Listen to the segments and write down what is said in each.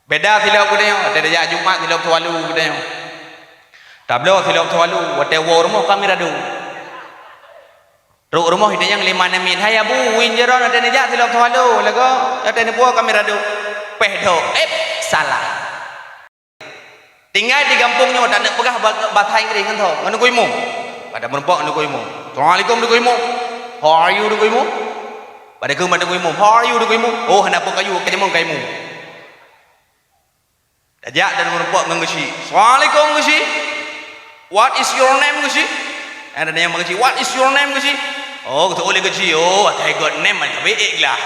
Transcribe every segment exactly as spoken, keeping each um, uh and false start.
Beda silop geutanyoe, watèe tajak Jumat silop Tuvalu geutanyoe. Tabloe silop Tuvalu, watèe woe rumoh ka mirado. Trok rumoh geutanyoe lima enam menit, "Hai Abu, win jaroe watèe neujak silop Tuvalu, lagoe watèe neupuwoe ka mirado." Péh dok, ep, salah. Tinggai di gampông nyoe, taneuk peugah ba-, bahasa Inggris ngon soe? Ngon Teungku Imum. Bak meurumpok ngon Teungku Imum. "Assalamualaikum Teungku Imum." "How are you Teungku Imum?" Bak kheun bak Teungku Imum. "How are you Teungku Imum?" "Oh, hana peue kayue, ka jimeueng keu Imum." Tajak dan meurumpok ngon geuchik. "Assalamualaikum geuchik. What is your name geuchik?" Ada nyang geuchik, "What is your name geuchik?" "Oh, geuteu'oh lé geuchik. Oh, I got name, I got name lah."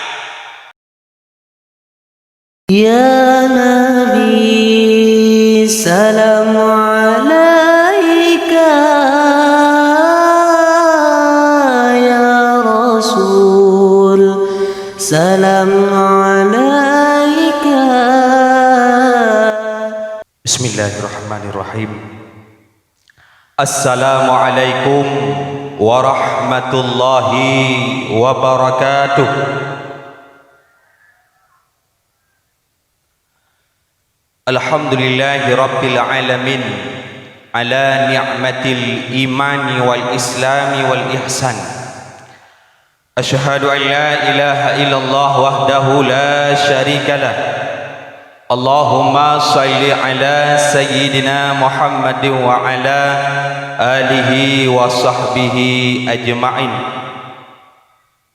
Ya Nabi, salam alaika, ya Rasul, salam alaika. Bismillahirrahmanirrahim. Assalamualaikum warahmatullahi wabarakatuh. Alhamdulillahi rabbil alamin, ala ni'matil imani wal islami wal ihsan. Asyhadu an la ilaha illallah wahdahu la syarikalah. Allahumma shalli ala sayyidina Muhammadin wa ala alihi wa sahbihi ajma'in.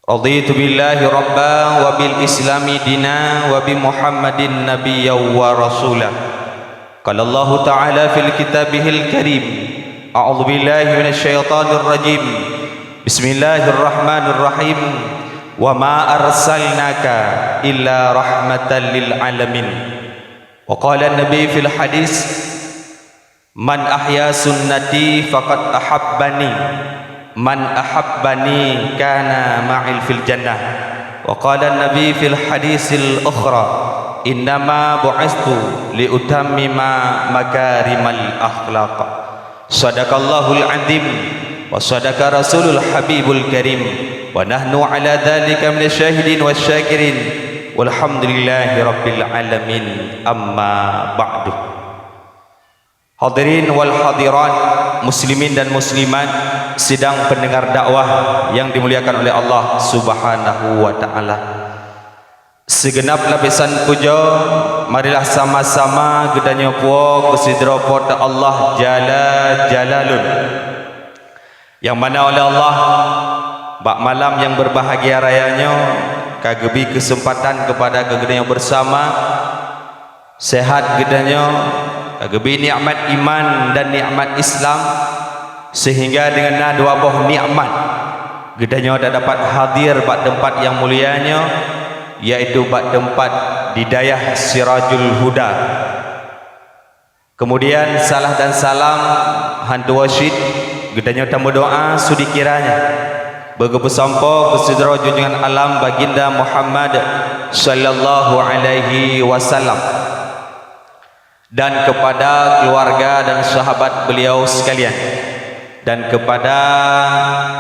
Raditu billahi rabba wa bil islami dina wa bi Muhammadin nabiyya wa rasula. Qala Allahu ta'ala fil kitabihil karim, a'udzu billahi minasy syaithanir rajim. Bismillahirrahmanirrahim. Wa ma arsalnaka illa rahmatan lil alamin. Wa qala Nabi fil hadis, "Man ahya sunnati faqad ahabbani, man ahabbani kana ma'il fil jannah." Wa qala Nabi fil hadisil ukhra, "Innama bu'istu li utammima makarimal akhlaq." Sadaqallahul azim wa sadaqa rasulul habibul karim, wa nahnu ala dzalika minasy syahidin wasy syakirin, walhamdulillahi rabbil alamin. Amma ba'du. Hadirin wal hadirat, muslimin dan muslimat, sidang pendengar dakwah yang dimuliakan oleh Allah Subhanahu wa taala. Sigeunab lapisan pujoe, marilah sama-sama geutanyoe puwoe keu sidroe Po teu Allah Jalla Jalalun. Nyang mana oleh Allah, bak malam nyang berbahagia raya nyoe, ka geubri keuseumpatan keupada geutanyoe beusama, seuhat geutanyoe, ka geubri nikmat iman dan nikmat Islam, seuhingga deungon na dua boh nikmat, geutanyoe dapat hadir bak teumpat nyang mulia nyoe, yaitu bak teumpat di Dayah Sirajul Huda. Keumudian, salam dan salam hántoe cit, geutanyoe tameudoá sudi kiranya beugeupeusampoe keu sidroe junjungan alam Baginda Muhammad sallallahu alaihi wasallam, dan kepada keluarga dan sahabat beliau sekalian, dan kepada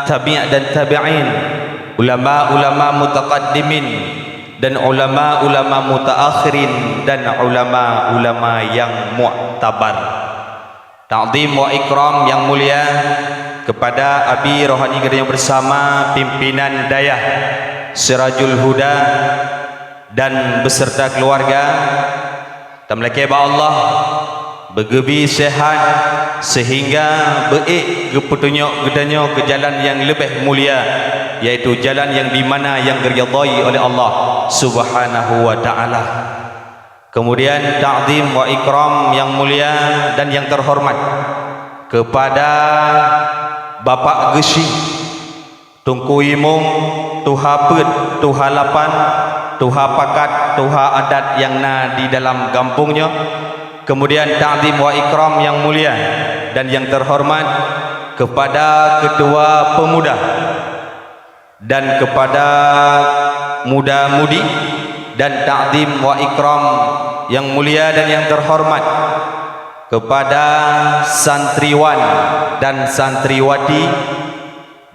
tabi' dan tabi'in, ulama-ulama mutaqaddimin, dan ulama-ulama mutaakhirin, dan ulama-ulama yang muktabar. Takzim wa ikram yang mulia kepada abi rohani geutanyoe bersama, pimpinan Dayah Sirajul Huda dan beserta keluarga, tameulakée bak Allah, beugeubri seuhat, seuhingga beu-ék geupeutunyok geutanyoe keu jalan nyang leubeh mulia, yaitu jalan nyang dimana nyang geuridhai oleh Allah Subhanahu wa Ta'ala. Keumudian, takzim wa ikram nyang mulia dan nyang teuhoreumat keupada Bapak Geuchik, Teungku Imum, Tuha Peuet, Tuha Lapan, Tuha Pakat, Tuha Adat nyang na di dalam gampông nyoe. Keumudian, takzim wa ikram nyang mulia dan nyang teuhoreumat keupada Keutua Peumuda dan keupada muda-mudi, dan takzim wa ikram nyang mulia dan nyang teuhoreumat keupada santriwan dan santriwati,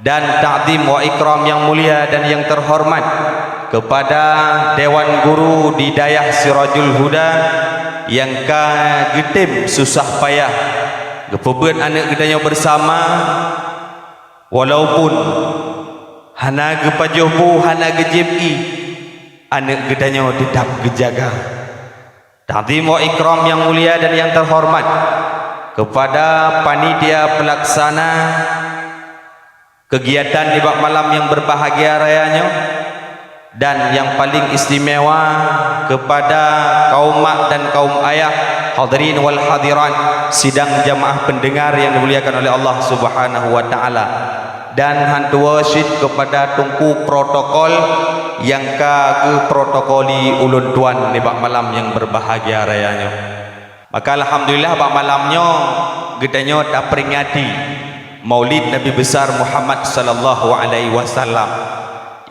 dan takzim wa ikram nyang mulia dan nyang teuhoreumat Kepada Dewan Guru di Dayah Sirajul Huda nyang ka geutem susah payah geupeubeuet aneuëk geutanyoe beusama, walaupun hana geupajoh bu, hana geujieb ié, aneuëk geutanyoe teutab geujaga. Takzim wa ikram nyang mulia dan nyang teuhoreumat kepada panitia peulaksana keugiatan nibak malam nyang beubahgia raya nyoe, dan nyang paleng istimewa kepada kaum mak dan kaum ayah, hadirin wal hadirat, sidang jamaah pendengar nyang dimuliakan oleh Allah Subhanahu wa Ta'ala. Dan han tuwoe cit kepada teungku protokol nyang ka geuprotokoli ulôn tuan nibak malam nyang beubahgia raya nyoe. Maka alhamdulillah, bak malam nyoe geutanyoe taperingati Maulid Nabi Besar Muhammad sallallahu alaihi wasallam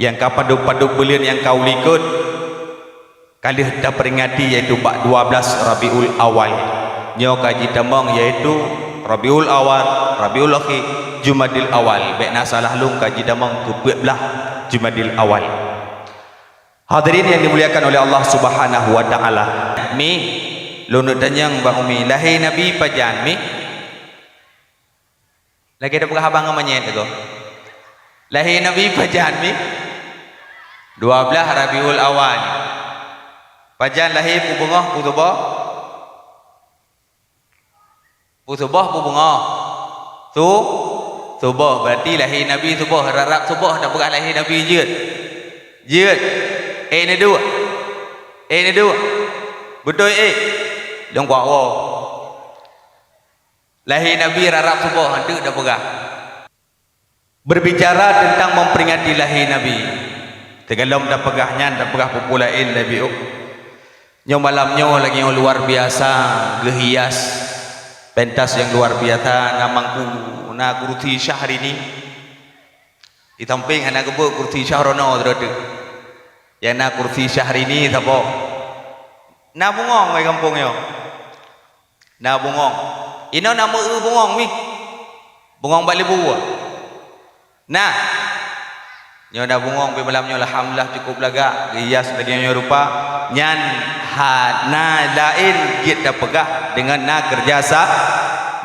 nyang ka padub-padub buleuen nyang ka u likot. Ka lheueh taperingati, yaitu bak dua belas Rabiul Awal. Nyoe ka jitamong, yaitu Rabiul Awal, Rabiul Akhir, Jumadil Awal. Bék na salah lôn, ka jitamong keu peuet blaih Jumadil Awal. Hadirin yang dimuliakan oleh Allah Subhanahu wa Ta'ala. Mi, lôn tanyong bak Umi, lahé Nabi pajan, Mi? Lagée tapeugah abang ngon manyét lagoe. Lahé Nabi pajan, Mi? Dua belas Rabiul Awal. Pajan lahé, peue beungoh, peue suboh? Peue suboh, peue beungoh? Su-, suboh. Berarti lahé Nabi suboh. Rab-rab suboh tapeugah lahé Nabi jeuet. Jeuet. Eh, neuduek. Eh, neuduek. Beutôi, eh. Lôn kuak woe. Lahé Nabi rab-rab suboh, han teuk tapeugah. Berbicara tentang memperingati lahé Nabi, sigohlom tapeugah nyan, tapeugah peue-peue laén leubeh ôk. Nyoe malam nyoe lagée nyoe luar biasa geuhias, pentas nyang luar biasa, na mangku, na kursi Syahrini. Di sampéng hana geubeuet kursi Syahrono sidroe teuk. Nyang na kursi Syahrini saboh. Na bungöng di gampông nyoe. Na bungöng. Inoe na meu-eu bungöng, Mi. Bungöng bak leubue. Nah. Nyoe na bungöng pih malam nyoe, alhamdulillah, cukup lagak, geuhias lagée nyoe rupa. Nyan hana laén jeuet tapeugah deungon na keureuja sa-,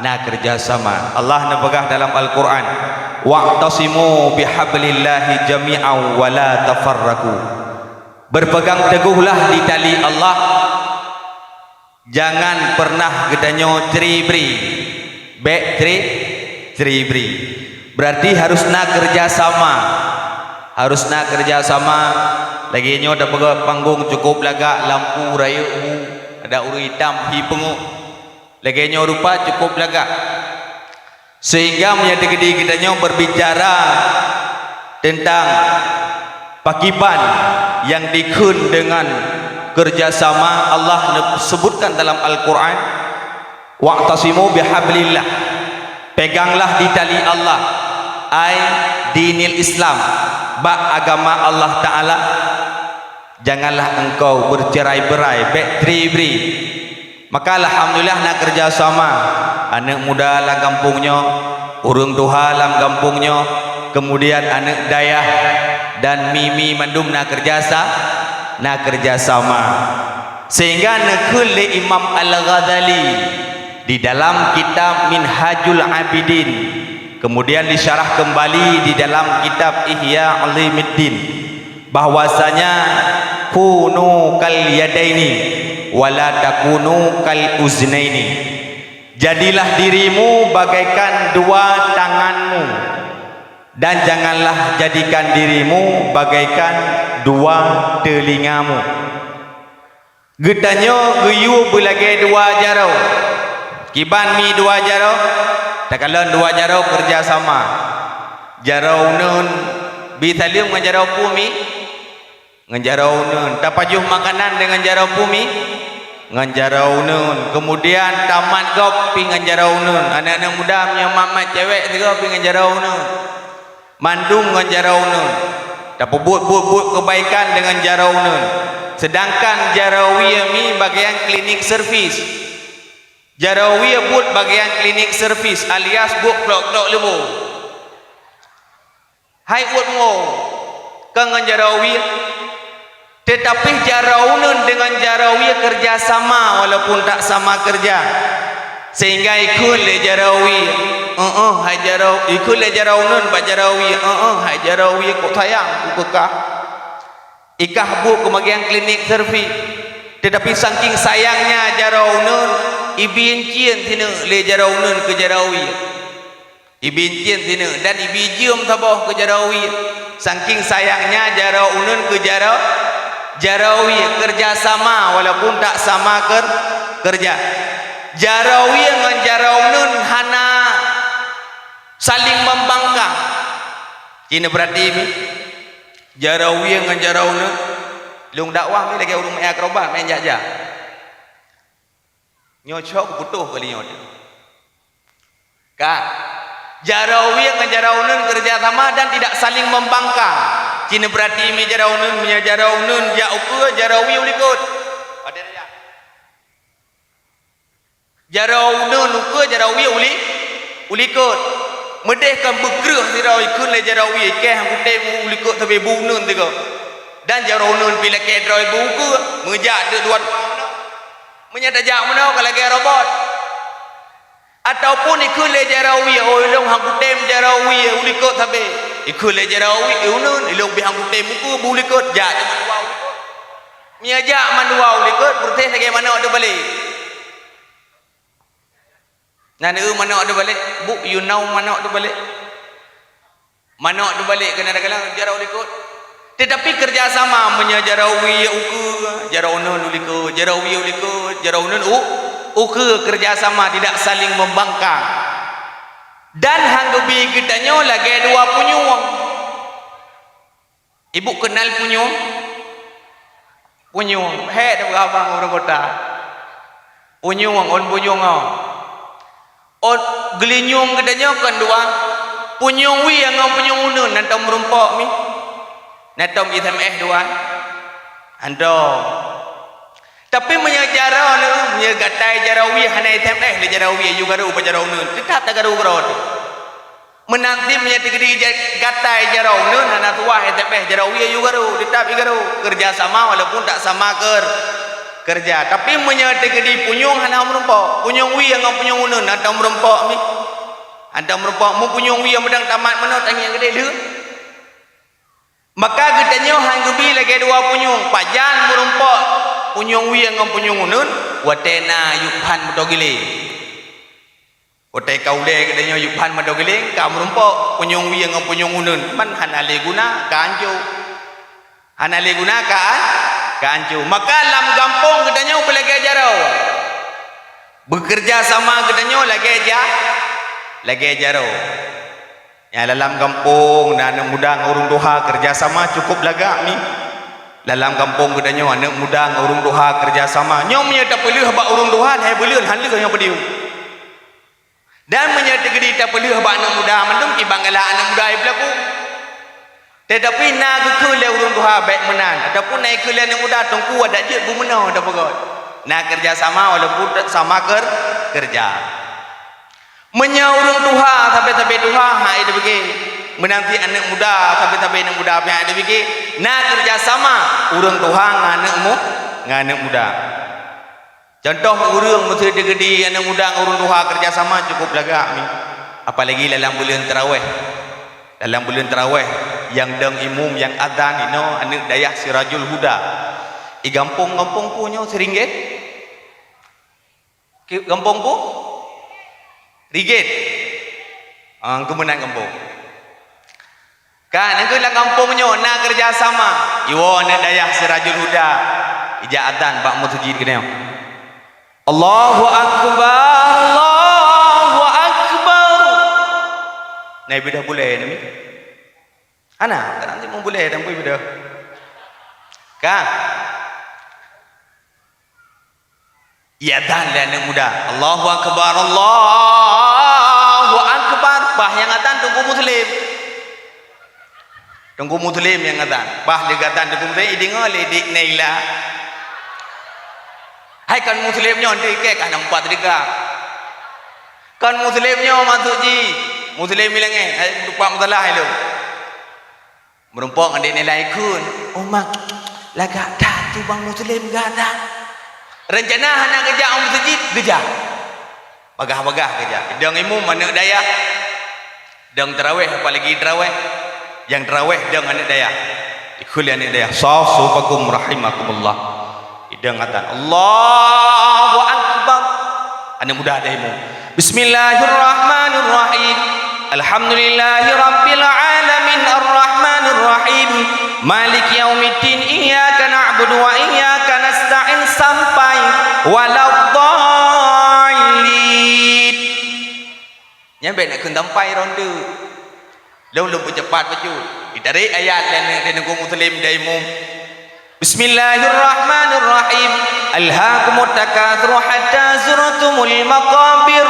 na keureuja sama. Allah neupeugah dalam Al-Qur'an, "Wa'tasimu bihablillahi jami'an wa la tafarraqu." Berpegang teguhlah di tali Allah, jangan pernah geutanyoe ceuri-beuri. Bék ceuri-, ceuri-beuri. Berarti harus na keureuja sama. Harus na keureuja sama. Lagée nyoe tapeugah panggong cukup lagak, lampu rayeuk hu, adak ureuëng itam hi peungeuh. Lagée nyoe rupa cukup lagak. Sehingga meunyoe teukeudi geutanyoe berbicara tentang pakiban nyang dikheun deungon keureuja sama, Allah neusebutkan dalam Al-Qur'an, "Wa'tasimu bihablillah." Peganglah di tali Allah, ai dinil Islam, bak agama Allah Ta'ala. Janganlah engkau bercerai-berai, bék ceuri-beuri. Maka alhamdulillah na keureuja sama aneuëk muda lam gampông nyoe, ureuëng tuha lam gampông nyoe, keumudian aneuëk dayah dan mi-mi mandum na keureuja sa-, na keureuja sama. Sehingga neukheun lé Imam Al-Ghazali di dalam kitab Minhajul Abidin, kemudian disyarah kembali di dalam kitab Ihya Ulumuddin, bahwasanya, "Kunu kal yadaini, wa la takunu kal uznaini." Jadilah dirimu bagaikan dua tanganmu, dan janganlah jadikan dirimu bagaikan dua telingamu. Geutanyoe geuyue beulagée dua jaroe. Kiban mi dua jaroe, takalon dua jaroe keureuja sama. Jaroe uneuen, bi saleuem ngon jaroe peue mi? Ngon jaroe uneuen. Tapajoh makanan deungon jaroe peue mi? Ngon jaroe uneuen. Keumudian tamat gob pih ngon jaroe uneuen. Aneuëk-aneuëk muda meunyoe mat-mat cewek sigoe pih ngon jaroe uneuen. Mandum ngon jaroe uneuen. Tapeubuet buet-buet keubaikan deungon jaroe uneuen. Seudangkan jaroe wie mi bagian klinik servis. Jaroe wie buet bagian klinik servis alias buet klok-klok leubô. Hai uet mo, kon ngon jaroe wie. Teutapi jaroe uneuen deungon jaroe wie keureuja sama walaupun tak sama keureuja. Sehingga ikheun lé jaroe wie, "Eueh, hai jaroe," ikheun lé jaroe uneuen bak jaroe wie, "Eueh, hai jaroe wie, kok sayang ku keu kah." Ikah buet keu magian klinik servis. Teutapi saking sayangnya jaroe uneuen, ibi incien sineuk lé jaroe uneuen keu jaroe wie. Ibi incien sineuk dan ibi jeuem saboh keu jaroe wie. Saking sayangnya jaroe uneuen keu jaroe, jaroe wie keureuja sama walaupun tak sama keur-, keureuja. Jaroe wie ngon jaroe uneuen hana saling membangkang. Ci neupeurati mi. Jaroe wie ngon jaroe uneuen. Lôn dakwah mi lagèe ureueng meu'en akrobat, meu'en jak-jak. Nyoe cok kuputôh kali nyoe. Ka. Jaroe wie ngon jaroe uneuen keureuja sama dan tidak saling membangkang. Ci neupeurati mi jaroe uneuen, meunyoe jaroe uneuen jak ukeue, jaroe wie u likot. Padahai jak. Jaroe uneuen ukeue, jaroe wie u li-, u likot. Meudeh kan beukreueh sidroe ikheun lé jaroe wie, ikheun han kutem u likot sabe bu uneuen sigoe. Dan jaroe uneuen pih lakèe droe bu ukeue, meujak teuk dua-dua meunoe. Meunyoe tajak meunoe ka lagèe robot. Ataupun ikheun lé jaroe wie, "Oh, ilôn han kutem jaroe wie u likot sabe." Ikheun lé jaroe wie, "Eh, uneuen, ilôn pih han kutem ukeue bu likot, jak teuk mandua u likot." Meunyoe jak mandua u likot, peureuteh lagèe manok teubalek. Na neueu manok teubalek, bu, you know manok teubalek. Manok teubalek keunan teugalang jaroe u likot. Teutapi keureuja sama meunyoe jaroe wie ukeue, jaroe uneuen u likot, jaroe wie u likot, jaroe uneuen u-, ukeue keureuja sama tidak saling membangkang. Dan han geubi geutanyoe lagèe dua punyueng. Ibu kenal punyueng? Punyueng, hék teupeugah bang ureueng kota. Punyueng, ôn punyueng ngon. Ôn geulinyueng geutanyoe kon dua. Punyueng wie ngon punyueng uneuen, hantom meurumpok mi. Hantom S M S dua. Hantom. Tapi meunyoe jaroe lé, meunyoe gatai jaroe wie hana S M S lé jaroe wie, yue garu bak jaroe uneuen, teutap tagaru keudroe teuh. Meunan cit meunyoe teukeudi ja-, gatai jaroe uneuen hana tuwah S M S jaroe wie yue garu, teutap igaru. Keureuja sama walaupun tak sama keur-, keureuja. Tapi meunyoe teukeudi punyueng hana meurumpok, punyueng wie ngon punyueng uneuen hantom meurumpok mi. Hantom meurumpok, meu punyueng wie meudang tamat meunoe tangieng keudéh lheueh. Maka geutanyoe han geubi lagèe dua punyueng, pajan meurumpok punyueng wie ngon punyueng uneuen, watèe na yub han meutoe giléng. Watèe ka ulèe geutanyoe yub han meutoe giléng, ka meurumpok punyueng wie ngon punyueng uneuen, man hana lé guna, ka ancô. Hana lé guna, ka an-, ka ancô. Maka lam gampông geutanyoe beulagèe jaroe. Beukeureuja sama geutanyoe lagèe ja-, lagèe jaroe. Nyang lam gampông na aneuk muda ngon ureueng tuha keureuja sama cukup lagak mi. Lam gampông geutanyoe aneuk muda ngon ureueng tuha keureuja sama. Nyoe meunyoe tapeuleueh bak ureueng tuha, hai beuleuen han leueh nyoe peudiyueng. Dan meunyoe teukeudi tapeuleueh bak aneuk muda, mandum kiban galak aneuk muda jipeulaku. Teutapi na geukheun lé ureueng tuha bèk meunan, ataupun na geukheun lé aneuk muda, teungku adak jeuet beumeunoe tapeugöt. Na keureuja sama walaupun sama keur-, keureuja. Meunyoe ureueng tuha, sabe-sabe tuha, han jiteubiké. Meunan cit aneuk muda, sabe-sabe aneuk muda pih han jiteubiké. Na keureuja sama ureueng tuha ngon aneuk mu-, ngon aneuk muda. Cuntoh ureueng meuseuti geude aneuk muda ngon ureueng tuha keureuja sama cukup lagak mi. Apalagi lam buleuen tarawèh. Lam buleuen tarawèh nyang dong imum nyang azan inoe aneuk dayah Sirajul Huda. I gampông-gampông peue nyoe Seuringgét? Ki-, gampông peue? Rigét. Ah, keumeunang gampông. Kan, nyang keuh lam gampông nyoe na keureuja sama. Iwoe aneuk dayah Sirajul Huda. Ijak azan bak meuseujid keunoe. Allahu Akbar, Allahu Akbar. Nah, ibeudôh bulèe nami. Hana, kadang cit meubulèe dan pui ibeudôh. Kan? Iazan lé aneuk muda, "Allahu Akbar, Allahu Akbar." Bah nyang azan Teungku Muslim. Teungku Muslim nyang azan. Bah lheueh azan Teungku Muslim, ideungoe lé Dik Naila. Hai kon Muslim nyoe, dikeh ka nampak teuka. Kon Muslim nyoe maksud jih. Muslim ilangé, hai, lupa masalah ilôn. Meurumpok ngon Dik Naila ikheun, "Oh, Mak." Lagak that tu bang Muslim gata. Rencana hana geujak u meuseujid, geujak. Bagah-bagah geujak. Idong imum aneuk dayah. Idong taraweh, apalagi taraweh. Nyang taraweh idong aneuk dayah. Ikheun lé aneuk dayah. Shaf sufufakum rahimakumullah. Idong azan. Allahu Akbar. Aneuk muda ada imum. Bismillahirrahmanirrahim. Alhamdulillahi rabbil alamin, arrahmanirrahim, maliki yaumiddin, iyyaka na'budu wa iyyaka nasta'in, sampai waladdallin. Nyan bèk neukheun sampai ronde. Lôn, lôn peucepat bacut. Ditarek ayat lé, lé, lé Teungku Muslim, lé imum. Bismillahirrahmanirrahim. Alhaakumut takatsur hatta zurtumul maqabir.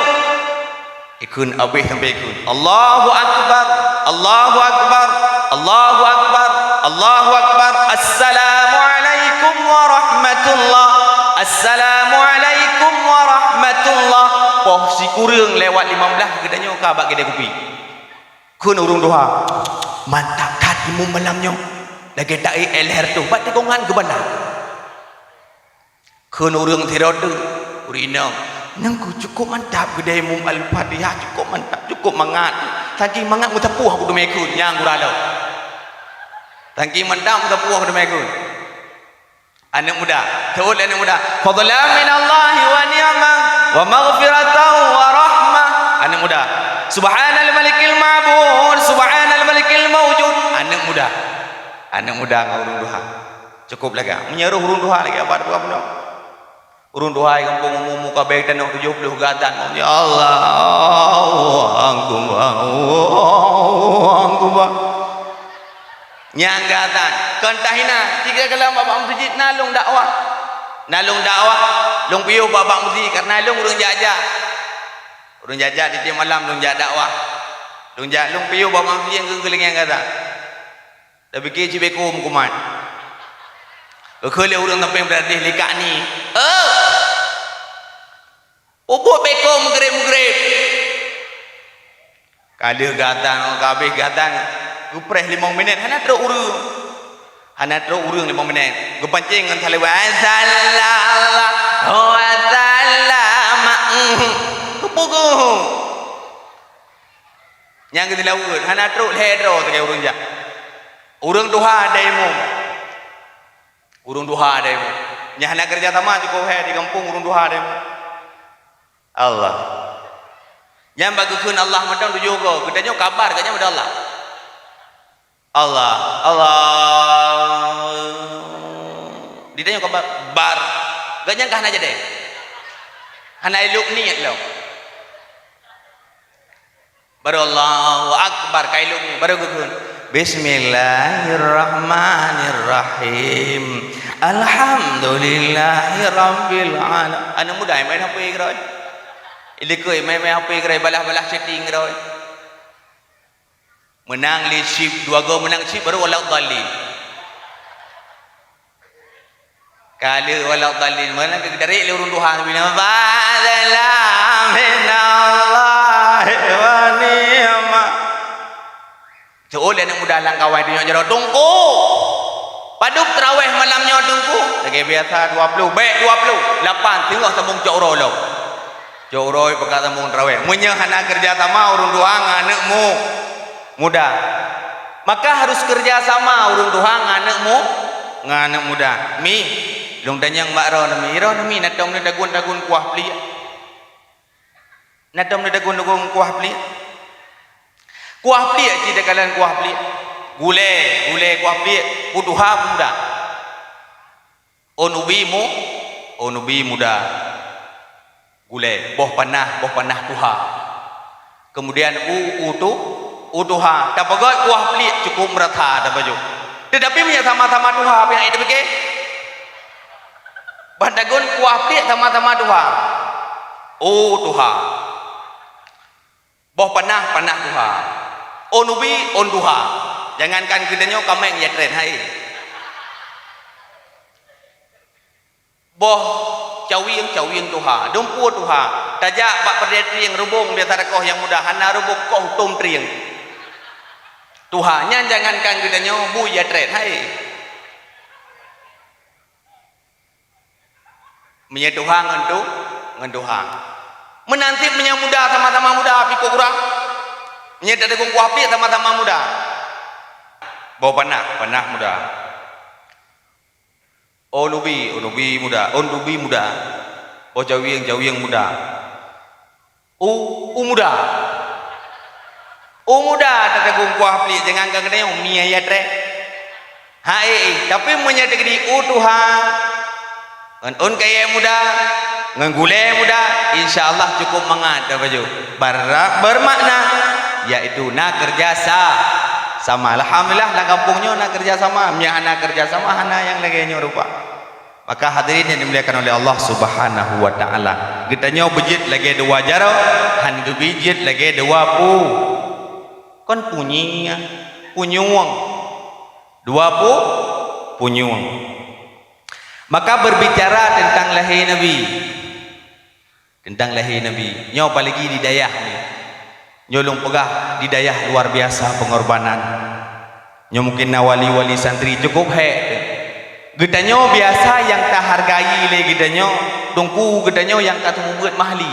Ikheun abéh sampai ikheun. Allahu Akbar, Allahu Akbar, Allahu Akbar, Allahu Akbar. Assalamualaikum warahmatullah. Assalamualaikum warahmatullah. Poh sikureueng lewat lima belas geutanyoe ka bak keudè kupi. Kheun ureueng tuha, "Mantap that imum malam nyoe. Lagèe taék éh lhèe reutôh, bak tikongan geubalah." Kheun ureueng sidroe teuk, ureueng inong, "Nyan keuh cukôp mantap geudè imum Al-Fatihah, cukôp mantap, cukôp mangat. Saking mangat meusapoh aku teumé kheun, nyang gura lom. Saking mantap meusapoh aku teumé kheun." Aneuk muda, seuôt lé aneuk muda, "Fadlan minallahi wa ni'mah wa maghfiratan wa rahmah." Aneuk muda, "Subhanal malikil ma'bud, subhanal malikil maujud." Aneuk muda, aneuk muda ngon ureueng tuha. Cukôp lagak. Meunyoe roh ureueng tuha lagèe abah buka bunoe. Ureueng tuha di gampông umum-umum ka bèk tanoh tujoh ploh geuazan, "Ya Allah, Allahu Akbar, Allahu Akbar." Nyang geuazan, kon tahina, tiga kalam bak-bak meuseujid na lôn dakwah. Na lôn dakwah, lôn piôh bak-bak meuseujid, kareuna lôn ureueng jak-jak. Ureueng jak-jak tiep-tiep malam lôn jak dakwah. Lôn jak, lôn piôh bak-bak meuseujid nyang keu-, keu lagèe nyang geuazan. Tapike cit bèk kô meukumat. Geukheun lé ureueng sampéng beurati likak ni. "Oh! Peubuet bèk kô meugreb-meugreb." Ka lheueh geuazan, ka habéh geuazan, geupreh limong minèt, hana trok ureueng. Hana trok ureueng limong minèt. Geupancéng ngon salawat. Sallallahu wasallam. Keupeue keuh? Nyang geutilaweuet, hana trok lhèe droe sagai ureueng jak. Ureueng tuha ada imum. Ureueng tuha ada imum. Nyang hana keureuja sama cukôp hai di gampông ureueng tuha ada imum. Allah. Nyan bak geukheun Allah mantong tujoh goe. Geutanyoe kabar geuh nyan bak Allah. Allah, Allah. Ditanyoe kabar, bar. Geuh nyan ka hana jadi. Hana ilok niet lom. Baru Allahu Akbar, ka ilok niet. Baru geukheun, "Bismillahirrahmanirrahim. Alhamdulillahirabbil alamin." Aneuk muda main H P keudroe. Ilikoi main-main H P keudroe, balah-balah chatting keudroe. Meunang lé chip, dua goe meunang chip, baru waladdallin. Ka lheueh waladdallin, meunan geutarek lé ureueng tuha, "Fadlan minallahi wa ni'mah." Seuôt lé aneuk muda lam kawai tanyoe jaroe, "Teungku, padub traweh malam nyoe, Teungku?" Lagèe biasa, "Dua ploh." "Bèk dua ploh, lapan, singoh sambông cok uroe lom." Cok uroe peuka sambông traweh. Meunyoe hana keureuja sama ureueng tuha ngon aneuk mu-, muda, maka harus keureuja sama ureueng tuha ngon aneuk mu-, ngon aneuk muda. "Mi, lôn tanyong bak droeneuh, Mi. Droeneuh, Mi, na tom neutagun-tagun kuah pliek? Na tom neutagun-tagun kuah pliek?" Kuah pliek cit takalon kuah pliek. Gulèe, gulèe kuah pliek. Peue tuha, peue muda? Ôn ubi mu-, ôn ubi muda. Gulèe, boh panah, boh panah tuha. Kemudian u, u tu, u tuha. Tapeugöt kuah pliek cukôp meurata tapajoh. Teutapi meunyoe sama-sama tuha, peue nyang tapike? Ban tagun kuah pliek sama-sama tuha. U tuha. Boh panah, panah tuha. Ôn ubi, ôn tuha. Jangankan geutanyoe, kaméng ya tren hai. Boh cawieng, cawieng tuha. Dumpeue tuha. Tajak bak peureudèe trieng, reubông biasa takoh nyang muda. Hana reubông, koh tom trieng. Tuha, nyan jangankan geutanyoe, bui ya tren hai. Meunyoe tuha ngon tu, ngon tuha. Meunan cit meunyoe muda sama-sama muda, pih kok kurang. Meunyoe tadeungon kuah pih sama-sama muda. Boh panah, panah muda. Oh nubi, oh nubi muda, oh nubi muda. Boh jawieng, jawieng muda. U, u muda. U muda tateugong kuah plik jangan ka keudeh mie ayat rek. Hai, tapi meunyoe teukeudi u tuha ngon un kayèe muda, ngon gulèe muda, insya Allah cukup mangat dah baju. Ber-, bermakna yaitu na kerja sa-, sama. Alhamdulillah lam gampông nyoe na kerja sama. Meunyoe hana kerja sama, hana nyang lagèe nyoe rupa. Maka hadirin yang dimuliakan oleh Allah Subhanahu wa taala, geutanyoe beujeuet lagèe dua jaroe, han geubi jeuet lagèe dua pu-, kon punyi, punyueng. Dua pu-, punyueng. Maka berbicara tentang lahé Nabi, teuntang lahé Nabi. Nyoe apalagi di dayah nyoe. Nyoe lôn peugah di dayah luar biasa pengorbanan. Nyoe mungkin na wali-wali santri cukup hék. Geutanyoe biasa nyang tahargai lé geutanyoe, teungku geutanyoe nyang ka seumeubeuet mahli.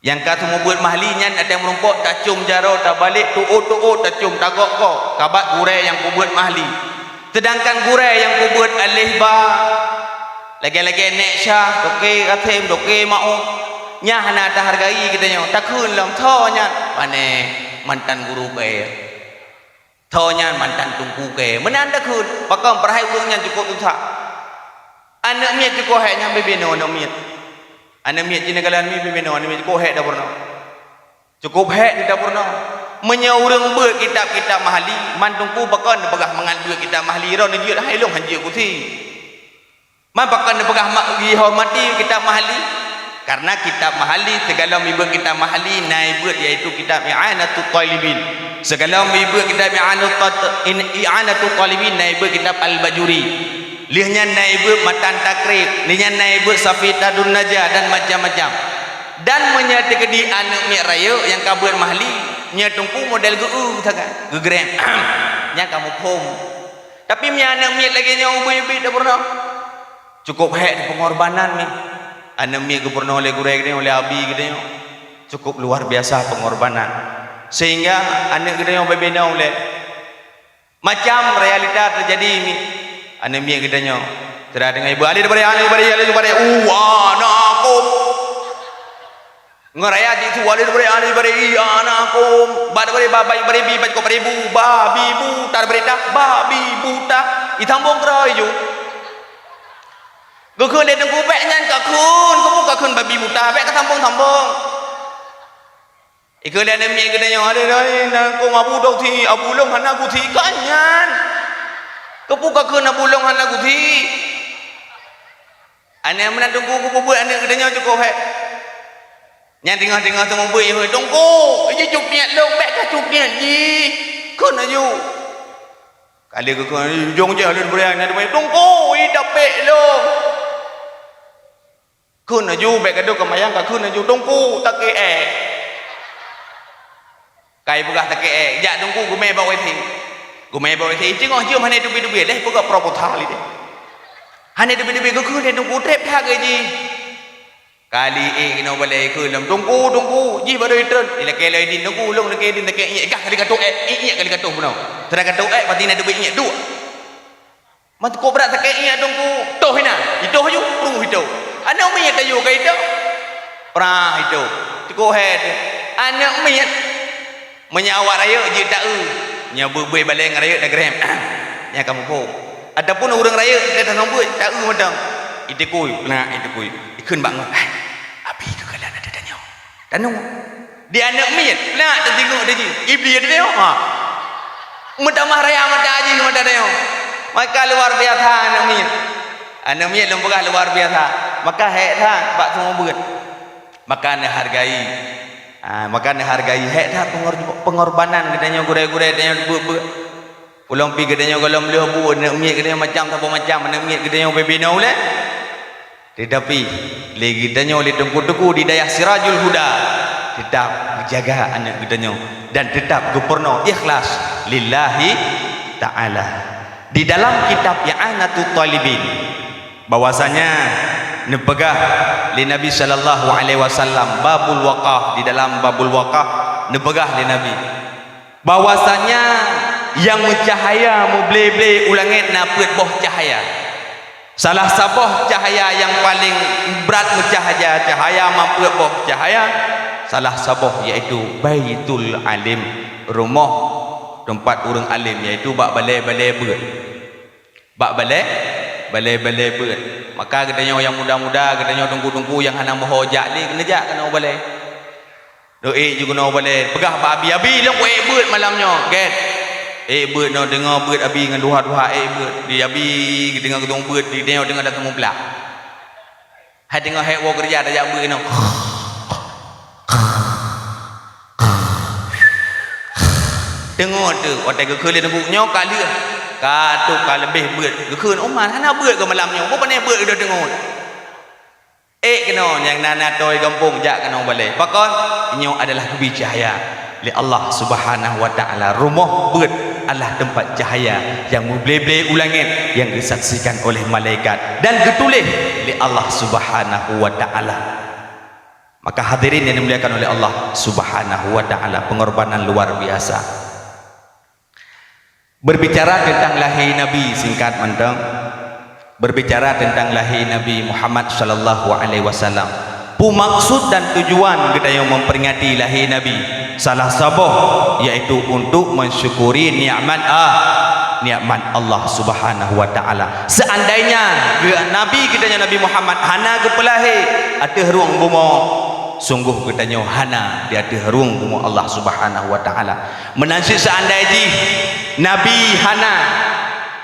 Nyang ka seumeubeuet mahli nyan watèe meurumpok tacôm jaroe, tabalek tuôt-tuôt tacôm, tagok-gok, kabat gurèe nyang peubeuet mahli. Seudangkan gurèe nyang peubeuet aleh ba, lagèe-lagèe Nèk Syah, Toke Kasem, Toke Maung, nyan hana tahargai geutanyoe. Takheun lom, "Tho nyan, pane mantan guru kèe. Tho nyan mantan teungku kèe." Meunan takheun, pakon, padahai ureueng nyan cukôp susah. Aneuk miet cukôp hék nyan bibinoe aneuk miet. Aneuk miet cit neukalon mi bibinoe, aneuk miet cukôp hék dah peurunoe. Cukôp hék di dapur nyoe. Meunyoe ureueng beuet kitab-kitab mahli, man teungku pakon neupeugah mangat beuet kitab mahli, droeneuh jeuet hai lôn han jeuet kusi. Man pakon neupeugah ma-, jihormati kitab mahli? Karena kitab mahli, sigohlom jibeuet kitab mahli, na jibeuet yaitu kitab I'anatut Thalibin. Sigohlom jibeuet kitab I'anatut Tat-, In-, I'anatut Thalibin, na jibeuet kitab Al-Bajuri. Lheueh nyan na jibeuet Matan Takrib, lheueh nyan na jibeuet Safinatun Najah dan macam-macam. Dan meunyoe teukeudi aneuk miet rayeuk nyang ka beuet mahli, nyoe teungku model geu-eu sagai, geugreng. Nyan ka muphom. Tapi meunyoe aneuk miet lagèe nyoe ubit-ubit dah peurunoe. Cukôp hék pengorbanan mi. Aneuk miet geupeurunoe lé gurèe geutanyoe, lé abi geutanyoe. Cukôp luar biasa pengorbanan. Sehingga aneuk geutanyoe bibinoe lé. Macam realita teujadi mi. Aneuk miet geutanyoe. Sira deungon ibu, "Alif dari, alif dari, alif dari, u, a, na, kum." Ngon raya jisu, "Alif dari, alif dari, i, a, na, kum." Ba dari, ba, ba dari, bi, ba, ko dari, bu, ba, bi, bu, ta dari, ta, ba, bi, bu, ta. Itambong keurau iju. Geukheun lé teungku, "Bèk nyan kakheun, kamu kakheun babi buta, bèk katambong-tambong." Ikheun lé aneuk miet geutanyoe, "Adoe, adoe, na kong abu dong si, abu lôn hana gusi." Kon nyan. Keupeue kakheun abu lôn hana gusi? Aneuk meunan teungku geupeubuet aneuk geutanyoe cukôp hék. Nyan teungoh-teungoh teumeubuet, "Hei, teungku, iji cupniet lôn, bèk kacupniet jih." Kheun laju. Kali geukheun, "Jong jih lôn beureang nyan, teungku, ih dapék lôn." Kheun laju, bèk gadôh keumayang, kakheun laju, "Teungku, takée ék." Kai peugah takée ék, jak teungku geumé bak WC. Geumé bak WC, teungoh jeuem hana teubi-teubi, lheuh peugah proposal idéh. Hana teubi-teubi, geukheun lé teungku, trép that geuh jih. Kali ék inoe balée kheun lom, "Teungku, teungku, jih baroe itreun." Ilakée lom idin, "Teungku, ulôn lakée idin takée ék." Gah kali ka toh ék, ék kali ka toh bunoe. Seudara ka toh ék, pati na teubi ék, duek. Meuteukok brat sakét ié teungku, toh inan, itoh ju, pruh itoh. Aneuk miet tayue ka itoh. Prah itoh. Teukok hai teuh. Aneuk miet, meunyoe awak rayeuk jeuet ta-eu, nyoe beubeuih balée ngon rayeuk tagrém. Nyan ka muphom. Ataupun ureuëng rayeuk ka tasambeuet, ta-eu mantong. Itikui, peunak itikui. Ikheun bak ngon, "Hai, abi keukalon ada tanyoe." Tanyoe. Di aneuk miet, peunak teutingok teuh jih. Iblih teuh, ha. Meutamah raya mata jih mata teuh. Maka luar biasa aneuk miet. Aneuk miet lôn peugah luar biasa. Maka hék that bak seumeubeuet. Maka neuhargai. Ha, maka neuhargai hék that pengor-, pengorbanan geutanyoe gurée-gurée tanyoe beuet-beuet. Ulôn pi geutanyoe gohlom lheueh bu, aneuk miet geutanyoe macam saboh macam, aneuk miet geutanyoe bubena ulée. Tetapi, lé geutanyoe lé teungku-teungku di dayah Sirajul Huda, tetap geujaga aneuk geutanyoe dan tetap geupeurunoe ikhlas lillahi ta'ala. Di dalam kitab I'anatut Talibin, bahwasanya Neupeugah lé Nabi sallallahu alaihi wasallam, babul waqah, di dalam babul waqah neupeugah lé Nabi bahwasanya nyang meucahya muble-ble u langét na peuet boh cahya. Salah saboh cahya nyang paleng brat meucahya, cahya mapeuet boh cahya, salah saboh yaitu Baitul Alim, rumoh teumpat ureuëng além, yaitu bak balée-balée beuet. Bak balée, balée-balée beuet. Maka geutanyoe nyang muda-muda, geutanyoe teungku-teungku nyang hana meuho jak lé, keuneuk jak keunoe balée. Dok ék ju keunoe balée, peugah bak abi, "Abi, lôn kuék beuet malam nyoe." Gét. Ék beuet nyoe, deungoe beuet abi ngon duha-duha ék beuet. Di abi geudeungoe geutung beuet, di deungoe deungoe dak teumublah. Hai deungoe hék woe keureuja tajak beuet nyoe. Teungoe teuh, watée geukheun lé teungku, "Nyoe ka lheueh, ka trok ka leubeh beuet." Geukheun, "Uma, hana beuet keu malam nyoe, boh pané beuet udah teungoe." Ék keunoe nyang na-na toe gampông jak keunoe balée. Pakon? Nyoe adalah geubri cahya lé Allah Subhanahu wa Ta'ala. Rumoh beuet adalah teumpat cahya nyang muble-ble u langét nyang geusaksikan oleh malaikat dan geutuléh lé Allah Subhanahu wa Ta'ala. Maka hadirin yang dimuliakan oleh Allah Subhanahu wa Ta'ala, pengorbanan luar biasa. Berbicara tentang lahé Nabi, singkat mantong. Berbicara tentang lahé Nabi Muhammad sallallahu alaihi wasallam. Peue maksud dan tujuan geutanyoe memperingati lahé Nabi? Salah saboh yaitu untuk mensyukuri nikmat, ah, nikmat Allah Subhanahu wa Ta'ala. Seandainya ge-, Nabi geutanyoe Nabi Muhammad hana geupeulahé ateueh rueng bumoe, sungguh geutanyoe hana di ateueh rueng bumoe Allah Subhanahu wa Ta'ala. Meunan cit seandai jih Nabi hana,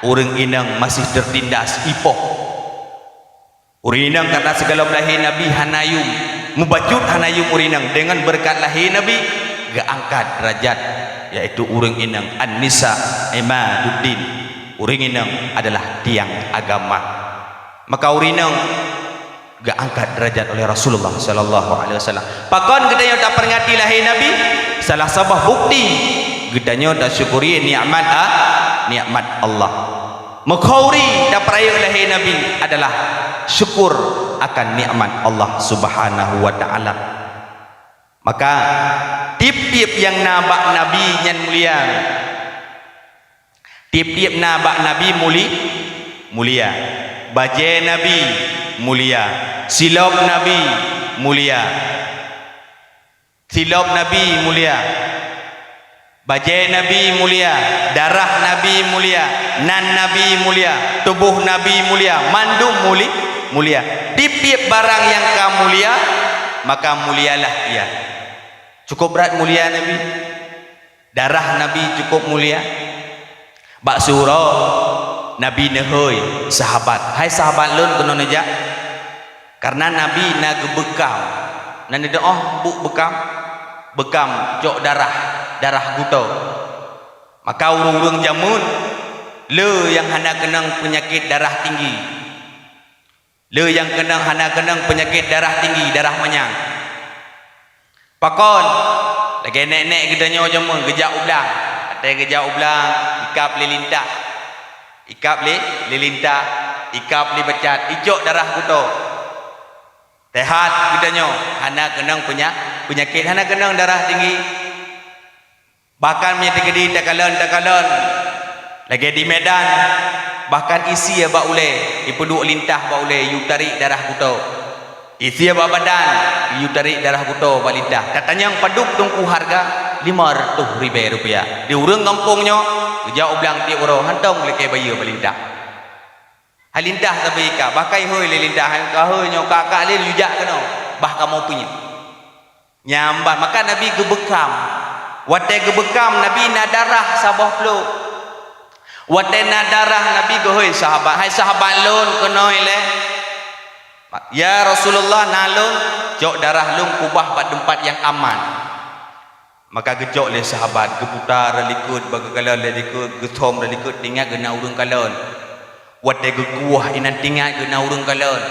ureuëng inong masih teutindas ipoh. Ureuëng inong karena sigohlom lahé Nabi hana yum, mubacut hana yum ureuëng inong, deungon beureukat lahé Nabi geuangkat deurajat, yaitu ureuëng inong. An-nisa imaduddin, ureuëng inong adalah tiang agama. Maka ureuëng inong geuangkat deurajat oleh Rasulullah sallallahu alaihi wasallam. Pakon geutanyoe taperingati lahé Nabi? Salah saboh bukti geutanyoe tasyukuri nikmat, ah, nikmat Allah. Meukeuri tapeurayeuk lahé Nabi adalah syukur akan nikmat Allah Subhanahu wa Ta'ala. Maka tieb-tieb nyang na bak Nabi nyan mulia. Tieb-tieb na bak Nabi muli-, mulia. Bajée Nabi mulia. Silop Nabi mulia. Silop Nabi mulia. Bajée Nabi mulia. Darah Nabi mulia. Nan Nabi mulia. Tuboh Nabi mulia. Mandum muli-, mulia. Tieb-tieb barang nyang ka mulia, maka mulialah ia. Cukup brat mulia Nabi. Darah Nabi cukup mulia. Bak siuroe Nabi neuhôi sahabat, "Hai sahabat lôn, keunoe neujak." Karena Nabi na geubeukam, na neudoh buk beukam, beukam cok darah, darah guto. Maka ureuëng-ureuëng jameun le nyang hana keunong peunyakét darah tinggi. Le nyang keunong, hana keunong peunyakét darah tinggi, darah manyang. Pakon? Lagée nék-nék geutanyoe jameun geujak u blang. Watée geujak u blang, ikab lé lintah. Ikab lé, lé lintah, ikab lé bacat, icok darah guto. Sehat geutanyoe, hana keunong peunya-, peunyakét, hana keunong darah tinggi. Bahkan meunyoe teukeudi takalon-takalon, lagée di Medan, bahkan isie bak ulée, ipeuduek lintah bak ulée, yue tarék darah guto. Isie bak badan, yue tarék darah guto bak lintah. Tatanyong padub teungku hareuga, lima reutôh ribée rupiah. Di ureuëng gampông nyoe, geujak u blang tieb uroe, hántom lakée bayeue bak lintah. Hai lintah sabe ka, bah ka ihôi lé lintah, hai ka hôi nyoe ka, ka lé yue jak keunoe, bah kamoe punya. Nyang ban, maka Nabi geubeukam. Watée geubeukam, Nabi na darah saboh plôk. Watée na darah, Nabi geuhôi sahabat, "Hai sahabat lôn, keunoe ilée. Ya Rasulullah, na lôn, cok darah lôn kubah bak teumpat nyang aman." Maka geucok lé sahabat, geuputa rot likot, bak geukalon lé likot, geuthom rot likot, teuingat geuh na ureuëng kalon. Watée geukuwoh inan teuingat geuh na ureuëng kalon.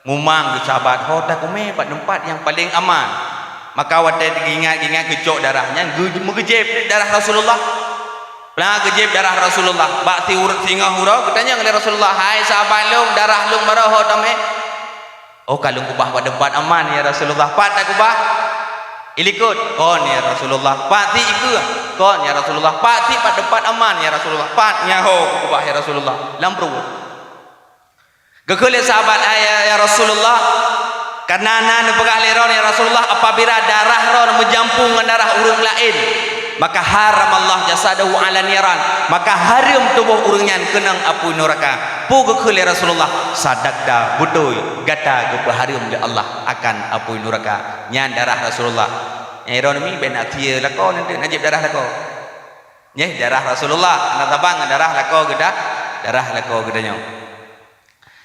Mumang geuh sahabat, "Ho takeumé bak teumpat nyang paleng aman." Maka watée geuingat-ingat geucok darah nyan, geu-, meugeujép darah Rasulullah. Peue geujép darah Rasulullah. Bak siur-, singoh uroe geutanyong lé Rasulullah, "Hai sahabat lôn, darah lôn baroe ho tamé?" "Oh, ka lôn keubah bak teumpat aman, ya Rasulullah." "Pat takeubah?" "Ilikot." "Kon, ya Rasulullah." "Pat tiek ikeue?" "Kon, ya Rasulullah." "Pat tiek bak teumpat aman, ya Rasulullah." "Pat nyan ho kukeubah, ya Rasulullah, lam pruet." Geukheun lé sahabat, "Hai ya, ya Rasulullah, kareuna na neupeugah lé droeneuh, ya Rasulullah, apabila darah droeneuh meujampong ngon darah ureuëng laén, maka haramallahu jasadahu 'alan niran, maka hareuem tuboh ureuëng nyan keunong apui nuraka." Peue geukheun lé Rasulullah? "Sadaqta, beutôi, gata geupeuhareuem lé Allah akan apui nuraka." Nyan darah Rasulullah. Nyang droeneuh mi bèk na sie lakoe, nanti na jieb darah lakoe. Nyeh, darah Rasulullah, hana saban ngon darah lakoe geuda-, darah lakoe geutanyoe.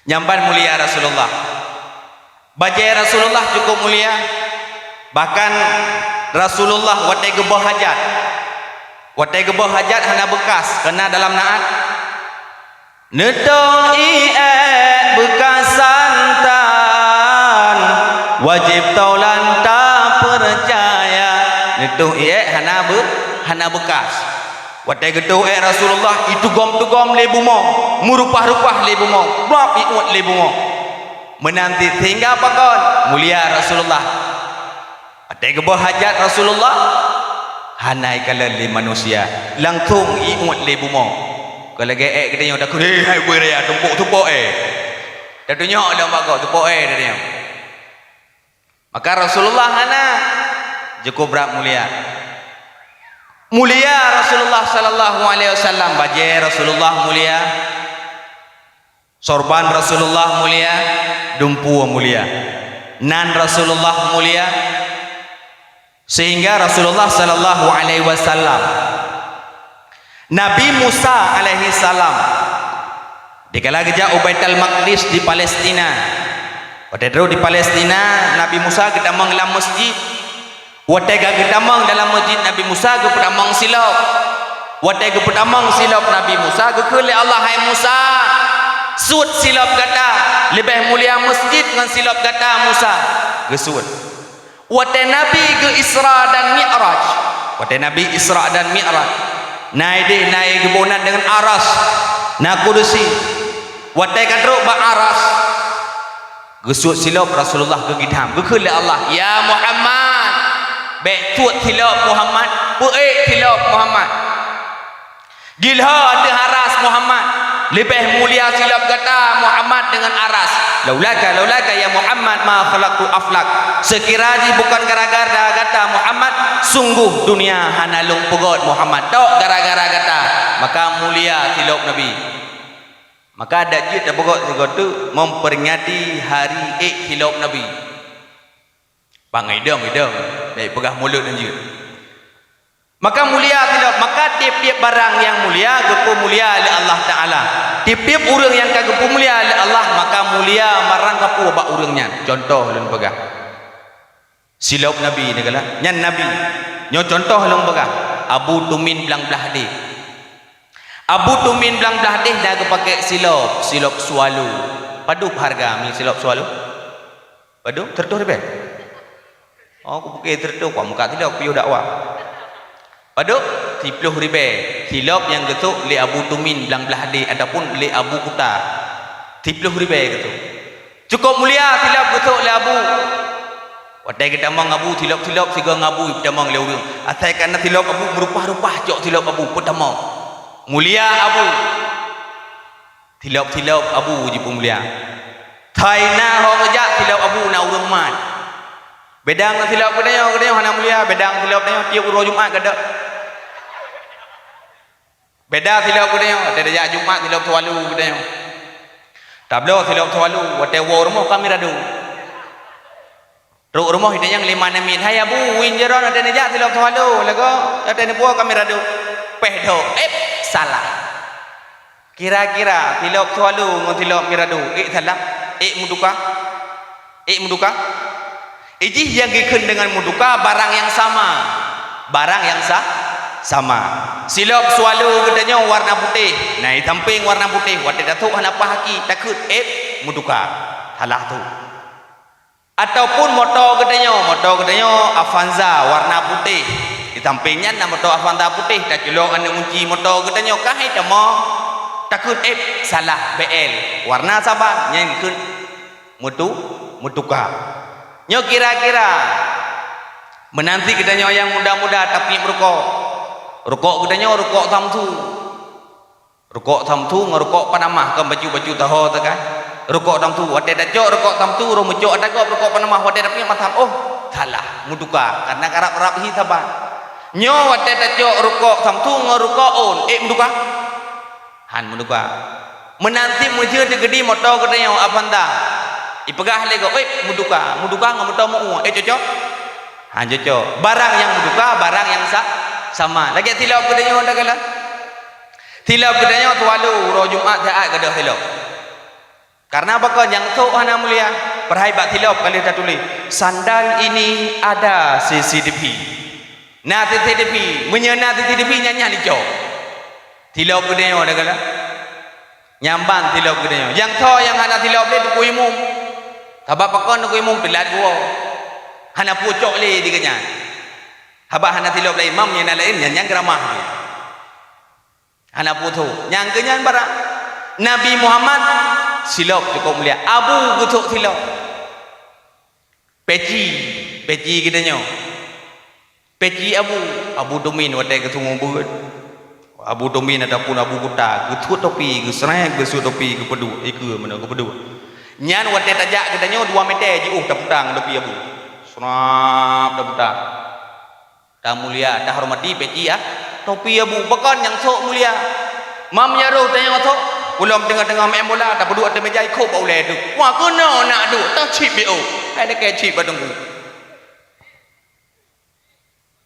Nyan ban mulia Rasulullah. Bajèe Rasulullah cukup mulia. Bahkan Rasulullah watèe geuboh hajat, watèe geuboh hajat hana beukas, keureuna dalam naat, "Neutôh ié beukasan tan, wajéb taulan tapeucaya." Neutôh ié hana beu-, hana beukas. Watèe geutôh ié Rasulullah, itugom-tugom lé bumoe, meurupah-rupah lé bumoe, blop iuet lé bumoe. Meunan cit sehingga pakon mulia Rasulullah. Watèe geuboh hajat Rasulullah, hana ikalon lé manusia, langsông iuet lé bumoe. Kon lagèe ék geutanyoe takheun, "Hei, hai bui raya, tumpôk-tumpôk éh." Tatunyok lom bak gob, "Tumpôk éh," tatunyok. Maka Rasulullah hana, cukup brat mulia. Mulia Rasulullah sallallahu alaihi wasallam, bajèe Rasulullah mulia. Sorban Rasulullah mulia, dumpeue mulia. Nan Rasulullah mulia, sehingga Rasulullah sallallahu alaihi wasallam, Nabi Musa alaihi salam, dikala geujak u Baitul Maqdis di Palestina, watèe trôh di Palestina, Nabi Musa geutamong lam masjid. Watèe ka geutamong dalam masjid, Nabi Musa geupeutamong silop. Watèe geupeutamong silop Nabi Musa, geukheun lé Allah, "Hai Musa, suet silop gata, leubeh mulia masjid ngon silop gata, Musa." Geusuet. Watèe Nabi geu-Isra dan Mi'raj, watèe Nabi Isra dan Mi'raj, na idéh na geuboh nan deungon Arasy, na Kudusi. Watèe ka trôk bak Arasy, geusuet silop Rasulullah, geugidam, geukheun lé Allah, "Ya Muhammad, bèk suet silop Muhammad, peuék silop Muhammad. Gilhô ateueh Arasy Muhammad, leubeh mulia silop gata Muhammad deungon Arasy. Laulaka, laulaka ya Muhammad ma khalaqtu aflak. Seukira jih bukon gara-gara gata Muhammad, sunggoh dunia hana lôn peugöt Muhammad. Tok gara-gara gata, maka mulia silop Nabi." Maka adak jeuet tapeugot sigoe teuk memperingati hari ék silop Nabi. Bang idong-idong, bèk peugah mulod nyan jeuet. Maka mulia silop, maka tiep-tiep barang nyang mulia geupeumulia lé Allah Taala. Tiep-tiep ureuëng nyang ka geupeumulia lé Allah, maka mulia marang kapeue bak ureuëng nyan. Cuntoh lôn peugah. Silop Nabi nyoe galak, nyan Nabi. Nyoe cuntoh lôn peugah, Abu Tumin Blang Blahdeh. Abu Tumin Blang Blahdeh na geupakèk silop, silop Swallow. Padub hareuga mi silop Swallow? Padub? Sireutoh ribèe? Oh, kupike sireutoh, kuat muka tidak, kupiôh dakwah. Padub? Siploh ribèe. Silop nyang geusok lé Abu Tumin Blang Blahdeh ataupun lé Abu Kuta. Siploh ribèe geusok. Cukôp mulia silop geusok lé Abu. Watèe geutamong Abu, silop-silop sigoe ngon Abu geutamong lé ureuëng. Asai ka na silop Abu, meurupah-rupah cok silop Abu, peutamong. Mulia Abu. Silop-silop Abu jipeumulia. Hai na ho geujak silop Abu na ureuëng mat. Beda ngon silop geutanyoe, geutanyoe hana mulia, beda ngon silop geutanyoe tiep uroe Jumat gadôh. Beda silop geutanyoe, watèe tajak Jumat silop Swallow geutanyoe. Tabloe silop Swallow, watèe woe rumoh ka mirado. Trôk rumoh geutanyoe lima enam mit, "Hai Abu, win jaroe watèe neujak silop Swallow, lagoe watèe neuwoe ka mirado." Péh dok, ék salah. Kira-kira silop Swallow ngon silop mirado, ék salah, ék meutuka? Ék meutuka? Ijih nyang geukheun deungon meutuka barang nyang sama. Barang nyang sa-, sama. Silop Swallow geutanyoe warna putéh, na di sampéng warna putéh, watèe tasok hana paih aki, takheun ék meutuka. Salah tu. Ataupun moto geutanyoe, moto geutanyoe Avanza warna putéh, di sampéng nyan na moto Avanza putéh, taculok aneuk gunci moto geutanyoe ka hai tamong, takheun ék salah B L, warna saban, nyan kheun Meutu-, meutuka. Nyoe kira-kira meunan cit geutanyoe nyang muda-muda tapi meurukok. Rukok geutanyoe rukok Samsu. Rukok Samsu ngon rukok Panama, kon bacut-bacut taho teuh kan. Rukok Samsu, watèe tacok rukok Samsu, roh meucok ata gob rukok Panama, watèe tapi mantong, oh, salah, meutuka, karena karab-karab hi saban. Nyoe watèe tacok rukok Samsu ngon rukok ôn, ék meutuka? Han meutuka. Meunan cit meuseu teukeudi moto geutanyoe Avanza. Ipeugah lé gob, "Oi, meutuka, meutuka ngon moto meu-ue, ék cocok?" Han cocok. Barang nyang meutuka, barang nyang sa-, sama. Lagèe silop geutanyoe takalon. Silop geutanyoe selalu uroe Jumat siat gadôh silop. Karena pakon nyang sôk hana mulia, padahai bak silop ka lheueh tatuléh, "Sandal ini ada C C T V." Na C C T V, meunyoe na C C T V nyan, nyan icok. Silop geutanyoe takalon. Nyan ban silop geutanyoe. Nyang tho nyang hana silop lé Teungku Imum. Sabab pakon Teungku Imum teulat geuwoe. Hana peue cok lé di geuh nyan. Haba hana silop lé imam nyang na laén nyan, nyan geuramah jih. Hana peue tho. Nyang keu nyan barang. Nabi Muhammad silop cukôp mulia. Abu geusôk silop. Peci, peci geutanyoe. Peci Abu, Abu Tumin watèe geusungoe beuet. Abu Tumin ataupun Abu Kuta, geusuet topi, geusrek, geusuet topi, geupeuduek, ikeue meunoe geupeuduek. Nyan watèe tajak geutanyoe dua meter jiôh taputang topi Abu. Srap taputang. Tamulia, tahormati peci, ah, topi Abu. Pakon nyang sôk mulia. Mam nyang roh tanyoe sôk, ulôn teungoh-teungoh meu'en bola, tapeuduek ateueh meja, ikhôb bak ulèe teuh. Wah, keunoe nak duek, tacit B O. Hai lakèe cit bak teungku.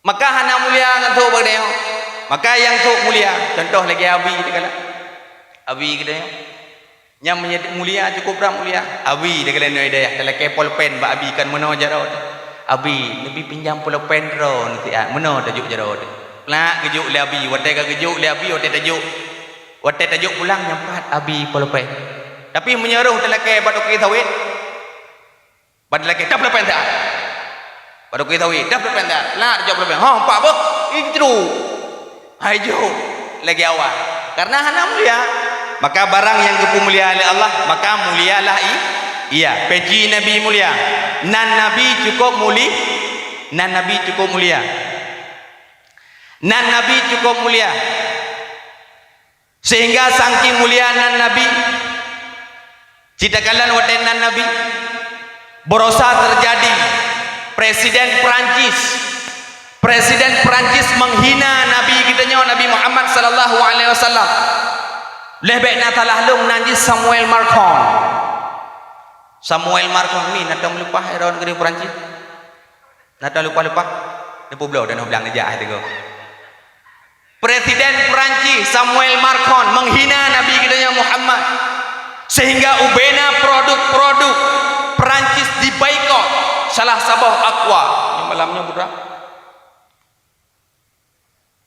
Maka hana mulia ngon sôk bak tanyoe. Maka nyang sôk mulia, cuntoh lagèe Abi teukalon. Abi geutanyoe. Nyang meunyo mulia, cukôp brat mulia. Abi, teukalon nyoe di dayah, talakèe polpen bak Abi, kan meunoe jaroe teuh. "Abi, neubi pinjam polpen droeneuh siat, meunoe tajok jaroe teuh." Plak geujok lé Abi, watèe ka geujok lé Abi, watèe tajok, watèe tajok pulang nyan pat Abi polpen. Tapi meunyo roh talakèe bak toke sawét, bak talakèe, "Dap polpen siat." Bak toke sawét, "Dap polpen siat." Plak tajok polpen. "Ho, empat boh." Ih, jroh. Hai jroh. Lagèe awai. Karena hana mulia. Maka barang nyang geupeumulia lé Allah, maka mulialah i-, iya. Peci Nabi mulia. Nan Nabi cukôp muli-, nan Nabi cukôp mulia. Nan Nabi cukôp mulia. Sehingga saking mulia nan Nabi, cit takalon watèe nan Nabi, barosa teujadi Presiden Perancis, Presiden Perancis menghina Nabi geutanyoe, Nabi Muhammad sallallahu alaihi wasallam. Lé bèk na salah lôn, nan jih Samuel Macron. Samuel Macron nyoe na tom leupah droe negeri Perancis. Na tom leupah-leupah. Neupubloe dan neublang neujak hai teungku. Presiden Perancis Samuel Macron menghina Nabi geutanyoe Muhammad, sehingga ubena produk-produk Perancis diboikot, salah saboh Aqua. Nyoe malam nyoe, Putra.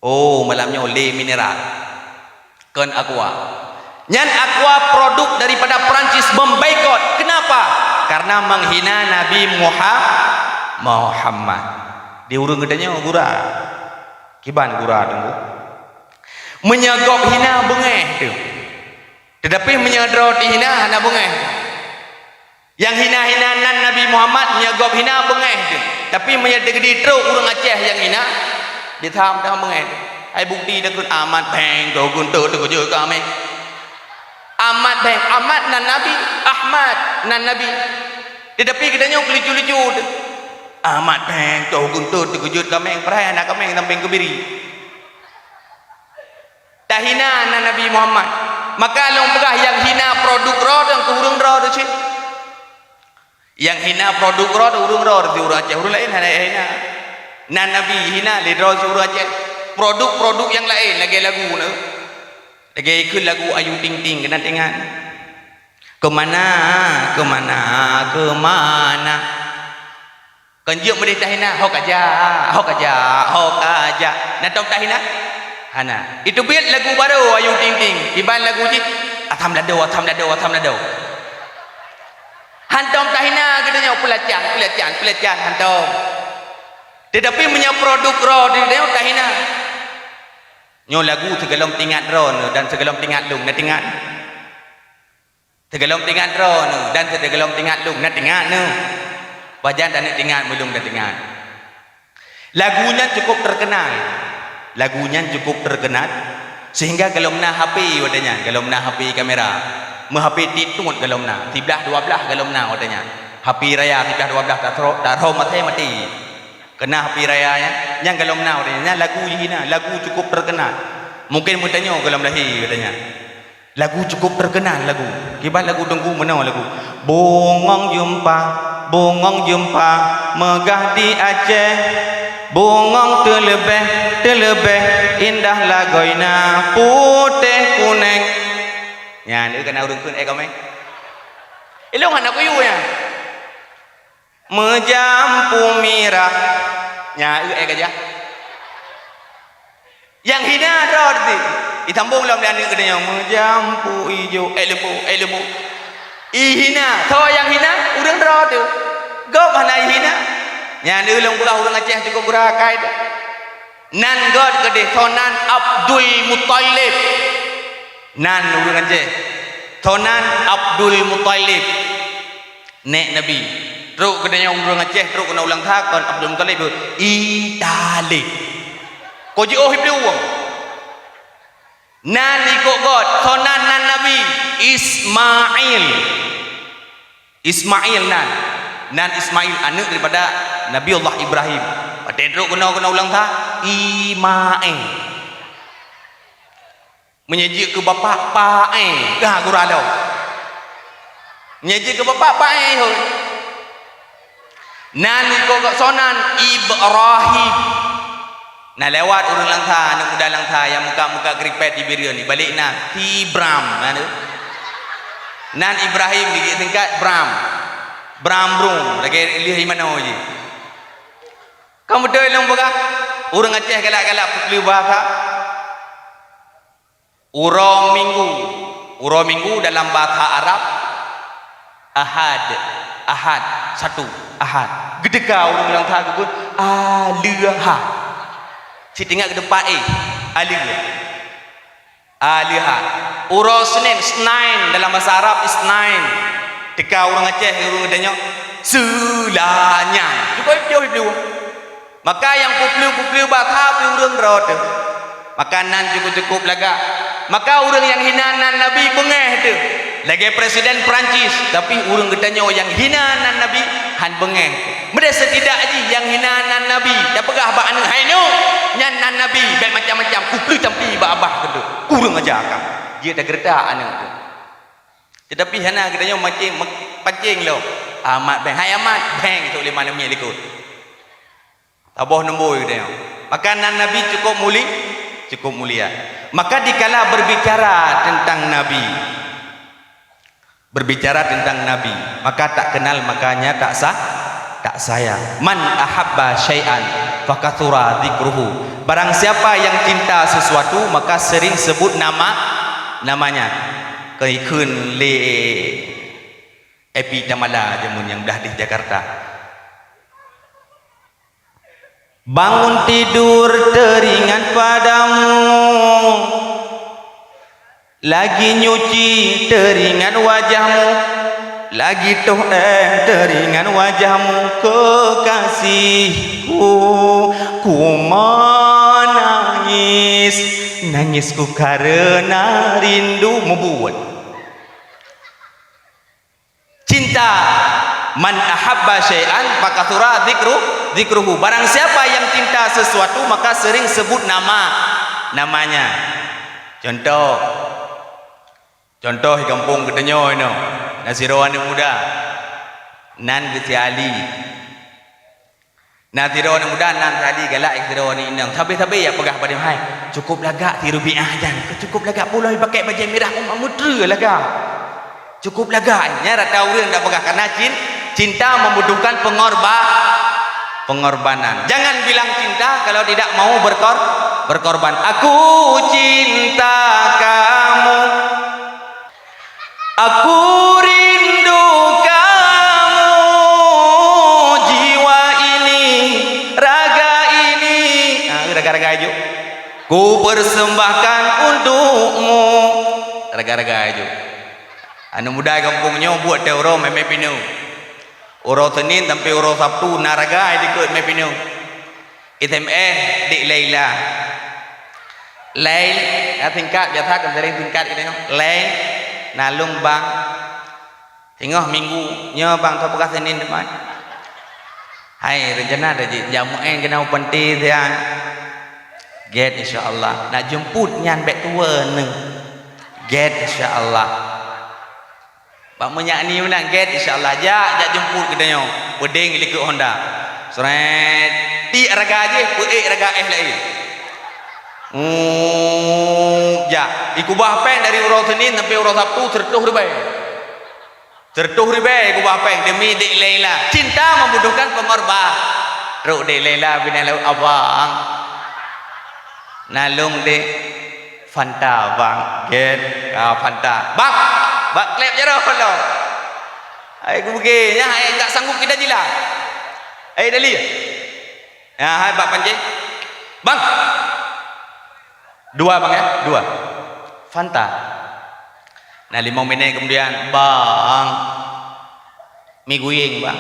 Oh, malam nyoe lé mineral. Kon Aqua. Nyan Aqua produk daripada Perancis memboikot. Kenapa? Karena menghina Nabi Muha-, Muhammad. Di ureueng geutanyoe gura. Kiban gura teungku. Meunyoe gob hina beungéh teuh. Tetapi meunyoe droe teuhina hana beungéh. Nyang hina-hina nan Nabi Muhammad, meunyoe gob hina beungéh teuh. Tapi meunyoe teukeudi trok ureueng Aceh nyang hina, disam dah beungéh teuh. Hai bukti takheun Ahmad Beng, toh guntot teukeujot kami. Ahmad Beng, Ahmad nan Nabi, Ahmad nan Nabi. Tetapi geutanyoe keulicu-licu teuh. Ahmad Beng, toh guntot teukeujot kameng, padahai hana kameng sampéng keubiri. Tahina nan Nabi Muhammad. Maka lôn peugah nyang hina produk droe teuh keu ureueng droe teuh cit. Nyang hina produk droe teuh ureueng droe teuh, ureueng Aceh, ureueng laén hana hina. Nan Nabi hina lé droe teuh ureueng Aceh. Produk-produk nyang laén lagèe lagu nyoe. Lagèe ikheun lagu Ayu Ting Ting keunan teuingat. Kemana, kemana, kemana? Kon jeuet meudeh tahina, ho kaja, ho kaja, ho kaja. Na tom tahina? Hana. Iteubiet lagu barô Ayu Ting Ting. Kiban lagu jih, asam lado, asam lado, asam lado. Hantom tahina geutanyoe, peulacan, peulacan, peulacan, hantom. Tetapi meunyoe produk droe teuh tahina. Nyoe lagu sigohlom teuingat droeneuh dan sigohlom teuingat lôn, na teuingat? Sigohlom teuingat droeneuh dan sigohlom teuingat lôn, na teuingat neuh. Pajan taneuk teuingat meulôn dan teuingat. Lagu nyan cukup terkenal. Lagu nyan cukup terkenal sehingga gohlom na H P watèe nyan, gohlom na H P kamera. Meu-H P tiep tuet gohlom na, siblaih dua blaih gohlom na watèe nyan. H P raya siblaih dua blaih, tak tro-, tak tro maté, maté. Keunan H P raya nyan, nyan gohlom na watèe nyan. Nyan lagu jih na, lagu cukup terkenal. Mungkin meutanyoe gohlom lahé watèe nyan. Lagu cukup terkenal lagu. Kiban lagu Teungku meunoe lagu. Bungong jeumpa, bungong jeumpa, meugah di Aceh. Bungong teuleubeh, teuleubeh, indah lagoina, putéh kuneng. Nyan, eu, kana ureueng kheun, eh, kaumé. Ilôn hana kuyue nyan. Meujampu mirah. Nyan, eu, eh, gajah. Nyang hina droe teuh. Itambong lom lé aneuk geutanyoe, meujampu ijo, eh, leumo, eh, leumo. Ihina, soe nyang hina? Ureueng droe teuh. Gob hana ihina. Nyan ulôn peugah ureueng Aceh cukup beurakai teuh. Nan göt keudeh, soe nan? Abdul Muthalib. Nan ureueng Aceh. Soe nan? Abdul Muthalib. Nèk Nabi. Trok geutanyoe ureueng Aceh, trok keunoe u Langsa, kon Abdul Muthalib, i Talib. Ko jiôh i Plueng. Nan ikôt göt, soe nan nan Nabi? Ismail. Ismail nan. Nan Ismail, aneuk daripada Nabi Allah Ibrahim. Watèe trok keunoe, keunoe u Langsa, Imail. Meunyoe jeuet keu bapak, Paéh, ka gura lom. Meunyoe jeuet keu bapak, Paéh hôi. Nan ikôt geuh soe nan? Ibrahim. Na lewat ureueng Langsa, aneuk muda Langsa nyang muka-muka kripet di Bireuen, ibalek na, si Bram, na tu. Nan Ibrahim, geugeuk singkat Bram. Bram Brung, lagèe lheueh Imanoe jih. Ka meuteui lôn peugah, ureueng Aceh galak-galak peue bahasa. Uroe Minggu. Uroe Minggu dalam bahasa Arab, Ahad. Ahad, satu. Ahad. Geuteuka ureueng Langsa geukheun, Aleuha. Cit ingat geuteumpat, eh. Aleuha. Aleuha. Uroe Senin, Isnain. Dalam bahasa Arab, Isnain. Teuka ureueng Aceh, ureueng geutanyoe, Seulanya. Cukup jauh di luwa. Maka nyang peue-peue-peue bak that pi ureueng droe teuh. Maka nan cukup-cukup lagak. Maka ureueng nyang hina nan Nabi beungéh teuh. Lagèe Presiden Perancis, tapi ureueng geutanyoe nyang hina nan Nabi han beungéh. Meudeh setidak jih nyang hina nan Nabi, tapeugah bak aneuk, "Hai neuk, nyan nan Nabi, bèk macam-macam, kupeue tampi bak abah keunoe." Kureueng aja ka. Jeuet tageureutak aneuk teuh. Teutapi hana geutanyoe mancing, pancing lom. Amat bèng, hai Amat, bèng, sok lima neumi likot. Saboh numbôi geutanyoe. Maka nan Nabi cukup muli-, cukup mulia. Maka dikala berbicara tentang Nabi, berbicara tentang Nabi, maka tak kenal makanya tak sa-, tak sayang. Man ahabba syai'an fakatsura dzikruhu. Barang siapa yang cinta sesuatu, maka sering sebut nama, namanya. Keu ikheun lé Epi Tamala jameun nyang blah di Jakarta. Bangun tidur teringat padamu, lagi nyuci teringat wajahmu, lagi toh èh teringat wajahmu, kekasihku, ku menangis, nangisku karena rindu, meubuet. Cinta, man ahabba syai'an fakatsura dzikru-, dzikruhu. Barang siapa yang cinta sesuatu, maka sering sebut nama, namanya. Contoh, contoh di gampông geutanyoe inoe, na sidroe aneuk muda, nan geuh si Ali. Na sidroe aneuk muda nan tadi galak sidroe aneuk inong. Sabe-sabe jak peugah bak hai, "Cukup lagak si Rubiah nyan. Cukup lagak pulo, pakai bajèe mirah, umat meutreu lagak. Cukup lagak." Nyan rata ureueng dak peugah, karena cin-, cinta membutuhkan pengorba-, pengorbanan. Jangan bilang cinta kalau tidak mau berkor-, berkorban. Aku cinta kamu. Aku rindu kamu, jiwa ini, raga ini. Ah, raga-raga aju. Ku persembahkan untukmu. Raga-raga aju. Aneuk muda gampông nyoe buet teuh uroe mé-mé pineung. Uroe Senin sampoe uroe Sabtu na raga dikeue mé pineung. S M S Dek Laila. Lail, ya, singkat, biasa kan sering singkat gitu nyoe. Lail, na lôn bang. Singoh minggu, nyoe bang, ka peugah Senin teuma. Hai, rencana dah jih, jam meu'en keunoe panti siang. Gét, insya Allah. Nak jemput nyan bèk tuwo neuh. Gét, insya Allah. Bak meunyak ni meunan gét, insya Allah. Jak, jak jemput geutanyoe. Peudeng likot Honda. Sret. Tiek raga jih, peuék raga éh laén. Hmm, jak. Ikubah péng dari uroe Senin sampoe uroe Sabtu, seureutôh ribèe. Seureutôh ribèe ikubah péng demi Dek Laila. Cinta membutuhkan pengorban. Trok Dek Laila binéh lawét, "Abang, na lôn deh." "Fanta, bang." "Gét, ah, Fanta." "Bang, bak klep jaroe lom." Hai geubeuge, nyan hai enggak sanggup kita jilat. Hai Dali. Ya, hai bak pancéng. "Bang." "Dua, bang, ya? Dua." "Fanta." Nah, limong minét kemudian, "Bang." "Mi gureng, bang."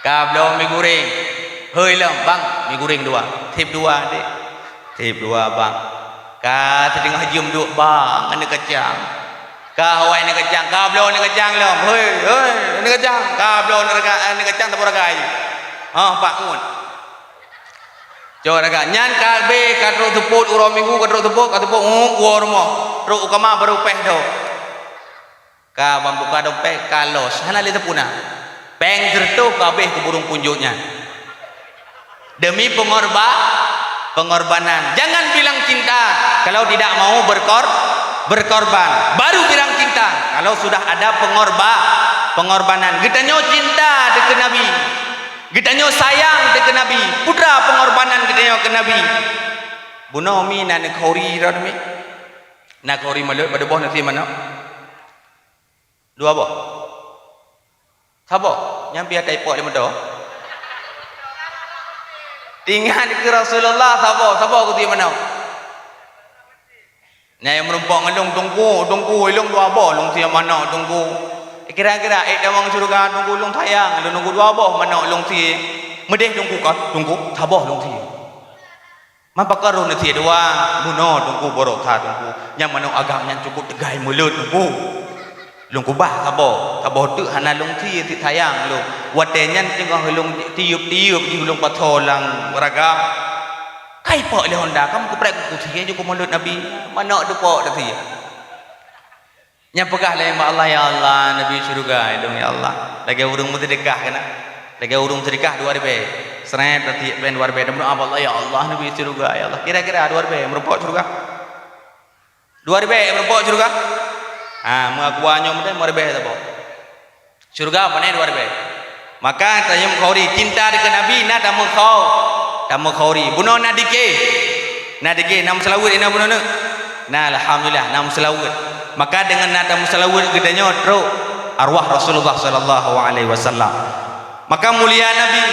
"Ka bloe mi gureng." "Hôi lom, bang, mi gureng dua." "Seb dua, deh." "Seb dua, bang." Ka siteungoh jeuem duek, "Bang, aneuk kacang." Ka hôi aneuk kacang, ka bloe aneuk kacang lom. "Hôi, hôi, aneuk kacang." Ka bloe aneuk ka-, aneuk kacang saboh raga jih. Hah, pat ngon. Cok raga. Nyan ka abéh, ka trok seupôt uroe Minggu, ka trok seupôt, ka seupôt, ngon, woe rumoh. Trok u kama baru péh dong. Ka ban buka dompet, ka los, hana lé teupeu na. Péng seureutôh ka abéh keu burung punjot nyan. Demi pengorba-, pengorbanan. Jangan bilang cinta kalau tidak mau berkor-, berkorban. Baru bilang cinta kalau sudah ada pengorba-, pengorbanan. Geutanyoe cinta dikeue Nabi. Geutanyoe sayang dikeue Nabi. Peue teuma pengorbanan geutanyoe keu Nabi. Bunoe mi na neukhauri droeneuh mi. Na khauri malot, padub boh nasi manok? Dua boh. Saboh, nyang biasa ipok lé meudo. Ingat keu Rasulullah, saboh, saboh keu sie manok. Nyan nyang meurumpok ngon lôn, "Teungku, Teungku, ilôn dua boh lôn sie manok, Teungku. Kira-kira ék tamong syeuruga, Teungku, lôn sayang, lôn nunggu dua boh manok lôn sie." "Meudeh, Teungku, ka, Teungku, saboh lôn sie." "Man pakon roh neusie dua?" "Bunoe, Teungku, barô that, Teungku. Nyang manok agam nyan cukôp teugai mulot, Teungku. Lôn keubah saboh, saboh teuk hana lôn sie, cit sayang lôn. Watèe nyan teungoh lôn tiyeub-tiyeub jih lôn pasoe lam raga. Ka ipok lé honda, ka meukeupret keu sie jukôp mulot Nabi. Manok teupok teusie." Nyan peugah lé bak Allah, "Ya Allah, Nabi syeuruga ilôn, ya Allah." Lagèe ureueng meuseudeukah keunan. Lagèe ureueng seudeukah dua ribèe. Srét, tatiek péng dua ribèe, dan meudoa bak Allah, "Ya Allah, Nabi syeuruga, ya Allah." Kira-kira dua ribèe meurumpok syeuruga. Dua ribèe meurumpok syeuruga. Ha, meuakua nyoe meunan lima ribèe saboh. Syeuruga pane dua ribèe. Maka tanyoe meukhuri, cinta dikeue Nabi na tameukhau-, tameukhuri. Bunoe na dike. Na dike, na meuseulaweuet inoe bunoe neuk. Na, alhamdulillah, na meuseulaweuet. Maka deungon na tameuseulaweuet geutanyoe trok arwah Rasulullah sallallahu alaihi wasallam. Maka mulia Nabi.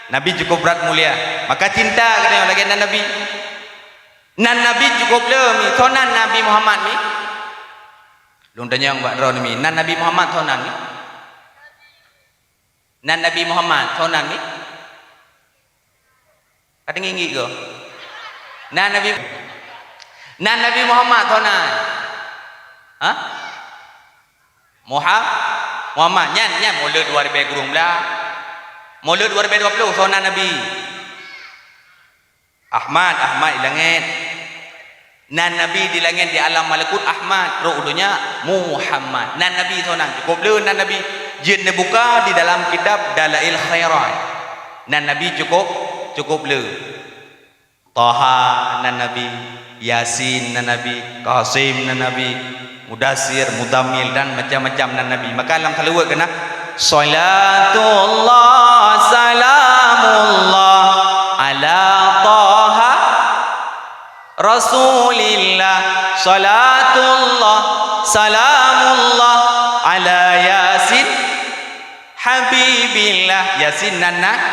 Nabi cukôp brat mulia. Maka cinta geutanyoe lagèe nan Nabi. Nan Nabi cukôp le mi, soe nan Nabi Muhammad mi? Lôn tanyong bak droeneuh mi, nan Nabi Muhammad soe nan mi? Nan Nabi Muhammad soe nan mi? Ka teungieng-ngieng goe. Nan Nabi, nan Nabi Muhammad soe nan? Hah? Muha-, Muhammad. Nyan, nyan mulot dua ribèe kureueng blah. Mulot dua ribèe dua ploh soe nan Nabi? Ahmad, Ahmad di langèt. Nan Nabi di langèt di alam malakut Ahmad, trok u donya Muhammad. Nan Nabi soe nan, cukôp le nan Nabi. Jeuet neubuka di dalam kitab Dalail Khairat. Nan Nabi cukôp, cukôp le. Taha nan Nabi, Yasin nan Nabi, Qasim nan Nabi, Mudassir, Muzammil, dan macam-macam nan Nabi. Maka lam seulaweuet keunan, "Shalatullah, salamullah, ala Taha Rasulillah. Shalatullah, salamullah, ala Yasin Habibillah." Yasin nan na-,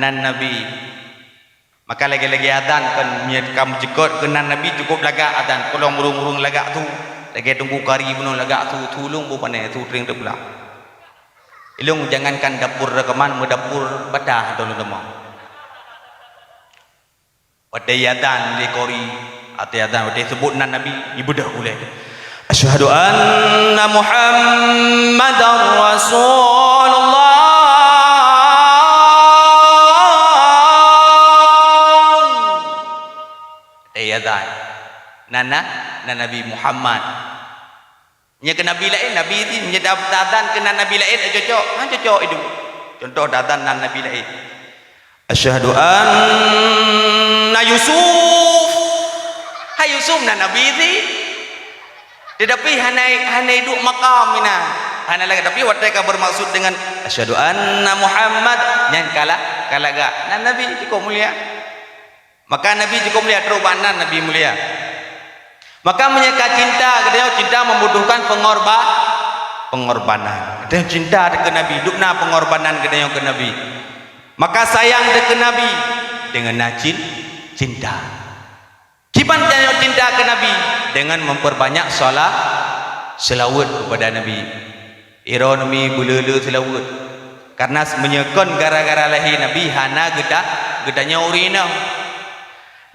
nan Nabi. Maka lagèe-lagèe azan kon, meunyo ka meucukôp keu nan Nabi, cukôp lagak azan, peulom ureueng-ureueng lagak su. Lagèe Teungku Kari bunoe lagak su, su lôn boh pané, su trieng teupeula. Ilôn jangankan dapur reukaman, meudapur bata droeneuh teuma. Watèe iazan lé kori, watèe iazan, watèe seubut nan Nabi, ibeudôh ulèe. Asyhadu anna Muhammadar Rasulullah. Watèe iazan. Nan, nan, nan Nabi Muhammad. Nyan keu nabi laén, nabi ti, nyan da-, da-, dan keu nan nabi laén, eh, cocok. Han cocok itu. Contoh da-, dan nan nabi laén. Asyhadu anna Yusuf. Hai Yusuf nan nabi ti. Tetapi hana, hana iduek makam inan. Hana lagak, tapi watèe ka bermaksud dengan asyhadu anna Muhammad, nyan ka la-, ka lagak. Nan nabi cukup mulia. Maka Nabi cukup mulia, trok bak nan Nabi mulia. Maka meunyoe ka cinta, geutanyoe cinta membutuhkan pengorba-, pengorbanan. Geutanyoe cinta keu Nabi, dum na pengorbanan geutanyoe keu Nabi. Maka sayang keu Nabi dengan na cin-, cinta. Kiban tanyoe cinta keu Nabi dengan memperbanyak salat, selawat kepada Nabi. Droeneuh mi beuleu-leu seulaweuet. Karena meunyoe kon gara-gara lahé Nabi hana geuta-, geutanyoe ureueng inong.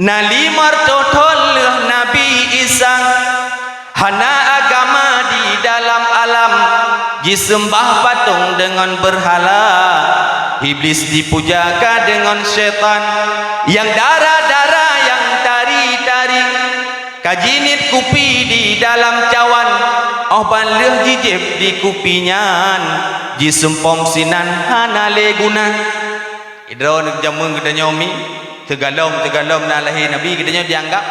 Na limong reutôh thon lheueh Nabi Isa, hana agama di dalam alam, jiseumbah patong deungon beurhala. Iblis dipuja ka deungon syaitan, nyang dara-dara, nyang tari-tari. Ka jiniet kupi di dalam cawan, óh ban lheueh jijieb di kupi nyan, jisumpom sinan hana lé guna. Droeneuh jameun geutanyoe mi, teugalom-teugalom na lahé Nabi, geutanyoe jianggab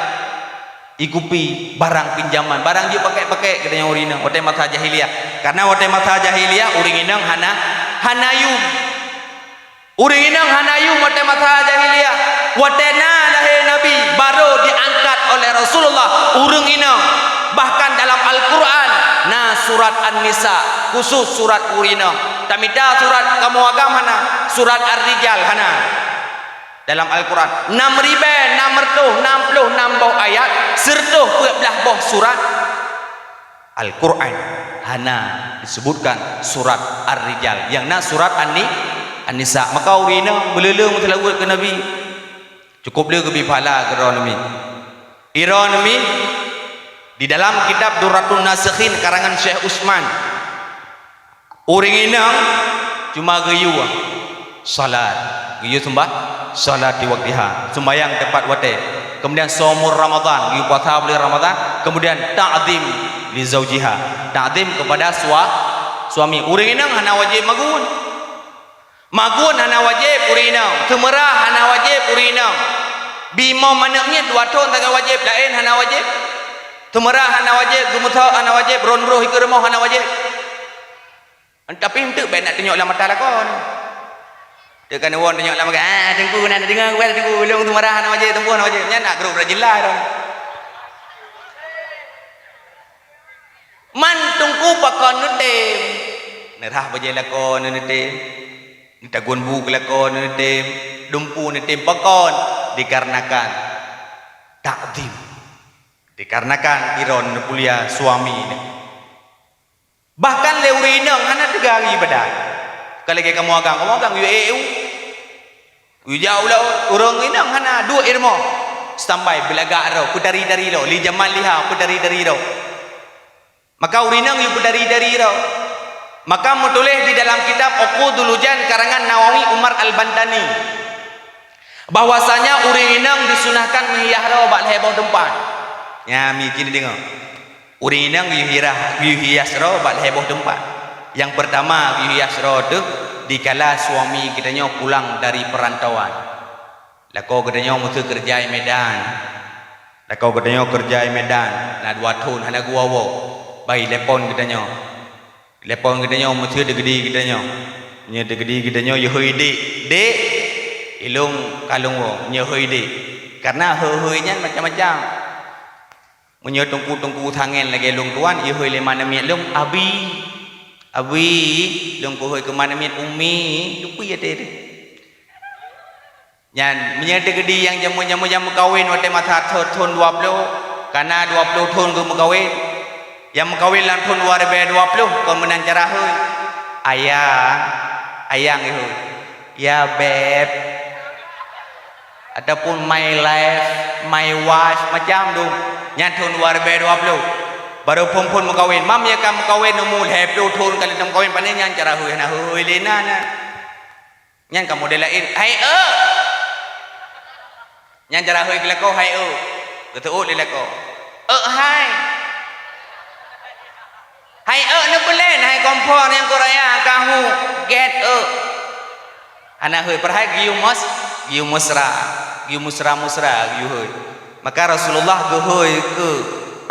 ie kupi barang pinjaman, barang jeuet pakèk-pakèk geutanyoe ureueng inong watèe masa jahiliyah. Karena watèe masa jahiliyah ureueng inong hana, hana yum. Ureueng inong hana yum watèe masa jahiliyah. Watèe na lahé Nabi, baru diangkat oleh Rasulullah ureueng inong. Bahkan dalam Al-Quran na surat An-Nisa, khusus surat ureueng inong. Tamita surat kamoe agam hana, surat Ar-Rijal hana. Dalam Al-Quran, nam ribèe nam reutôh nam ploh nam boh ayat, sireutôh peuet blah boh surat. Al-Quran hana disebutkan surat Ar-Rijal, nyang na surat An-Ni-, An-Nisa. Maka ureueng inong beuleu-leu meuseulaweuet keu Nabi. Cukup lé geubri pahala keu droeneuh mi. Droeneuh mi, di dalam kitab Durratun Nasikhin karangan Syekh Utsman, ureueng inong cuma geuyue salat, geuyue seumbah-, salat di waktiha, seumbahyang tepat watèe, kemudian shaumur Ramadan, geuyue puasa buleuen Ramadan, kemudian ta'zim li zaujiha, ta'zim kepada sua-, suami. Ureueng inong hana wajéb magun. Magun hana wajéb ureueng inong, seumeurah hana wajéb ureueng inong. Bimom aneuk miet dua thon sagai wajéb, laén hana wajéb. Seumeurah hana wajéb, geumeuthok hana wajéb, ron broh ikeue rumoh hana wajéb. Tapi eunteuk bèk na tunyok lam mata lakoe. Teuk kan won tunyok lam mata, "Ah, teungku na deungoe, wèl teungku, ulôn seumeurah hana wajéb, teungku hana wajéb." Nyan na grob rajin lah dong. Man teungku pakon neutem. Neurhah bajèe lakoe neutem. Neutagun bu keu lakoe neutem. Dumpu neutem pakon. Dikarenakan takzim. Dikarenakan droeneuh neupulia suami neuh. Bahkan lé ureueng inong hana teuga ibadat. Ka lagèe kamoe agam, kamoe agam yue eu. Ujak ulah ureueng inong hana duek i rumoh. Standby beulagak droe, peutari-tari droe, li jaman liha peutari-tari droe. Maka ureueng inong yue peutari-tari droe. Maka meutuléh di dalam kitab Uqudul Lujan karangan Nawawi Umar Al-Bantani, bahwasanya ureueng inong disunahkan meuhias droe bak lhèe boh teumpat. Nyan mi cit deungoe. Ureueng inong geuyue hias, geuyue hias droe bak lhèe boh teumpat. Nyang peurtama geuyue hias droe teuh dikala suami geutanyoe pulang dari perantauan. Lakoe geutanyoe meuseu keureuja i Medan. Lakoe geutanyoe keureuja i Medan, na dua thon hana geuwoe-woe. Bah i telepon geutanyoe. Telepon geutanyoe meuseu deukeudi geutanyoe. Meunyoe deukeudi geutanyoe, yue hôi dek, "Dek, ilôn ka lôn woe," nyoe hôi dek. Karena hôi-hôi nyan macam-macam. Meunyoe teungku-teungku sangén lagèe lôn tuan, ihôi lé ma namiet lôn, "Abi, Abi," lôn peuhôi keu ma namiet, "Umi," geupui até teuh. Nyan, meunyoe teukeudi nyang jameun-jameun nyang meukawen watèe masa thon, thon dua ploh, ka na dua ploh thon geumeukawen, Nyang meukawen lam thon dua ribèe dua ploh kon meunan cara hôi. Ayang, ayang geuhôi. Ya beb. Ataupun my life, my wife, macam dum. Nyan thon dua ribèe dua ploh. Barô phôn-phôn meukawen. Mam ya ka meukawen umu lhèe ploh thon ka lheueh meukawen, pane nyan cara hôi hana hôi lé na, na. Nyan ka model laén, "Hai eu." Nyan cara hôi geulakoe, "Hai eu." Geuteuôt lé lakoe, "Eu hai." "Hai eu neupeulén, hai kompor nyang kuraya kahu, gét eu." Hana hôi, padahai geuyue mes-, geuyue mesra, geuyue mesra-mesra geuyue hôi. Maka Rasulullah geuhôi keu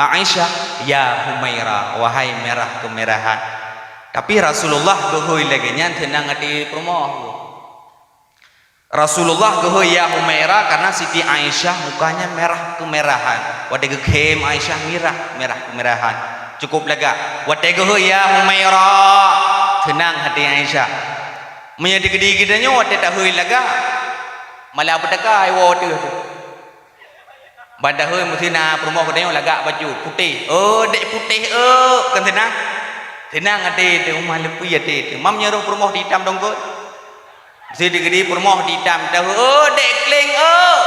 Aisyah, "Ya Humaira, wahai merah keumerahan." Tapi Rasulullah geuhôi lagèe nyan teunang até peurumoh. Rasulullah geuhôi, "Ya Humaira," karena Siti Aisyah mukanya merah keumerahan. Watèe geukhém Aisyah mirah, merah keumerahan. Cukup lagak. Watèe geuhôi, "Ya Humaira," teunang até Aisyah. Meunyoe di geutanyoe watèe tahôi lagak, malah beutaka ai woe teuh. Ban tahôi meusti na peurumoh geutanyoe lagak baju putéh. "Oh, dek putéh, oh," kan teunang. Teunang até teuh, uma leupie até teuh. Mam nyan roh peurumoh di itam dongkot. Meusti di geutanyoe peurumoh di itam tahôi, "Oh, dek kleng, oh."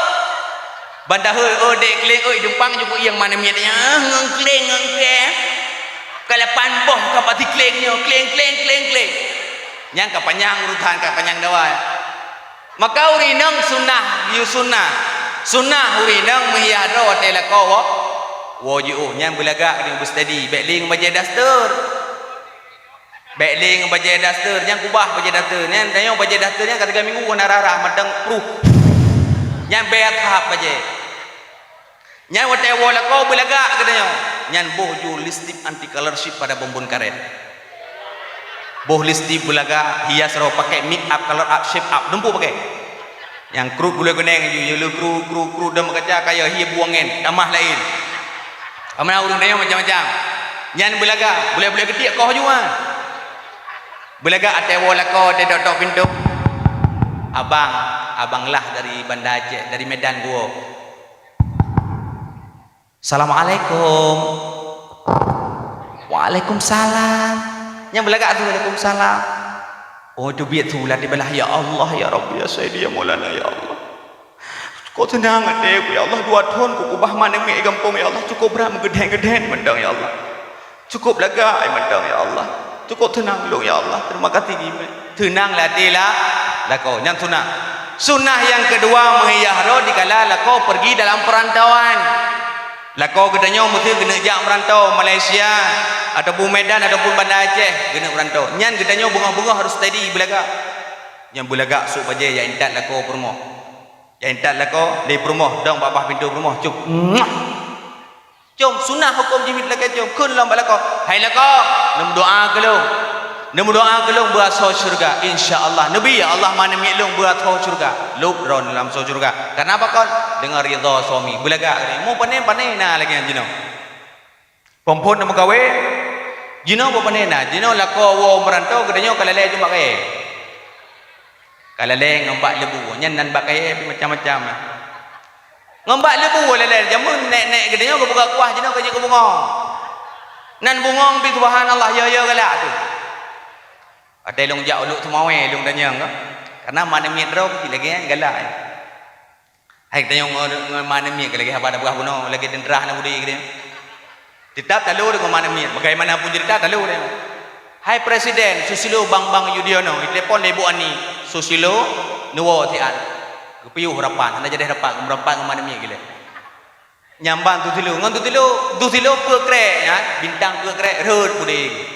Ban tahôi, "Oh, dek kleng, oh," dumpang jukuk ieng mana miet nyan, ngon kleng, ngon kleng. Ka lapan boh ka pati kleng nyoe, kleng, kleng, kleng, kleng. Nyan ka panyang urusan, ka panyang dawa. Maka ureueng inong sunnah, yue sunnah. Sunnah ureueng inong meuhias droe watèe lakoe woe, woe jiôh. Nyan beulagak keuneuk beustadi, bèk lé ngon bajèe daster. Bèk lé ngon bajèe daster, nyan kubah bajèe daster. Nyan tanyoe bajèe daster nyan ka tiga minggu hana rarah, mantong pruh. Nyan bèe that bajèe. Nyan watèe woe lakoe beulagak geutanyoe. Nyan boh ju lipstik anti color shift pada bonbon karet. Boh lipstik beulagak, hias droe pakai make up, color up, shape up, dumpeue pakai. Nyang kruk gulèe guneng ju, yue le kruk, kruk, kruk, dan meukaca kaya hi buang ngen, tamah laén. Kamoe ureueng tanyoe macam-macam. Nyan beulagak, bulèe-bulèe geutiek koh ju, ah. Beulagak watèe woe lakoe, watèe tok-tok pintoe. Abang, abang lah dari Banda Aceh, dari Medan geuwoe. "Assalamualaikum." "Waalaikumsalam." Nyang beulagak tu, "Waalaikumsalam." Oh, teubiet su lam teubelah, "Ya Allah, ya Rabbi, ya Sayyidi, ya Maulana, ya Allah. Cukup teunang até ku, ya Allah, dua thon ku kubah manéh miet gampông, ya Allah, cukup brat meugeudhen-geudhen mantong, ya Allah. Cukup lagak mantong, ya Allah. Cukup teunang lôn, ya Allah. Terima kasih, Gimé." Teunang lam até lah, lakoe. Nyan sunnah. Sunnah nyang keudua, meuhias droe dikala lakoe pergi dalam perantauan. Lakoe geutanyoe meusti keuneuk jak meurantau Malaysia, ataupun Medan, ataupun Banda Aceh, keuneuk meurantau. Nyan geutanyoe beungoh-beungoh harôh steady beulagak. Nyan beulagak sôk bajèe jak intat lakoe peurumoh. Jak intat lakoe lé peurumoh, dong bak bah pintoe peurumoh, cop. Muah! Cop, sunnah huköm jimiet lakèe cop. Kheun lom bak lakoe, "Hai lakoe, neumeudoa keu lôn. Neumeudoa keu lôn beuasoe syeuruga. Insya Allah, neubi Allah manéh miet lôn beuasoe syeuruga." Lôb droeneuh lam asoe syeuruga. Karena pakon? Deungon ridha suami. Beulagak keuneuk. Meu pané-pané na lagèe nyan jinoe. Phôn-phôn neumeukawen. Jinoe peu pané na. Jinoe lakoe woe meurantau, geutanyoe ka lalè jumeu'at kayèe. Ka lalè ngon bak leubue. Nyan nan bak kayèe pih macam-macam. Ngon bak leubue lalè, jameun nèk-nèk geutanyoe geupeugah kuah, jinoe ka jeuet keu bungöng. Nan bungöng pih subhanallah, yo-yo galak teuh. Watèe lôn jak u Lhokseumawe, lôn tanyong ka. Karena manéh miet droe pih lagèe nyan galak. Hai, geutanyoe ngon, ngon manéh miet lagèe haba tapeugah bunoe, lagèe teuntra hana budi geutanyoe. Teutap talo deungon manéh miet, bagaimanapun ceurita talo deungon. Hai Presiden Susilo Bambang Yudhoyono, jitelepon lé Bu Ani, Susilo neuwoe siat. Geupiôh rapat, hana jadeh rapat, geumerapat ngon manéh miet geuh lé. Nyan ban Susilo, ngon Susilo, Susilo peue krek nyan, bintang peue krek, rhot budi.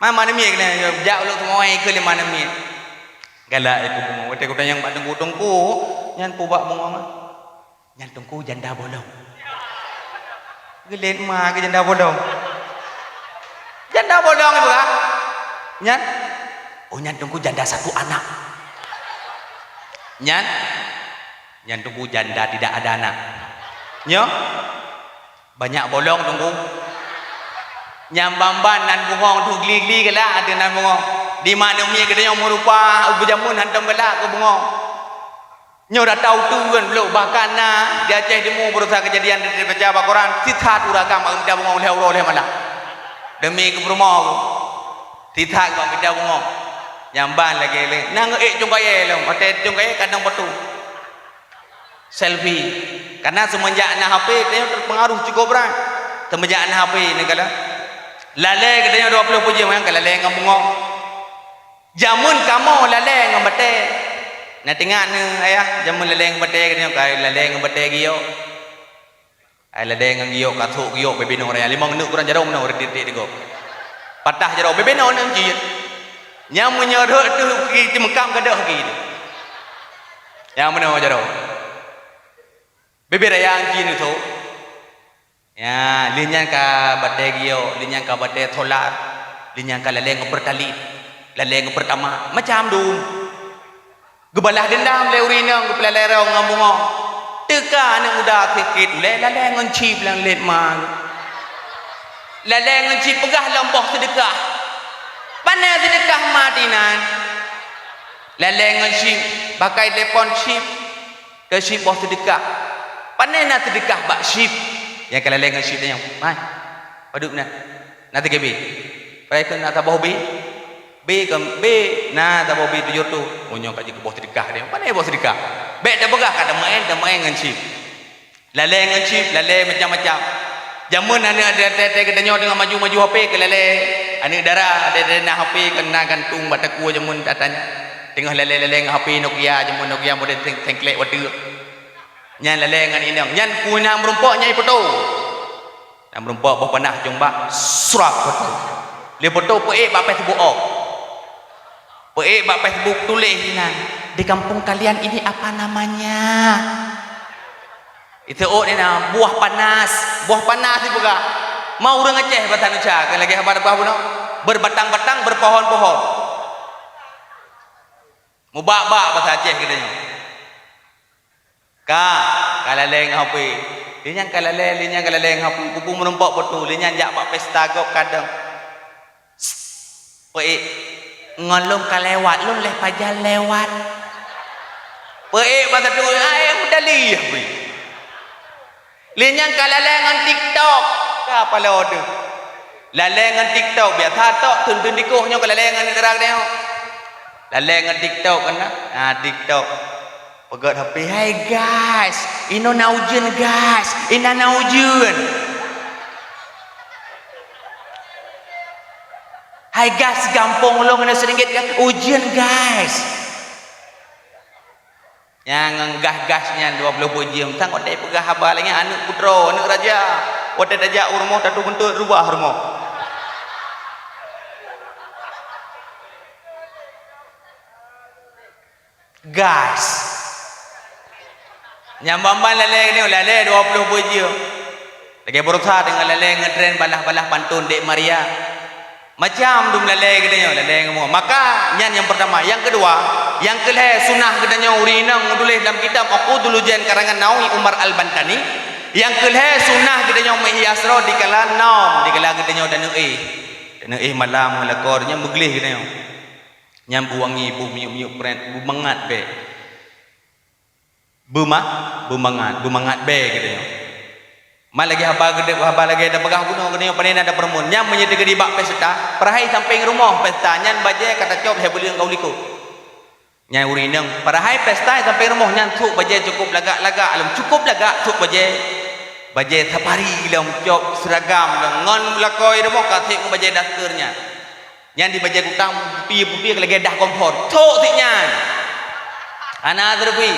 Man manéh miet keunan, jak u Lhokseumawe keu lé manéh miet. Galak lé keu bungöng, watèe kutanyong bak teungku, "Teungku, nyan peue bak bungöng?" "Nyan teungku janda bolong." Geulet ma keu janda bolong. Janda bolong ibu kah? Nyan? Oh, nyan teungku janda satu anak. Nyan? Nyan teungku janda tidak ada anak. Nyoe? Banyak bolong teungku. Nyang ban-ban nan bungöng tu gli-gli galak ateueh nan bungöng. Di manéh miet geutanyoe meurupa beujameun hantom galak keu bungöng. Nyoe dah tahu tu kan belum, bahkan na di Aceh Timur berusaha kejadian di baca bak koran, sithat ureueng agam bak mita bungong lhèe uroe lhèe malam. Demi keu peurumoh tu. Sithat bak mita bungong. Nyang ban lagèe lé. Na ngeuék cong kayèe lom, watèe cong kayèe kadang foto. Selfie. Karena semenjak na H P, tanyoe terpengaruh cukup berat. Semenjak na H P ni kala. Lalè geutanyoe dua ploh peuet jeuem kan, ka lalè ngon bungong. Jameun kamoe lalè ngon batèe. Na teuingat neuh ayah, jameun lalè ngon batèe geutanyoe, ka lalè ngon batèe giok. Ai lalè ngon giok, ka thok giok, bebe noe raya. Limong neuk kurang jaroe meunoe, retik-retik digop. Patah jaroe, bebe noe neuk jih. Nyang meunyoe rhot teuh peuki teumeukam gadôh geuh. Nyang meunoe jaroe. Bebe raya ngon jih neuk thok. Ya, lheueh nyan ka batèe giok, lheueh nyan ka batèe solar, lheueh nyan ka lalè ngon Pertalite, lalè ngon Pertamax, macam dum. Geubalah deundam lé ureueng inong geupeulalè rong ngon bungong. Teuka aneuk muda sikit ulèe lalè ngon chip lam lét ma. Lalè ngon chip peugah lom boh seudeukah. Pane seudeukah ma inan? Lalè ngon chip, pakai telepon chip. Keu chip boh seudeukah. Pane na seudeukah bak chip? Nyang ka lalè ngon chip nyan. Mai. Padub na. Na teuke bi. Pai keu na saboh bi. Bi keu bi na saboh bi tujoh reutôh. Oh, nyoe ka jeuet keu boh seudeukah deh. Pane boh seudeukah? Bèk tapeugah ka tameu'en, tameu'en ngon chip. Lalè ngon chip, lalè macam-macam. Jameun aneuk até-até geutanyoe teungoh maju-maju H P keu lalè. Aneuk dara até-até na H P keu na gantung bak takue jameun ata nyan. Teungoh lalè-lalè ngon H P Nokia jameun, Nokia model seng-, sengklek watèe. Nyan lalè ngon inong. Nyan ku na meurumpok nyan ipoto. Na meurumpok boh panah jong bak, srap poto. Lé poto peuék bak Facebook, oh. Peuék bak Facebook tuléh inan, "Di kampung kalian ini apa namanya?" Iteuôt inan, "Buah panas." Buah panas ipeugah. Ma ureueng Aceh basa neuca, kan lagèe haba teupeugah bunoe. Berbatang-batang, berpohon-pohon. Mubak-bak basa Aceh geutanyoe. Ka, ka lalè ngon H P. Lheueh nyan ka lalè, lheueh nyan ka lalè ngon H P. Kubu meurumpok poto, lheueh nyan jak bak pesta gob kadang. Peuék, ngon lôn ka lewat, lôn lheueh pajan lewat. Peuék basa tu, ai, mudali, H P. Lheueh nyan ka lalè ngon TikTok. Ka paloe deuh. Lalè ngon TikTok, biasa tok teun-teun dikoh nyoe ka lalè ngon neugara geutanyoe. Lalè ngon TikTok kan, ah, TikTok. Peugöt H P, "Hai guys, inoe na ujeuen guys, inan na ujeuen." "Hai guys, gampông ulôn inoe seuringgit guys, ujeuen guys." Nyang gas-gas nyan dua ploh peuet jeuem, sang watèe peugah haba lagèe nyan, aneuk putroe, aneuk raja. Watèe tajak u rumoh, tatu keuntut rubah rumoh. Gas. Nyang ban-ban lalè nyoe, lalè dua ploh peuet jeuem. Lagèe baroesa deungon lalè ngeutren balah-balah pantôn Dek Maria. Macam dum lalè geutanyoe, lalè ngon mua. Maka, nyan nyang peurtama. Nyang keudua, nyang keu lhèe sunah geutanyoe ureueng inong meutuléh lam kitab Uqudul Lujan karangan Nawawi Umar Al-Bantani. Nyang keu lhèe sunah geutanyoe meuhias droe dikala nom, dikala geutanyoe taneuk éh. Taneuk éh malam ngon lakoe, nyan meugleh geutanyoe. Nyan beuwangi, beumiuk-miuk prèt, beumangat bèk. Beuma-, beumangat, beumangat bèe geutanyoe. Ma lagèe haba geude-, haba lagèe tapeugah bunoe geutanyoe, pane na tapeureumeun. Nyan meunyoe teukeudi bak pesta, padahai sampéng rumoh pesta, nyan bajèe ka tacok lhèe buleuen ka u likot. Nyan ureueng inong, padahai pesta sampéng rumoh nyan sôk bajèe cukôp lagak-lagak lom, cukôp lagak sôk bajèe, bajèe safari lom, cok seuragam lom, ngon lakoe rumoh ka sép ngon bajèe daster nyan. Nyan di bajèe kutang, putih-putih lagèe dah kompor. Thok sit nyan. Hana teureupi.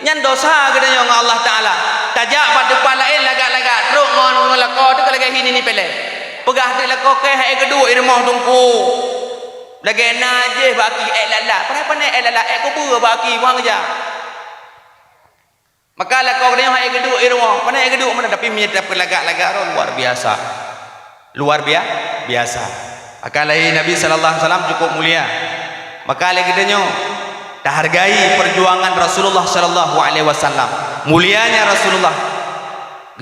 Nyan dosa geutanyoe ngon Allah Taala. Tajak bak teumpat laén lagak-lagak, trok ngon, ngon lakoe teuh ka lagèe hi nini péle. Peugah teuk lakoe kèe hai geuduek i rumoh teungku. Lagèe na jih bak aki èk lalat. Pane-pane èk lalat, èk kubeue bak aki, buang keujak. Maka lakoe geutanyoe hai geuduek i rumoh, pane geuduek meunan, tapi meunyoe tapeulagak-lagak droe luar biasa. Luar bia-, biasa. Maka lahé Nabi sallallahu alaihi wasallam cukup mulia. Maka lé geutanyoe tahargai perjuangan Rasulullah sallallahu alaihi wasallam. Mulianya Rasulullah,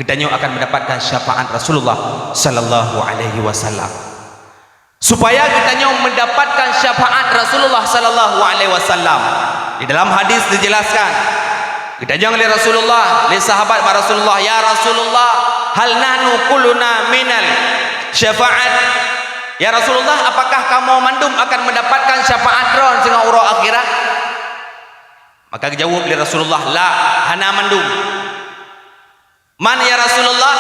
geutanyoe akan mendapatkan syafaat Rasulullah sallallahu alaihi wasallam. Supaya geutanyoe mendapatkan syafaat Rasulullah sallallahu alaihi wasallam. Di dalam hadis dijelaskan, Geutanyong lé Rasulullah, lé sahabat bak Rasulullah, "Ya Rasulullah, hal nahnu kulluna minal syafaat?" "Ya Rasulullah, apakah kamoe mandum akan mendapatkan syafaat droe singoh uroe akhirat?" Maka geujaweueb lé Rasulullah, "La, hana mandum." "Man ya Rasulullah?"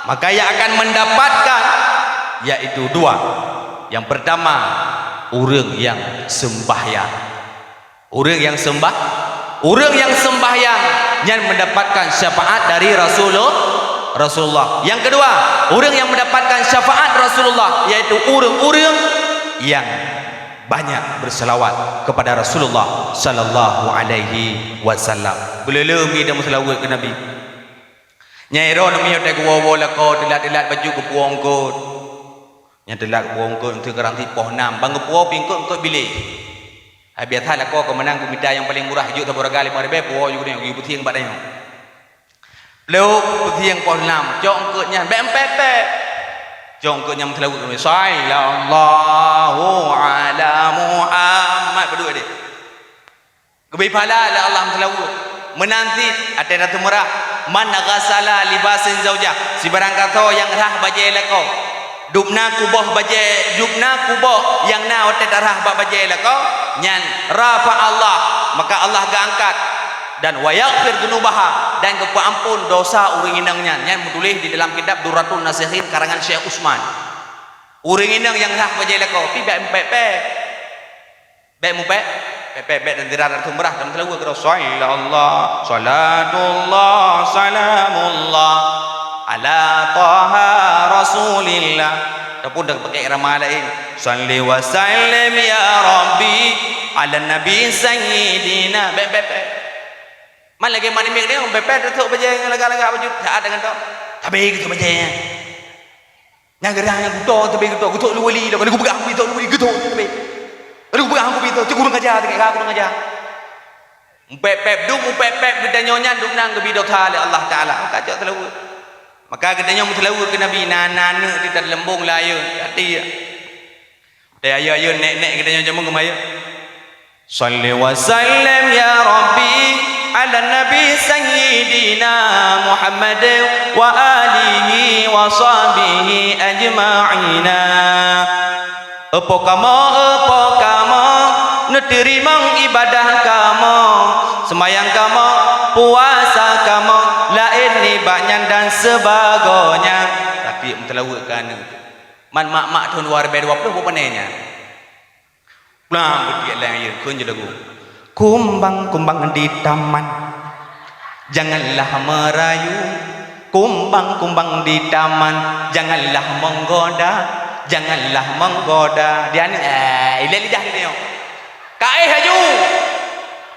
"Maka yang akan mendapatkan yaitu dua. Yang pertama, ureuëng nyang sembahyang." Ureuëng nyang seumbah, ureuëng nyang sembahyang nyan mendapatkan syafaat dari Rasulul-, Rasulullah. Yang kedua, ureuëng nyang mendapatkan syafaat Rasulullah yaitu ureuëng-ureuëng nyang banyak berselawat kepada Rasulullah sallallahu alaihi wasallam. Beuleuleumi dan meuseulaweuet keu Nabi. Nyai ro namiet teuguwoe-woe lakoe, teulat-teulat baju geupuwoe eungkôt. Nyang teulat geupuwoe eungkôt, eungkôt ranti poh nam. Ban geupuwoe pih eungkôt, eungkôt biléh. Hai biasa lakoe keu meunan geumita nyang paleng murah, jeuet saboh raga limong ribèe, puwoe ju nyoe, geupeusieng bak tanyoe. Plôk peusieng poh nam, cok eungkôt nyan, bèk eupèp-pèp. Cok eungkôt nyan meuseulaweuet, "Sallallahu ala Muhammad." Padub deh. Geubri pahala lé Allah meuseulaweuet. Meunan cit, até na teumeurah, "Man ghasala libasin zaujah", sibarang gasoe nyang rhah bajèe lakoe, dubna kuboh bajèe, dubna kuboh nyang na watèe tarhah bak bajèe lakoe, nyan rafa Allah, maka Allah geuangkat. Dan wa yaghfir dzunubaha, dan geupeuamphon dosa ureuëng inong nyan. Nyan meutuléh di dalam kitab Durratun Nasikhin karangan Syekh Utsman. Ureuëng inong nyang rhah bajèe lakoe, pih bèk eupèp-pèp. Bèk mupèp, pèp-pèp bèk, dan zirah dan seumeurah dan seulaweuet keudroe, "Sallallahu, salatullah, salamullah, ala Taha Rasulillah." Ataupun dan pakai irama laén, "Salli wa sallim ya Rabbi ala Nabi Sayyidina." Bèk, bèk, bèk. Man lagèe man miet nyoe, bèk, bèk, teutok bajèe nyang lagak-lagak baju, taat dengan tok. Tapi teutok bajèe nyan. Nyang geurang nyang geuto teubi geuto, geuto lé wali, lôn geupeugah geuto lé wali, geuto teubi. Lôn geupeugah geubi to, cit kurang aja, teuka kurang aja. Mupèp-pèp, dum mupèp-pèp geutanyoe nyan dum nyang geubi dosa lé Allah Taala. Maka cok seulaweuet. Maka geutanyoe meuseulaweuet keu Nabi, na, na aneuk di dalam leumbong layeuen, hati. Teuayeue-ayeue nèk-nèk geutanyoe jameun keumayeue. Salli wa sallim ya Rabbi ala Nabi Sayyidina Muhammad wa alihi wa sahbihi ajma'ina. Eupo kamoe, eupo kamoe, neuteurimong ibadah kamoe, seumayang kamoe, puasa kamoe, laén nibak nyan dan seubagoe nyan. Tapi meuteulaweuet keu aneuk. Man mak-mak thôn dua ribèe dua ploh buet pane nyan. Pulang beudiek lé ayeueng kheun jeuet lagu. Kumbang-kumbang di taman, janganlah merayu. Kumbang-kumbang di taman, janganlah menggoda, janganlah menggoda. Di aneuk, eh, ilèe lidah geutanyoe. Kaéh laju.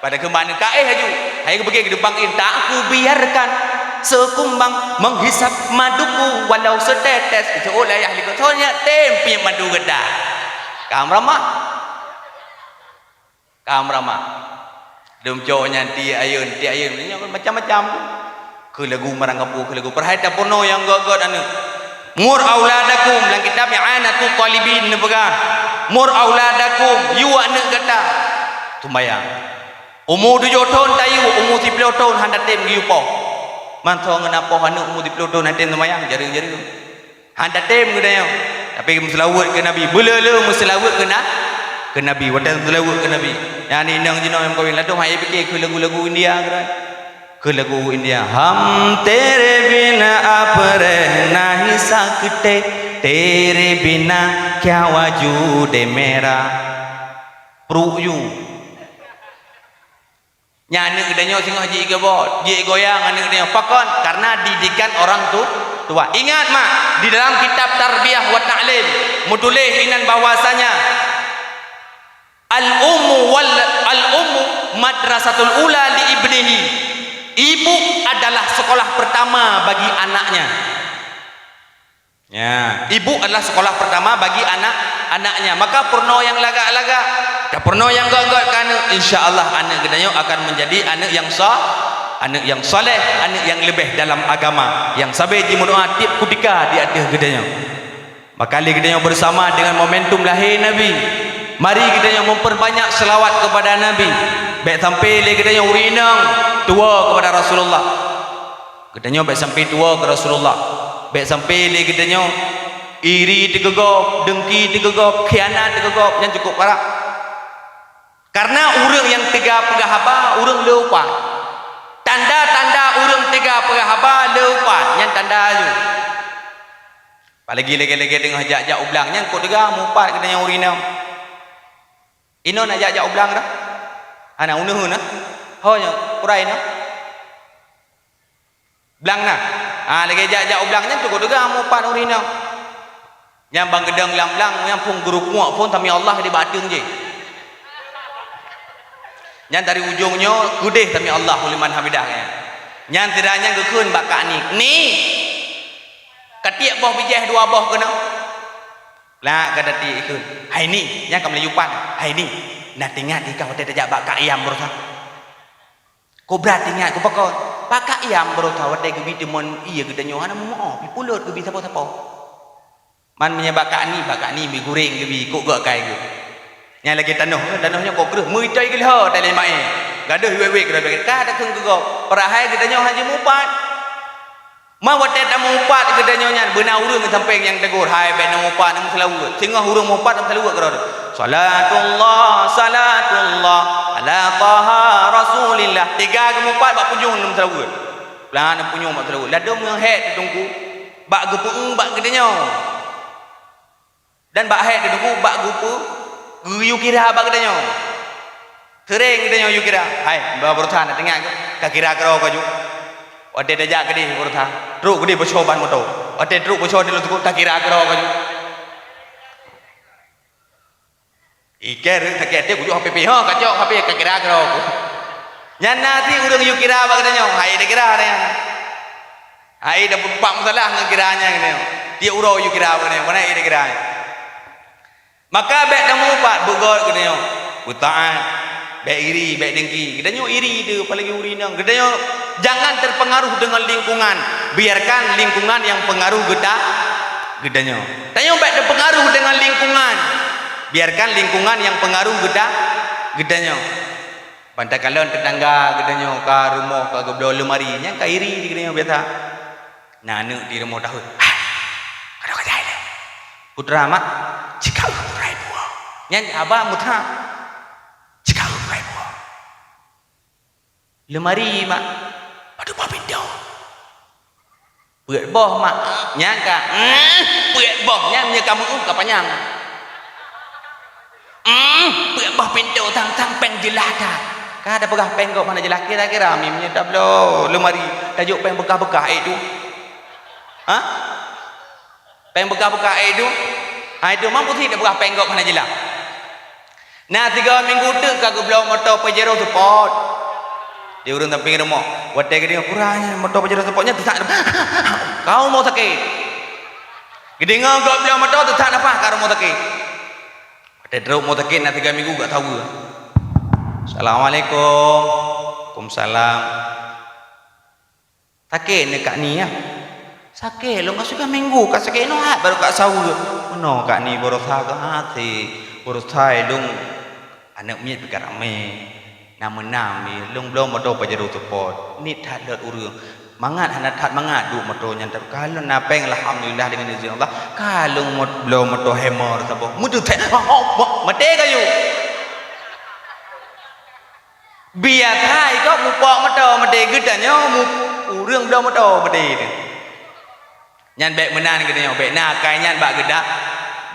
Padahai keumbang aneuk kaéh laju. Hai geupeugah keu depan, "Tak kubiarkan sekumbang menghisap maduku walau setetes." Itu oh layah likot. Soalnya tem piep madu geuda. Ka meuramah. Ka meuramah. Dum cok nyan tiek ayeueng, tiek ayeueng. Nyan macam-macam tu. Keu lagu marang gampông, keu lagu. Peuhai tapeurunoe nyang göt-göt aneuk. Mur auladakum, lam kitab I'anatut Talibin neupeugah, "Mur auladakum, yue aneuk gata seumayang." Umu tujoh thôn tayue, umu siplôh thôn hana tem geuyue poh. Mantong ngon na poh aneuk umu siplôh thôn hana tem seumayang, jareueng-jareueng. Hana tem geutanyoe. Tapi meuseulaweuet keu Nabi, beuleu-leu meuseulaweuet keu na-, keu Nabi, watèe meuseulaweuet keu Nabi. Nyan inong jinoe nyang meukawen ladôm hai pike keu lagu-lagu India keudroe. Keu lagu India, "Hum tere bina apre nahi sakte, tere bina kya wujud mera." Pruek yu. Nyan aneuk geutanyoe singoh jigeubot, jigoyang aneuk geutanyoe. Pakon? Karena didikan orang tu-, tua. Ingat mak, di dalam kitab Tarbiyah wa Ta'lim meutuléh inan bahwasanya al-ummu wal, al-ummu madrasatul ula li ibnihi. Ibu adalah sekolah pertama bagi anaknya. Ya, ibu adalah sekolah pertama bagi anak-anaknya. Maka peurunoe nyang lagak-lagak, tapeurunoe nyang göt-göt keu aneuk, insya Allah aneuk geutanyoe akan menjadi aneuk nyang sa-, aneuk nyang saleh, aneuk nyang leubeh dalam agama, nyang sabe jimeudoa tiep kutika di ateueh geutanyoe. Maka lé geutanyoe bersama dengan momentum lahé Nabi, mari geutanyoe memperbanyak selawat kepada Nabi. Bèk sampai lé geutanyoe ureueng inong Tuwoe keupada Rasulullah. Geutanyoe bék sampai tuwoe keu Rasulullah. Bék sampai lé geutanyoe iri teukeugop, dengki teukeugop, khianat teukeugop, nyan cukup parah. Karena ureuëng nyang teuga peugah haba, ureuëng le upat. Tanda-tanda ureuëng teuga peugah haba le upat, nyan tanda jih. Apalagi lagée-lagée teungoh jak-jak u blang, nyan kok teuga meuupat geutanyoe ureuëng inong. Inong na jak-jak u blang dah? Hana, uneuen na? Ho nyoe, kurai na? Blang na? Ha, lagée jak-jak u blang nyan, teuka teuga meuupat ureuëng inong. Nyang ban geudong lam blang, nyang phon geurukuek phon, sami Allah di bak ateueng jih. Nyan dari ujong nyoe, keudeh sami Allah, liman hamidah nyan. Nyan sira nyan geukheun bak kak ni, "Ni, katiek boh bijéh dua boh keunoe." Lah, ka dati ikheun, "Hai ni," nyan ka Melayu pat, "Hai ni, na teuingat di kah watée tajak bak kak Iam beureusa?" Kobra teuingat, kupakon. Pakak Iam beureusa watée geubi teumon ié geutanyoe hana meu'oh, pi pulot geubi sapo-sapo. Man meunyoe bak kak ni, bak kak ni mi gureng geubi, kok gok kai geuh. Nyang lagée tanoh, tanoh nyoe kok kreueh, meutoi geulho dalem aé. Gadôh wék-wék keudroe ka takheun keu gob. Padahai geutanyoe hana jimeuupat. Ma watée tameuupat geutanyoe nyan, beuna ureuëng sampoe nyang tegur, "Hai, bék na meuupat, na meuseulaweuet." Singoh ureuëng meuupat na meuseulaweuet keudroe. "Salatullah, salatullah, ala Taha Rasulillah." Teuga geumeuupat bak punyueng na meuseulaweuet. Peulahan punyueng bak seulaweuet. Ladôm nyang hék teutungku bak geupeu-eu bak geutanyoe. Dan bak hék teutungku bak geupeu-, geuyue kira bak geutanyoe. Seuréng geutanyoe yue kira, "Hai, ba beureusa na teuingat keu, ka kira keudroe kaju." Watée tajak keudeh beureusa, trok keudeh beusoe ban moto. Watée trok beusoe di lôn teukuk, ka kira keudroe kaju. Ikée reueng sakét até, kujok H P P, "Ho, kacok H P, ka kira keudroe ku." Nyan na sit ureuëng yue kira bak geutanyoe, hai dikira nyan. Hai dah beupak masalah ngon kira nyan geutanyoe. Tiep uroe yue kira bak geutanyoe, mana yue dikira nyan. Maka bék tameuupat, beugét geutanyoe. Beutaát, bék iri, bék dengki. Geutanyoe iri teuh, apalagi ureuëng inong. Geutanyoe jangan terpengaruh dengan lingkungan. Biarkan lingkungan yang pengaruh geuta-, geutanyoe. Tanyoe bék terpengaruh dengan lingkungan. Biarkan lingkungan yang pengaruh geuta-, geutanyoe. Ban takalon teutangga geutanyoe ka rumoh ka geubloe leumari, nyan ka iri di geutanyoe biasa. Na aneuëk di rumoh tahun, "Hai, adoe ka jai lé. Putra mak, jika urai buah." Nyan haba meuta. "Jika urai buah." "Leumari, mak." "Padub boh pintoe?" "Peuet boh, mak." Nyan ka, "Eh, peuet boh." Nyan meunyoe ka meu-, ka panyang. "Eh, peuet boh pintoe tang-tang péng jeulaih that." Ka tapeugah péng gob hana jeulaih, kira-kira mi meunyoe tabloe leumari, tajok péng beukah-beukah, eh, tu. Ha? Péng beukah-beukah, eh, tu. Ha, itu mampu sih tapeugah péng gob hana jeulaih. Na tiga minggu teuk ka geubloe moto Pajero Sport. Di ureuëng sampéng rumoh. Watée geudeungoe, "Pura nyan moto Pajero Sport nyan teusak." Ka rumoh sakét. Geudeungoe gob bloe moto teusak nafah ka rumoh sakét. Watée trok rumoh sakét na tiga minggu gak saweue. "Assalamualaikum." "Waalaikumsalam." "Sakét ni kak ni, ya?" "Sakét, lôn ka siga minggu ka sakét nyoe, barô ka saweue." "Meunoe kak ni, beureusa keu hase, beureusa lôn." Aneuëk miet pih ka ramé. Na meunan mi, lôn bloe moto Pajero Sport. Niet that lheueh ureuëng. Mangat hana that mangat duek moto nyan, tapi ka lôn na péng, alhamdulillah, dengan izin Allah. Ka lôn mot-, bloe moto Hammer saboh. Meuteutét, oh, oh, ma-, maté kaju. Biasa ikôt mupok moto maté, geutanyoe mu-, ureuëng bloe moto maté teuh. Nyan bék meunan geutanyoe, bék na akai nyan bak geuda-,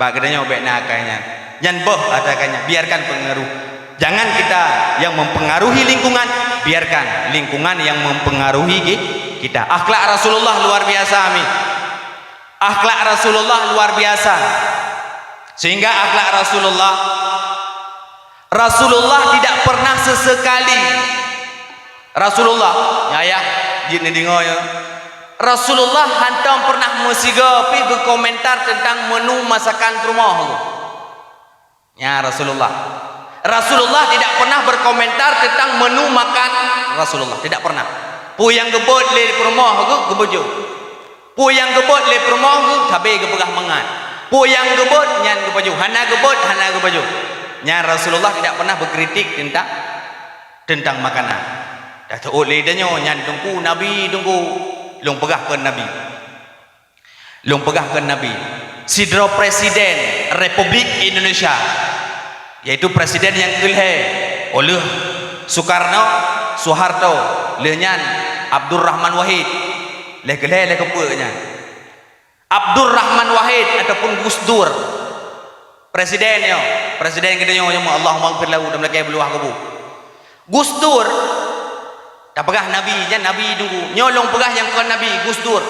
bak geutanyoe bék na akai nyan. Nyan boh ata akai nyan, biarkan pengaruh. Jangan kita yang mempengaruhi lingkungan, biarkan lingkungan yang mempengaruhi ki-, kita. Akhlak Rasulullah luar biasa mi. Akhlak Rasulullah luar biasa. Sehingga akhlak Rasulullah, Rasulullah tidak pernah sesekali, Rasulullah, ya, ya, jeuet neudeungoe, ya. Rasulullah hantom pernah meusigoe pih geukomentar teuntang menu masakan peurumoh. Ya, Rasulullah. Rasulullah tidak pernah berkomentar tentang menu makan Rasulullah. Tidak pernah. Peue nyang geubeuet lé peurumoh geuh, geupajoh. Peue nyang geubeuet lé peurumoh geuh, sabe geupeugah mangat. Peue nyang geubeuet, nyan geupajoh. Hana geubeuet, hana geupajoh. Nyan Rasulullah tidak pernah berkritik tentang, tentang makanan. Tateuôt lé tanyoe nyan Teungku, Nabi Teungku, lôn peugah keu Nabi. Lôn peugah keu Nabi, sidroe Presiden Republik Indonesia, yaitu Presiden nyang keulhèe, óh lheueh Soekarno, Soeharto, lheueh nyan Abdurrahman Wahid, lhèe keulhèe, lhèe keupeuet nyan. Abdurrahman Wahid ataupun Gus Dur, Presiden nyoe, Presiden geutanyoe nyoe, Allahumma ghfir lahu, dan meulakèe beuluwah kubu. Gus Dur, tapeugah Nabi, nyan Nabi Teungku. Nyoe lôn peugah nyang kon Nabi, Gus Dur.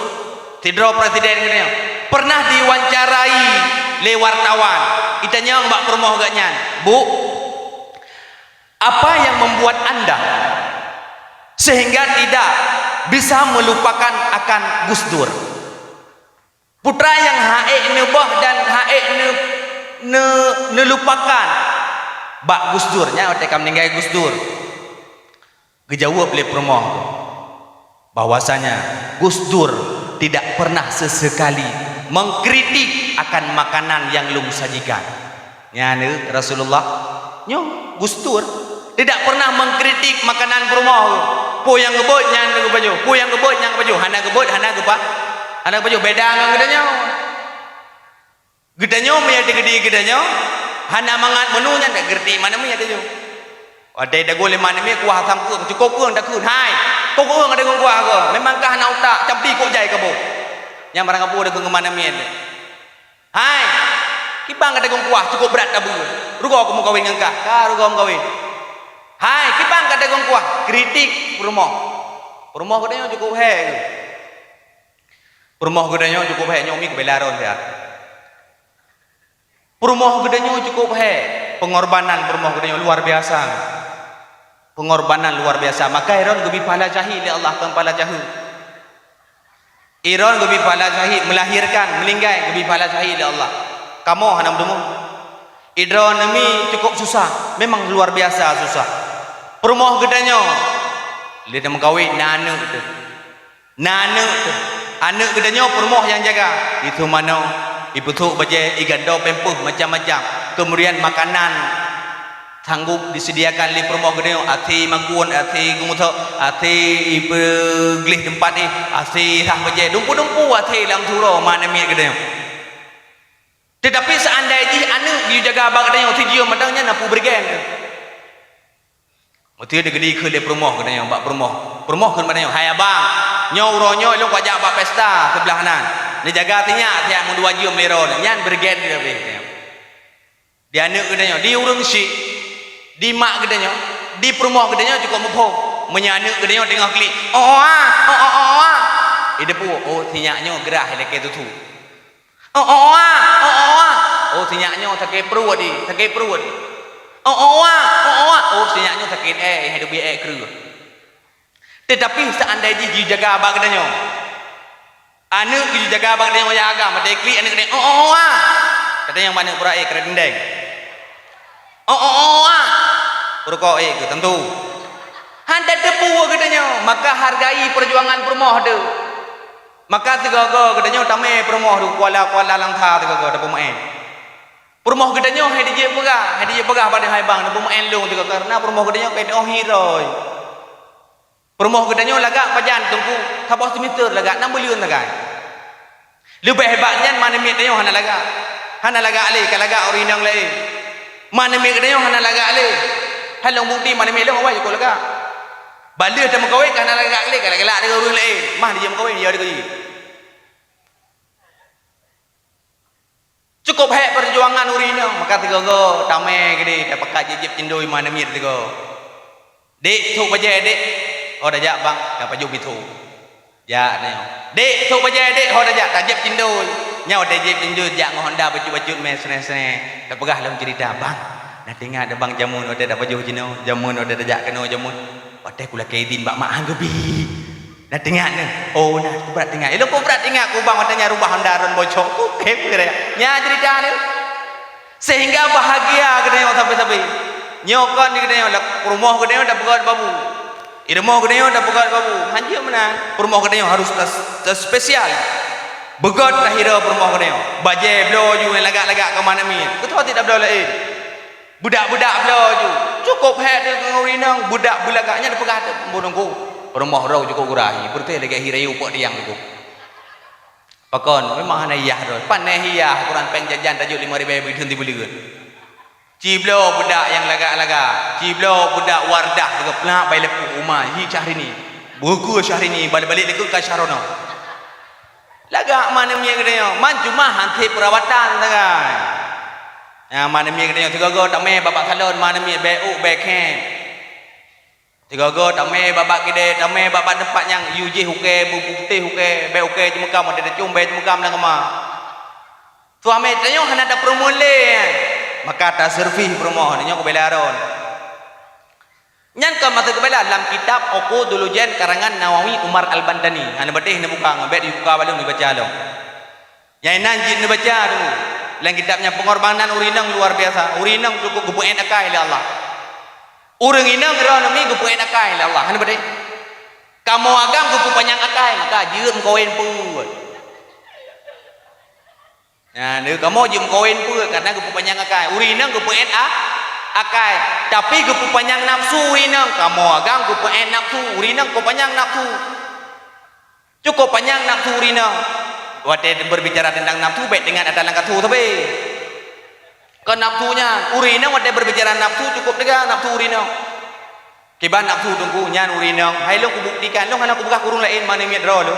Sidroe Presiden geutanyoe. Pernah diwawancarai lé wartawan. Itanyong bak peurumoh geuh nyan, "Bu, apa yang membuat Anda sehingga tidak bisa melupakan akan Gus Dur?" Peue nyang han ék neubôh dan han ék ne-, ne-, neulupakan bak Gus Dur, nyan watèe ka meuninggai Gus Dur. Geujaweueb lé peurumoh tu bahwasanya Gus Dur tidak pernah sesekali mengkritik akan makanan yang lôn sajikan. Nyan, eh, Rasulullah, nyoe Gus Dur tidak pernah mengkritik makanan peurumoh. Peue nyang geubeuet nyan geupajoh, peue nyang geubeuet nyan geupajoh, hana geubeuet, hana geupa-, hana geupajoh. Beda ngon geutanyoe. Geutanyoe meunyo teukeudi geutanyoe hana mangat meunu nyan, dak geureuti mak namiet tanyoe. Watèe tagoe lé mak namiet kuah asam keueng, cukôp keueng takheun, "Hai, kôk keueng ka tagong kuah kah? Memang kah hana utak, cabdi kôk jai kaboh." Nyan barang kaboh takheun keu mak namiet. "Hai, kiban ka tagong kuah, cukôp brat tabeue. Rugoe keu meukawen ngon kah, ka rugoe meukawen. Hai, kiban ka tagong kuah." Kritik peurumoh. Peurumoh geutanyoe cukôp hék. Peurumoh geutanyoe cukôp hék, nyoe mi kubela droe siat. Peurumoh geutanyoe cukôp hék, peungorbanan peurumoh geutanyoe luar biasa. Peungorbanan luar biasa. Maka droen geubri pahala syahid lé Allah, kon pahala jaheu. Droen geubri pahala syahid, melahirkan, meuninggai, geubri pahala syahid lé Allah. Kamoe hana meuteumé. Droen mi cukôp susah, memang luar biasa susah. Peurumoh geutanyoe, lé tameukawen na aneuk teuh. Na aneuk teuh. Aneuk geutanyoe peurumoh nyang jaga. Isuh manoe, ipeusôk bajèe, igantoe pampers macam-macam. Kemudian makanan sanggup disediakan lé peurumoh geutanyoe, asèe makon, asèe geumeuthok, asèe ipeugleh teumpat jih, asèe rhah bajèe, dumpeue-dumpeue asèe lam syeuruga mak namiet geutanyoe. Teutapi seandai jih aneuk geujaga bak geutanyoe sijeuem mantong, nyan na peue beureugen. Meuseuti geudikheun lé peurumoh geutanyoe bak peurumoh. Peurumoh kheun bak tanyoe, "Hai abang, nyoe uroe nyoe lôn kujak bak pesta seublah nan. Neujaga sinyak, sinyak meudua jeuem lé droeneuh." Nyan beureugen teuh. Di aneuk geutanyoe, di ureueng syik, di mak geutanyoe, di peurumoh geutanyoe cukôp muphom. Meunyoe aneuk geutanyoe teungoh klik, "Oh, oh, ah, oh, oh, oh, ah." Iteupeue, oh, sinyak nyoe grah ilakèe tutue. "Oh, oh, oh, ah, oh, oh, oh, ah." Oh, sinyak nyoe sakét pruet jih, sakét pruet. "Oh, oh, oh, ah, oh, oh, oh, ah." Oh, sinyak nyoe sakét èk, hai teubiet èk kreueh. Teutapi seandai jih geujaga bak geutanyoe, aneuk geujaga bak geutanyoe nyang agam, watèe klik aneuk geutanyoe, "Oh, oh, oh, ah." Geutanyoe bak aneuk pura ék keureudendeng. "Oh, oh, oh, ah." Peurukoe ék keuh, tentu. Han tateupeue geutanyoe, maka hargai peujuangan peurumoh teuh. Maka sigoe-goe geutanyoe tamè peurumoh di kuala-kuala langkha sigoe-goe tapeumeu'èn. Peurumoh geutanyoe hai dijeuet peugah, hai dijeuet peugah bak hai bang, tapeumeu'èn lôn sigoe, kareuna peurumoh geutanyoe ka jiteu'oh hiroi. Peurumoh geutanyoe lagak pajan Teungku, saboh seumeter lagak, nam buleuen sagai. Leubeh bak nyan mak namiet tanyoe hana lagak. Hana lagak lé, ka lagak ureueng inong laén. Mak namiet geutanyoe hana lagak lé. Hai lôn bukti mak namiet lôn awai jikôh lagak. Bak lheueh tameukawen ka hana lagak lé, ka lagak lagak deungon ureueng laén. Mah dijeuet meukawen, ya deungon jih. Cukôp hék peujuangan ureueng inong, maka sigoe-goe tamè keudéh, tapakat jieb-jieb cindoi mak namiet sigoe. "Dek, sôk bajèe, Dek." "Ho tajak, Bang." Tapajoh bithô. Jak nyoe. "Dek, sôk bajèe, Dek." "Ho tajak." Tajieb cindoi. Nyan watèe jieb cindoi, jak ngon honda bacut-bacut mè sreng-sreng. Tapeugah lom ceurita, "Bang, na teuingat Abang jameun watèe tapajoh jinoe, jameun watèe tajak keunoe jameun? Watèe kulakèe idhin bak mak han geubi." Na teuingat nyoe? Oh, na, brat teuingat. Ilôn peue brat teuingat keu bang watèe nyan rubah honda droen bocok. Oke, peue raya. Nyan ceurita nyoe. Sehingga bahagia geutanyoe sabe-sabe. Nyoe kon di geutanyoe, peurumoh geutanyoe tapeugöt babu. Di rumoh geutanyoe tapeugöt babu. Hanjeuet meunan. Peurumoh geutanyoe harus tas-, tas-, spesial. Beugöt tahira peurumoh geutanyoe. Bajèe bloe ju nyang lagak-lagak keu mak namiet. Beutôi tidak bloe laén. Beudak-beudak bloe ju. Cukôp hék teuh ngon ureueng inong, beudak beulagak nyan dipeugah teuh, "Meunan ku, rumoh droe cukôp gurah, beureuté lagèe hi rayeuk pok tiang nyoe." Pakon, memang hana yah droe. Pan na hi yah, ukuran péng jajan tajok lima ribèe beudeuen tibeuleuet. Cibloe beudak nyang lagak-lagak, cibloe beudak Wardah, teuka peulak bak leupah uma, hi Syahrini. Beukeue Syahrini, balik-balik lé ka Syahrono. Lagak ma aneuk miet geutanyoe, man cuma han sép peurawatan sagai. Nyan ma aneuk miet geutanyoe, sigoe-goe tamè bak-bak salon, ma aneuk miet bèk ôk, bèk khém. Sigoe-goe tamè bak-bak keudè, tamè bak-bak teumpat nyang yue jih ukèe, beuputéh ukèe, bèk ukèe jimeukam, watèe tacôm bèk jimeukam lam kama. Suami tanyoe hana tapeureumeun lé, maka taseureupi peurumoh, nyoe keubela droe. Nyan ka masa keubela lam kitab Uqudul Lujan karangan Nawawi Umar Al-Bantani. Hana beuteh neubuka, ngon bèk dibuka bak lôn, neubaca lom. Nyang inan jeuet neubaca tu. Lam kitab nyan, peungorbanan ureueng inong luar biasa. Ureueng inong cukôp geupeu'èn akai lé Allah. Ureueng inong droeneuh mi geupeu'èn akai lé Allah. Hana beuteh. Kamoe agam geupeupanyang akai, maka jeuet meukawen peuet. Nah, lé kamoe jeuet meukawen peuet, karena geupeupanyang akai. Ureueng inong geupeu'èn a-, akai, tapi geupeupanyang nafsu ureueng inong. Kamoe agam geupeu'èn nafsu, ureueng inong geupanyang nafsu. Cukôp panyang nafsu ureueng inong. Watèe berbicara tentang nafsu, bèk teuingat ata lam kasô sabe. Kon nafsu nyan, ureueng inong watèe berbicara nafsu cukôp teuga nafsu ureueng inong. Kiban nafsu teungku nyan ureueng inong, hai lôn kubuktikan, lôn hana kupeugah keu ureueng laén, ma aneuk miet droe lôn.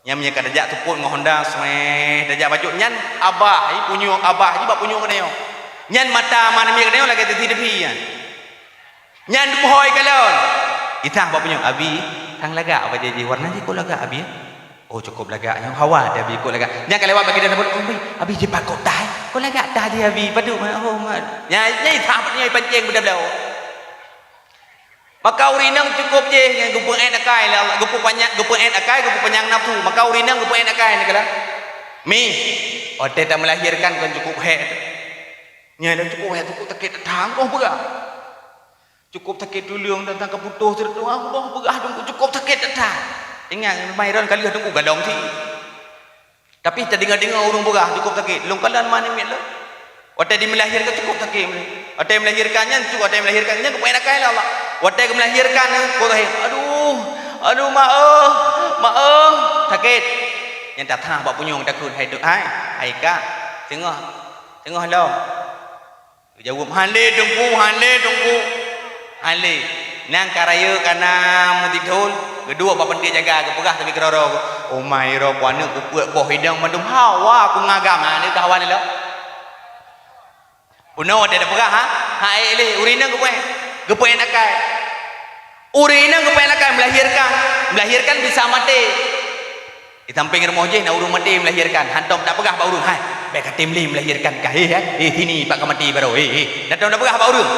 Nyan meunyoe ka tajak seupôt ngon honda, sweh, tajak bacut nyan, abah, i punyueng abah, jibak punyueng geutanyoe. Nyan mata ma aneuk miet geutanyoe lagèe teusi teuphi nyan. Nyan meuhôi kalon. Itah bak punyueng, "Abi, kan lagak bajèe jih, warna jih kok lagak, Abi?" "Oh, cukôp lagak nyoe, hawa teuh, Abi, kok lagak." Nyan ka lewat bak keudè, "Abi, Abi, jih pakon tah, eh? Kok lagak tah jih, Abi? Padum, oh, ma-." Nyan, nyan itah bak nyoe ipancéng beuda bloe. Maka ureueng inong cukôp jih nyan geupeu'èn akai lé Allah, geupeupanyang, geupeu'èn akai, geupeupanyang nafsu. Maka ureueng inong geupeu'èn akai nyan keuh. Mi, watèe tameulahirkan kon cukôp hék teuh. Nyan dah cukôp hék, cukôp sakét that, roh beurah. Cukôp sakét tuleueng dan tangka putôh sireutôh, ah, roh beurah teungku, cukôp sakét that. Ingat, meuhôi droen ka lheueh teungku galom cit. Tapi tadeungoe-deungoe ureueng beurah cukôp sakét, lôn kalon ma aneuk miet lôn. Watèe jimeulahirkan cukôp sakét. Watèe meulahirkan nyan, cukôp watèe meulahirkan nyan geupeu'èn akai lé Allah. Watèe geumeulahirkan nyan, kok sakét, "Aduh, aduh, ma, eh, ma, eh," sakét. Nyan tathah bak punyueng takheun, "Hai, hai, hai kak, singoh, singoh lom." Geujaweueb, "Han lé teungku, han lé teungku, han lé." Nyan ka rayeuk ka na meusithon, geuduek bak panti jaga, geupeugah teuma keudroe-droe, "Oh ma, i droe ku aneuk ku peuet boh inong mandum, hawa ku ngon agam." Nah, nyan ka hawa nyan lom. Bunoe watèe tapeugah, ha? Ha, ék lé, ureueng inong geupeu'èn, geupeu'èn akai. Ureueng inong geupeu'èn akai meulahirkan, meulahirkan bisa maté. Di sampéng rumoh jih na ureueng maté meulahirkan, hantom tapeugah bak ureueng, "Hai, bèk katém lé meulahirkan kah, hé, hai, hé, sini pat ka maté baroe, hé, hé." Hantom tapeugah bak ureueng.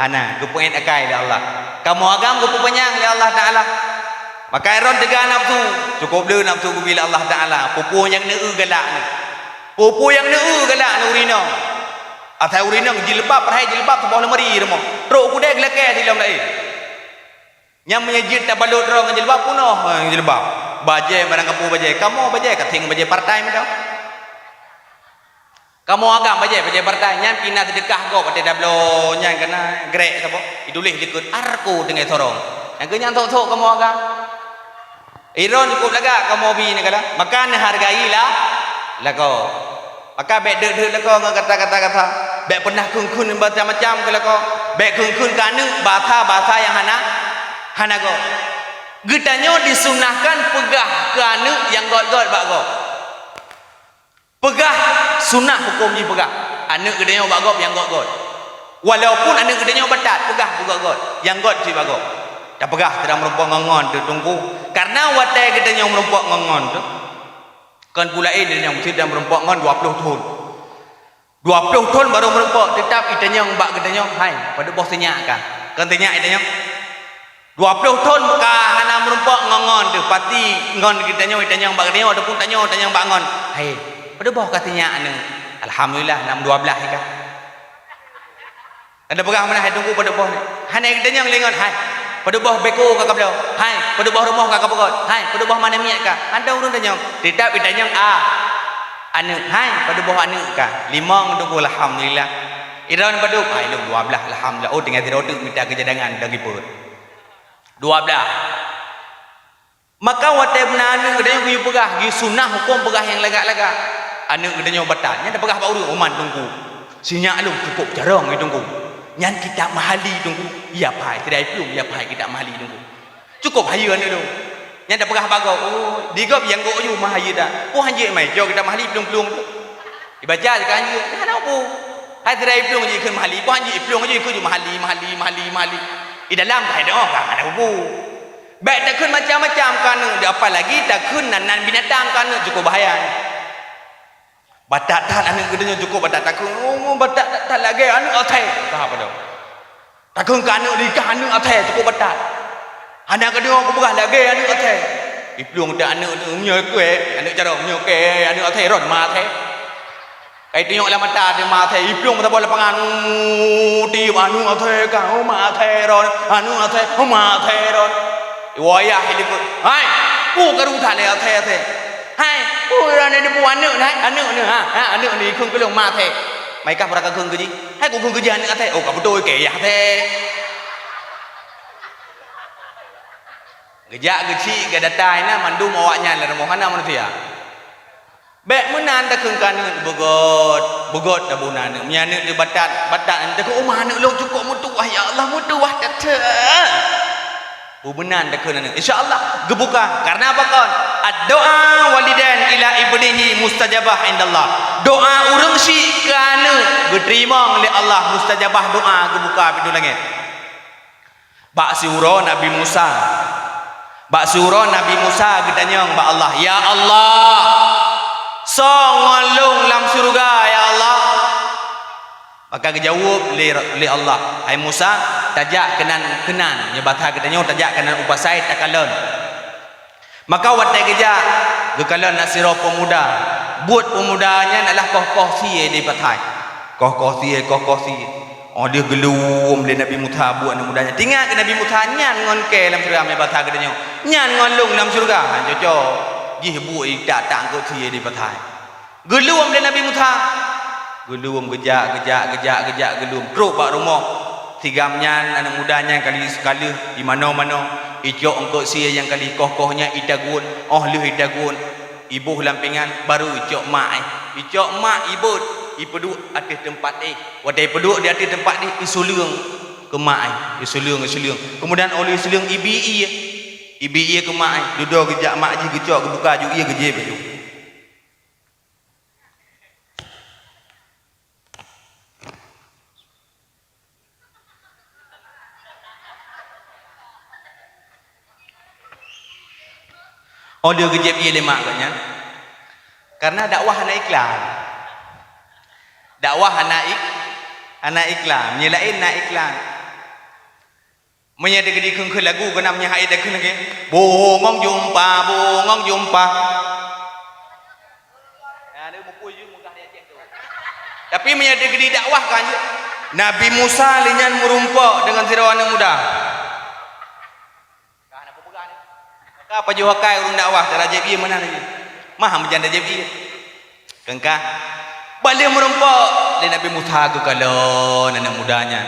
Hana, geupeu'èn akai lé Allah. Kamoe agam geupeupanyang lé Allah Taala. Maka droen teuga nafsu, cukôp le nafsu geubri lé Allah Taala. Peue-peue nyang neu-eu galak nyoe. Peue-peue nyang neu-eu galak nyoe ureueng inong. Asai ureueng inong jilbab, padahai jilbab saboh lemari rumoh. Trok u keudè geulakèe silom laén. Nyan meunyoe jeuet tabalot droe ngon jilbab, peunoh ngon jilbab. Bajèe barang kapeue bajèe, kamoe bajèe, ka thèng bajèe partai mantong. Kamoe agam bajèe, bajèe partai, nyan pih na seudeukah gob watèe tabloe nyan ka na grek saboh, ituléh dikeue Arko Tinggai Sorong. Nyang keu nyan sok-sok kamoe agam. Droen cukôp lagak kamoe bi nyan kala, maka neuhargai la-, lakoe. Maka bèk deuek-deuek lakoe ngon kata-kata kasar. Bèk peunah kheun-kheun macam-macam keu lakoe. Bèk kheun-kheun keu aneuk basa-basa nyang hana, hana göt. Geutanyoe disunahkan peugah keu aneuk nyang göt-göt bak gob. Peugah, sunah huköm jih peugah. Aneuk geutanyoe bak gob nyang göt-göt. Walaupun aneuk geutanyoe batat, peugah bak göt-göt. Nyang göt cit bak gob. Tapeugah sidroe meurumpok ngon-ngon teuh teungku. Karena watèe geutanyoe meurumpok ngon-ngon teuh, kon peue laén geutanyoe meusti meurumpok ngon dua ploh thon. Dua ploh thon barô meurumpok, teutap itanyong bak geutanyoe, "Hai, padub boh sinyak kah?" Kon sinyak itanyong. Dua ploh thon ka hana meurumpok ngon-ngon teuh, pasti ngon geutanyoe itanyong bak geutanyoe ataupun tanyoe tanyong bak ngon. "Hai, padub boh ka sinyak nyoe?" "Alhamdulillah, nam dua blah kah." Ada peugah meunan, "Hai, teungku, padub boh nyoe?" Hana geutanyoe lé ngon, "Hai, padub boh beko ka kabloe? Hai, padub boh rumoh ka kapeugöt? Hai, padub boh ma aneuk miet kah?" Hana ureueng tanyong. Teutap itanyong, a, aneuk. "Hai, padub boh aneuk kah?" Limong teungku, alhamdulillah. Idroe padub, hai lôn dua blaih, alhamdulillah. Oh, tinggai sidroe teuk mita keu cadangan dan kipeuet. Dua blaih. Maka watée na aneuëk geutanyoe geuyue peugah, geuyue sunah huköm peugah nyang lagak-lagak. Aneuëk geutanyoe batat, nyan tapeugah bak ureuëng, "Oh man Teungku, sinyak lôn cukôp carông nyoe Teungku. Nyan kitab Mahali Teungku, ya pai, sidai plueng ya pai kitab Mahali Teungku." Cukôp hayeue aneuëk lôn. Nyan tapeugah bak gob, "Oh, di gob nyang gob yue meuhayeue dak? Peue han jeuet mai cok kitab Mahali plueng-plueng tu? Ibaca jih ka han jeuet, nyan hana peue. Hai sidai plueng jih ikheun Mahali, peue han jeuet plueng jih ikheun Mahali, Mahali, Mahali, Mahali." Di dalam ka hai doa ka hana peue. Bék takheun macam-macam keu aneuëk, apalagi takheun nan-nan binatang keu aneuëk, cukôp bahaya nyan. Batat that aneuëk geutanyoe, cukôp batat takheun, "Oh, batat that, that lagée aneuëk athée." Ka apa dah? Takheun keu aneuëk dikah aneuëk athée, cukôp batat. Hana geudeungoe geupeugah lagée aneuëk athée. Iplueng teuh aneuëk tu, meunyoe keu aneuëk carông, meunyoe keu aneuëk athée, ron ma athée. Kai tunyok lam mata teuh ma athée, iplueng meusaboh lapangan, "Oh, tiep aneuëk athée ka, oh, ma athée ron, aneuëk athée, oh, ma athée ron." Wayah ilipeu, "Hai, peue karu that lé athée-athée? Hai, peue ron nyoe peue aneuëk nyoe, hai, aneuëk nyoe, ha, ha, aneuëk nyoe ikheun keu lôn ma athée. Mai kah peue ka kheun keu jih? Hai, kukheun keu jih aneuëk athée. Oh, ka beutôi keu yah athée." Geujak geuchik geudata inan mandum awaknyan lam rumoh hana manusia. Bék meunan takheun keu aneuëk, beugöt, beugöt tabuna aneuëk. Meunyoe aneuëk teuh batat, batat aneuëk takheun, "Oh, ma aneuëk lôn cukôp meutuwah, ya Allah, meutuwah that-that." Beu meunan takheun aneuëk. Insya Allah geubuka. Karena apa kon? "Addu'a walidain ila ibnihi mustajabah indallah." Doa ureuëng syik keu aneuëk geuteurimong lé Allah, mustajabah doa, geubuka pintoe langét. Bak siuroe Nabi Musa. Bak siuroe Nabi Musa geutanyong bak Allah, "Ya Allah, soe ngon lôn lam syeuruga, ya Allah?" Maka geujaweueb lé, lé Allah, "Hai Musa, tajak keunan, keunan." Nyoe basa geutanyoe, tajak keunan u pasai takalon. Maka watée geujak, geukalon na sidroe peumuda. Buet peumuda nyan adalah koh-koh sie di pasai. Koh-koh sie, koh-koh sie. Oh, lheueh geuluwom lé Nabi Musa buet aneuk muda nyan. Teuingat keu Nabi Musa nyan ngon kèe lam syeuruga, meubaca geutanyoe, "Nyan ngon lôn lam syeuruga." Ha, cocok. Jih buet itak-tak eungkôt sie di pasai. Geuluwom lé Nabi Musa. Geuluwom geujak, geujak, geujak, geujak, geuluwom. Trok bak rumoh. Sigam nyan, aneuk muda nyan ka lheueh, ka lheueh imanoe-manoe. Icok eungkôt sie nyang ka lheueh koh-koh nyan itagun. Oh lheueh itagun, iboh lam pingan, baru icok mak éh. Icok mak ibot, ipeuduek ateueh teumpat éh. Watèe ipeuduek di ateueh teumpat éh, isuleueng keu mak éh. Isuleueng, isuleueng. Keumudian óh lheueh isuleueng, ibi ié. Ibi ié keu mak éh. Dudoe geujak mak jih geucok, geubuka aju ié, geujieb aju. Óh lheueh geujieb ié lé mak geuh nyan, karena dakwah hana iklan. Dakwah hana ik-, hana iklan. Meunyoe laén na iklan. Meunyoe deuh geudikheun-kheun lagu, keunan meunyoe hai deuh kheun lagèe, "Bungong jumpa, bungong jumpa." Nah, dia mukul je mudah dia cek tu. Tapi meunyoe deuh geudidakwah kan je, Nabi Musa lé nyan meurumpok deungon sidroe aneuk muda. Ka hana peugah ni. Ka pajoh akai ureueng dakwah, cara jieb ié meunan lagèe. Mah meujan jieb ié. Keungkah, bak lheueh meurumpok lé Nabi Musa geukalon aneuk muda nyan.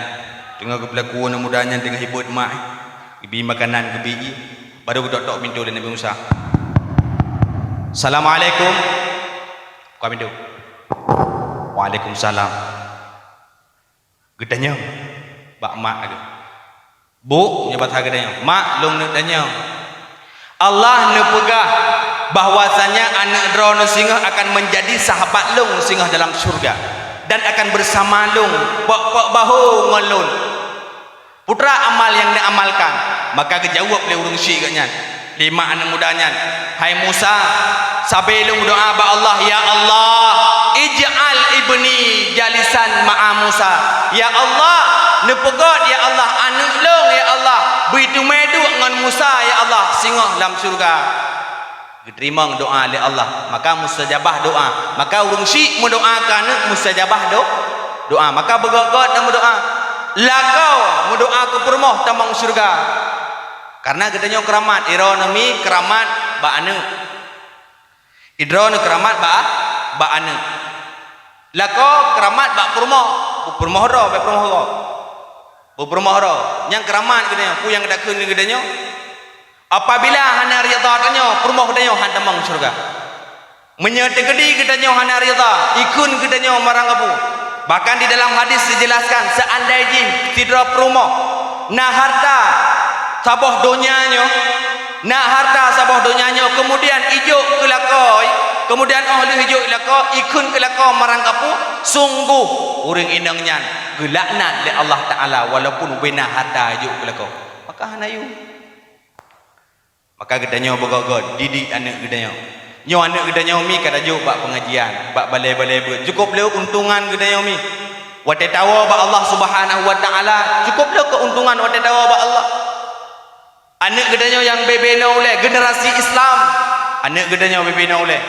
Teungoh geupeulaku aneuk muda nyan teungoh ibot mak, geubi makanan, geubi ié, baru geutok-tok pintoe lé Nabi Musa. "Assalamualaikum." Buka pintoe. "Waalaikumsalam." Geutanyong bak mak geuh. "Bu," nyoe basa geutanyong, "Mak, lôn neuk tanyong. Allah neupeugah bahwasanya aneuk droeneuh singoh akan menjadi sahabat lôn singoh dalam syurga dan akan bersama lôn, pok-pok bahô ngon lôn. Peue teuma amal nyang neuamalkan?" Maka geujaweueb lé ureueng syik geuh nyan. Lé mak aneuk muda nyan, "Hai Musa, sabe lôn meudoa bak Allah, 'Ya Allah, ij'al ibni jalisan ma'a Musa.' Ya Allah, neupeugöt, ya Allah, aneuk lôn, ya Allah, bri teumé duek ngon Musa, ya Allah, singoh lam syeuruga." Geuteurimong doa lé Allah, maka mustajabah doa. Maka ureueng syik meudoa keu aneuk mustajabah do-, doa. Maka beugöt-göt tameudoa. Lakoe meudoa keu peurumoh tamong syeuruga. Karena geutanyoe keuramat, droeneuh mi keuramat bak aneuk. Droeneuh keuramat bak, bak aneuk. Lakoe keuramat bak peurumoh. Peurumoh droe, bèk peurumoh gob. Beupurumoh droe. Nyang keuramat geutanyoe, peue nyang geutakheun keu geutanyoe? Apabila hana ridha tanyoe, peurumoh geutanyoe han tamong syeuruga. Meunyoe teukeudi geutanyoe hana ridha, ikheun geutanyoe marang kapeue. Bahkan di dalam hadis dijelaskan, seandai jih sidroe peurumoh na harta saboh donya nyoe, na harta saboh donya nyoe, keumudian ijok keu lakoe, keumudian óh lheueh ijok keu lakoe, ikheun keu lakoe marang kapeue, sungguh ureuëng inong nyan geulaknat lé Allah Taala walaupun ubena harta ijok keu lakoe. Maka hana yum. Maka geutanyoe beugöt-göt didik aneuëk geutanyoe. Nyoe aneuëk geutanyoe mi ka tajok bak peungajian, bak balée-balée beuet. Cukôp le keuntungan geutanyoe mi. Watée tawoe bak Allah Subhanahu wa Taala, cukôp le keuntungan watée tawoe bak Allah. Aneuëk geutanyoe nyang bebe na ulée, generasi Islam. Aneuëk geutanyoe bebe na ulée.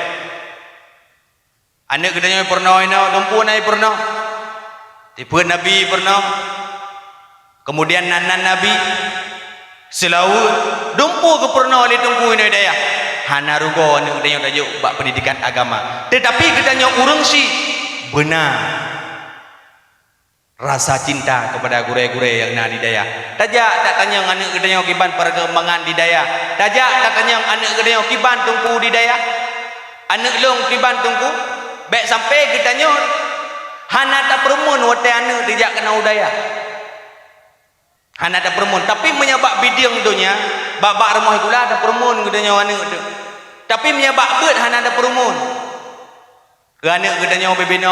Aneuëk geutanyoe peurunoe inoe, dumpeue na peurunoe. Tipeuet Nabi peurunoe. Keumudian nan-nan Nabi, seulaweuet, dumpeue geupeurunoe lé teungku inoe dayah. Hana rugoe aneuëk geutanyoe tajok bak peundidikan agama. Teutapi geutanyoe ureuëng syiek beuna rasa cinta keupada gurée-gurée nyang na di dayah. Tajak tatanyong aneuëk geutanyoe kiban peurkembangan di dayah. Tajak tatanyong aneuëk geutanyoe kiban teungku di dayah. Aneuëk lôn kiban teungku, bék sampai geutanyoe hana tapeureumeun watée aneuëk tajak keunoe u dayah. Hana tapeureumeun, tapi meunyoe bak bideueng donya, bak-bak rumoh sikula tapeureumeun geutanyoe aneuëk teuh. Tapi meunyoe bak beuet hana tapeureumeun. Keu aneuëk geutanyoe bebe na.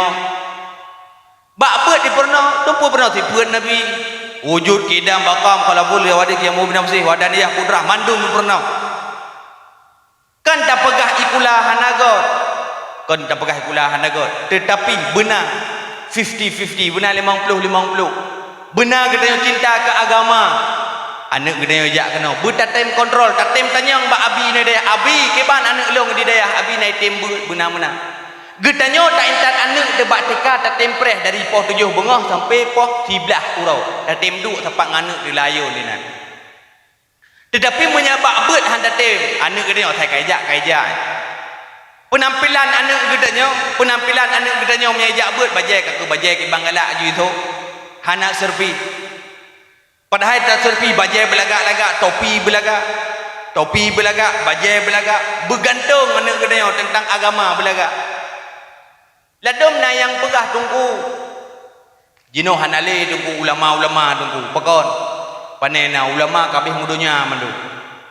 Bak beuet dipeurunoe, dumpeue peurunoe sifeuet Nabi. Wujud, qidam, baqa, mukhalafah, li hawadits, qiyam, binafsih, wahdaniyah, qudrah, mandum dipeurunoe. Kon tapeugah sikula hana göt. Kon tapeugah sikula hana göt. Teutapi beuna fifty fifty, beuna limong ploh limong ploh. Beuna geutanyoe cinta keu agama. Aneuëk geutanyoe jak keunoe. Beutatem kontrol, tatem tanyong bak abi inoe dayah. Abi, kiban aneuëk lôn di dayah, abi na item beuet beuna meunan. Geutanyoe taintat aneuëk teuh bak TK, tatem preh dari poh tujoh beungoh sampai poh siblaih uroe. Tatem duek sapat ngon aneuëk teuh layô lé nan. Teutapi meunyoe bak beuet han tatem, aneuëk geutanyoe asai ka ijak, ka ijak. Peunampilan aneuëk geutanyoe, peunampilan aneuëk geutanyoe meunyoe ijak beuet, bajée ka keu bajée kiban galak aju ithok. Hana seureupi. Padahai taseureupi bajée beulagak-lagak, topi beulagak. Topi beulagak, bajée beulagak, beugantong aneuëk geutanyoe teuntang agama beulagak. Ladôm na nyang peugah teungku. Jinoe hana lé teungku ulama-ulama teungku. Pakon? Pane na ulama ka abéh meudonya mandum.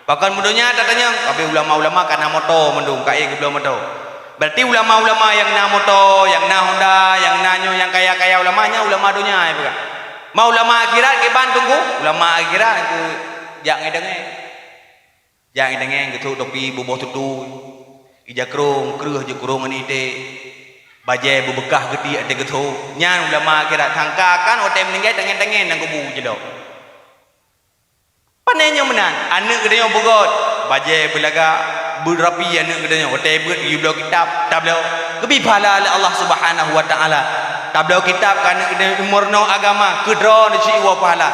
Pakon meudonya tatanyong, ka abéh ulama-ulama ka na moto mandum, ka ék geubloe moto. Berarti ulama-ulama nyang na moto, nyang na Honda, nyang na nyoe, nyang kaya-kaya ulama nyan ulama donya nyang peugah. Ma ulama akhirat kiban teungku? Ulama akhirat keu jak ngon dengeng. Jak ngon dengeng, geuthok topi beuboh tutui, ija krông, kreueh jeuet krông ngon iték, bajée beubeukah geutiek até geuthok. Nyan ulama akhirat, sangka kan watée meuninggai tangen-tangen lam kubu jilok. Pane nyoe meunan, aneuëk geutanyoe beugöt, bajée beulagak, beurapi aneuëk geutanyoe, watée beuet geubloe kitab, tabloe, geubi pahala lé Allah Subhanahu wa Taala. Tabloe kitab keu aneuëk geutanyoe, meurunoe agama, keudroe neusiwoe pahala.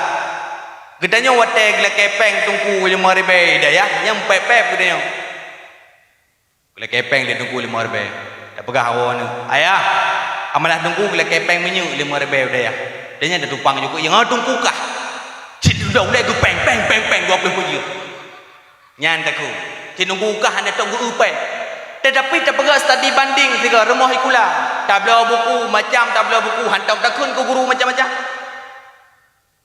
Geutanyoe watée geulakée péng teungku limong ribée dayah, nyang pép-pép geutanyoe. Geulakée péng lé teungku limong ribée. Tapeugah awak nyoe, "Ayah, amalah teungku geulakée péng minyeuk limong ribée dayah." Dan nyan tatumpang jukuk, "Nyang teungku kah?" Cit udah ulée geupéng, péng, péng, péng, dua ploh peujeuet. Nyan takheun. Cit teungku kah hana tôk geu péng. Tetapi tapeugah studi banding sigoe rumoh sikula. Tabloe buku, macam tabloe buku, hantom takheun keu guru macam-macam.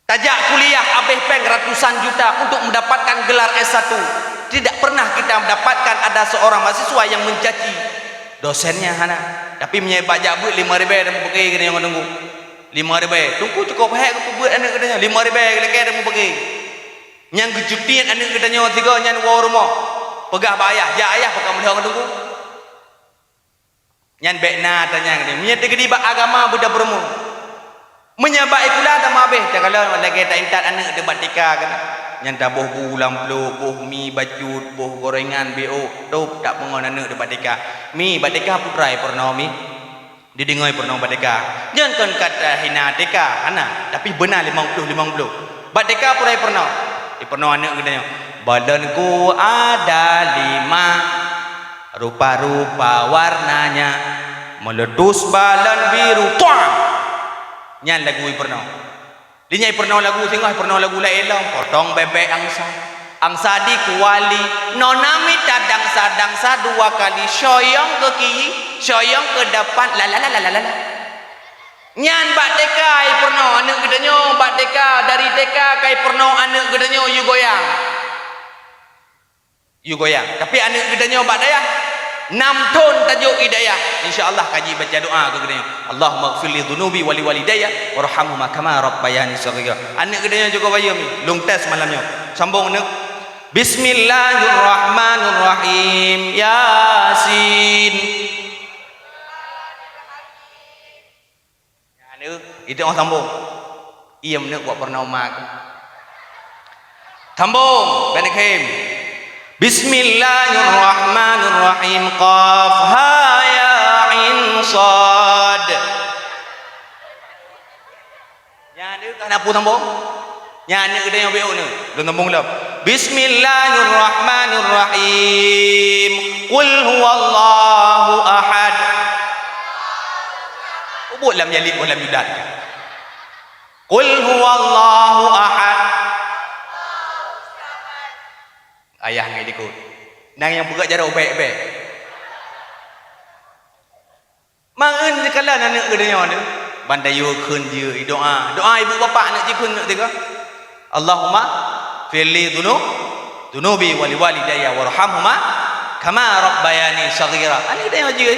Tajak kuliah abéh péng ratusan juta untuk mendapatkan gelar S satu. Tidak pernah kita mendapatkan ada seorang mahasiswa yang mencaci dosennya, hana. Tapi meunyoe bak jak beuet limong ribée dan mupeuke geutanyoe ngon teungku. Limong ribée. Teungku cukôp hék geupeubuet aneuëk geutanyoe. Limong ribée geulakée dan mupeuke. Nyang geucutiet aneuëk geutanyoe sigoe nyan woe rumoh. Peugah bak ayah, "Jak ayah, pakon meulhong teungku." Nyan bék na tanyong nyoe. Meunyoe teukeudi bak agama beuda peurumoh. Meunyoe bak sikula tamah abéh, takalon lagée taintat aneuëk teuh bak tika keunan. Nyan taboh bu lam plôk, boh mi bacut, boh gorengan, B O, tôb tapeungon aneuëk teuh bak tika. Mi, bak tika peue treuk peurunoe mi. Dideungoe peurunoe bak tika. Nyan kon kata hina tika, hana, tapi beuna limong ploh limong ploh. Bak tika peue treuk peurunoe. Ipeurunoe aneuëk geutanyoe. Balonku ada lima. Rupa-rupa warnanya, meletus balon biru, tuang! Nyan lagu ipeurunoe. Di nyan ipeurunoe lagu singoh, ipeurunoe lagu laén lom, potong bebek angsa. Angsa di kuali, nona mita dangsa-dangsa dua kali, soyong ke kiri, soyong ke depan, la la la la la la. Nyan bak T K ipeurunoe aneuk geutanyoe, bak T K, dari T K ka ipeurunoe aneuk geutanyoe yue goyang. Yue goyang. Tapi aneuk geutanyoe bak dayah, nam thon tajok i dayah. Insya Allah ka jibaca doa keu geutanyoe. Allahummaghfir li dzunubi wa li walidayya warhamhuma kama rabbayani shaghira. Aneuk geutanyoe cukup bayeue mi. Lôn tes malam nyoe. Sambong aneuk. Bismillahirrahmanirrahim. Yasin. Nyan, eh, itu orang sambung. Iem neuk buat pernah umat. Sambung, Bani Kim. Bismillahirrahmanirrahim. Qaf ha ya ain sad. Nyan, eh, kan apa sambung? Nyan, nyan geutanyoe B O ni. Lôn sambung lom. Bismillahirrahmanirrahim. Qul huwallahu ahad. Ubut lam yalid wa lam yulad. Qul huwallahu ahad. Ayah ngai dikut. Nang nyang peugah jaroe bèk-bèk. Mangeun sikalon aneuk geutanyoe nyoe, ban tayue kheun jiyue doa. Doa ibu bapak aneuk jikheun aneuk tiga. Allahumma firli dzunu-, dzunubi wa liwalidayya warhamhuma kama rabbayani shaghira. Aneuk geutanyoe jiyue.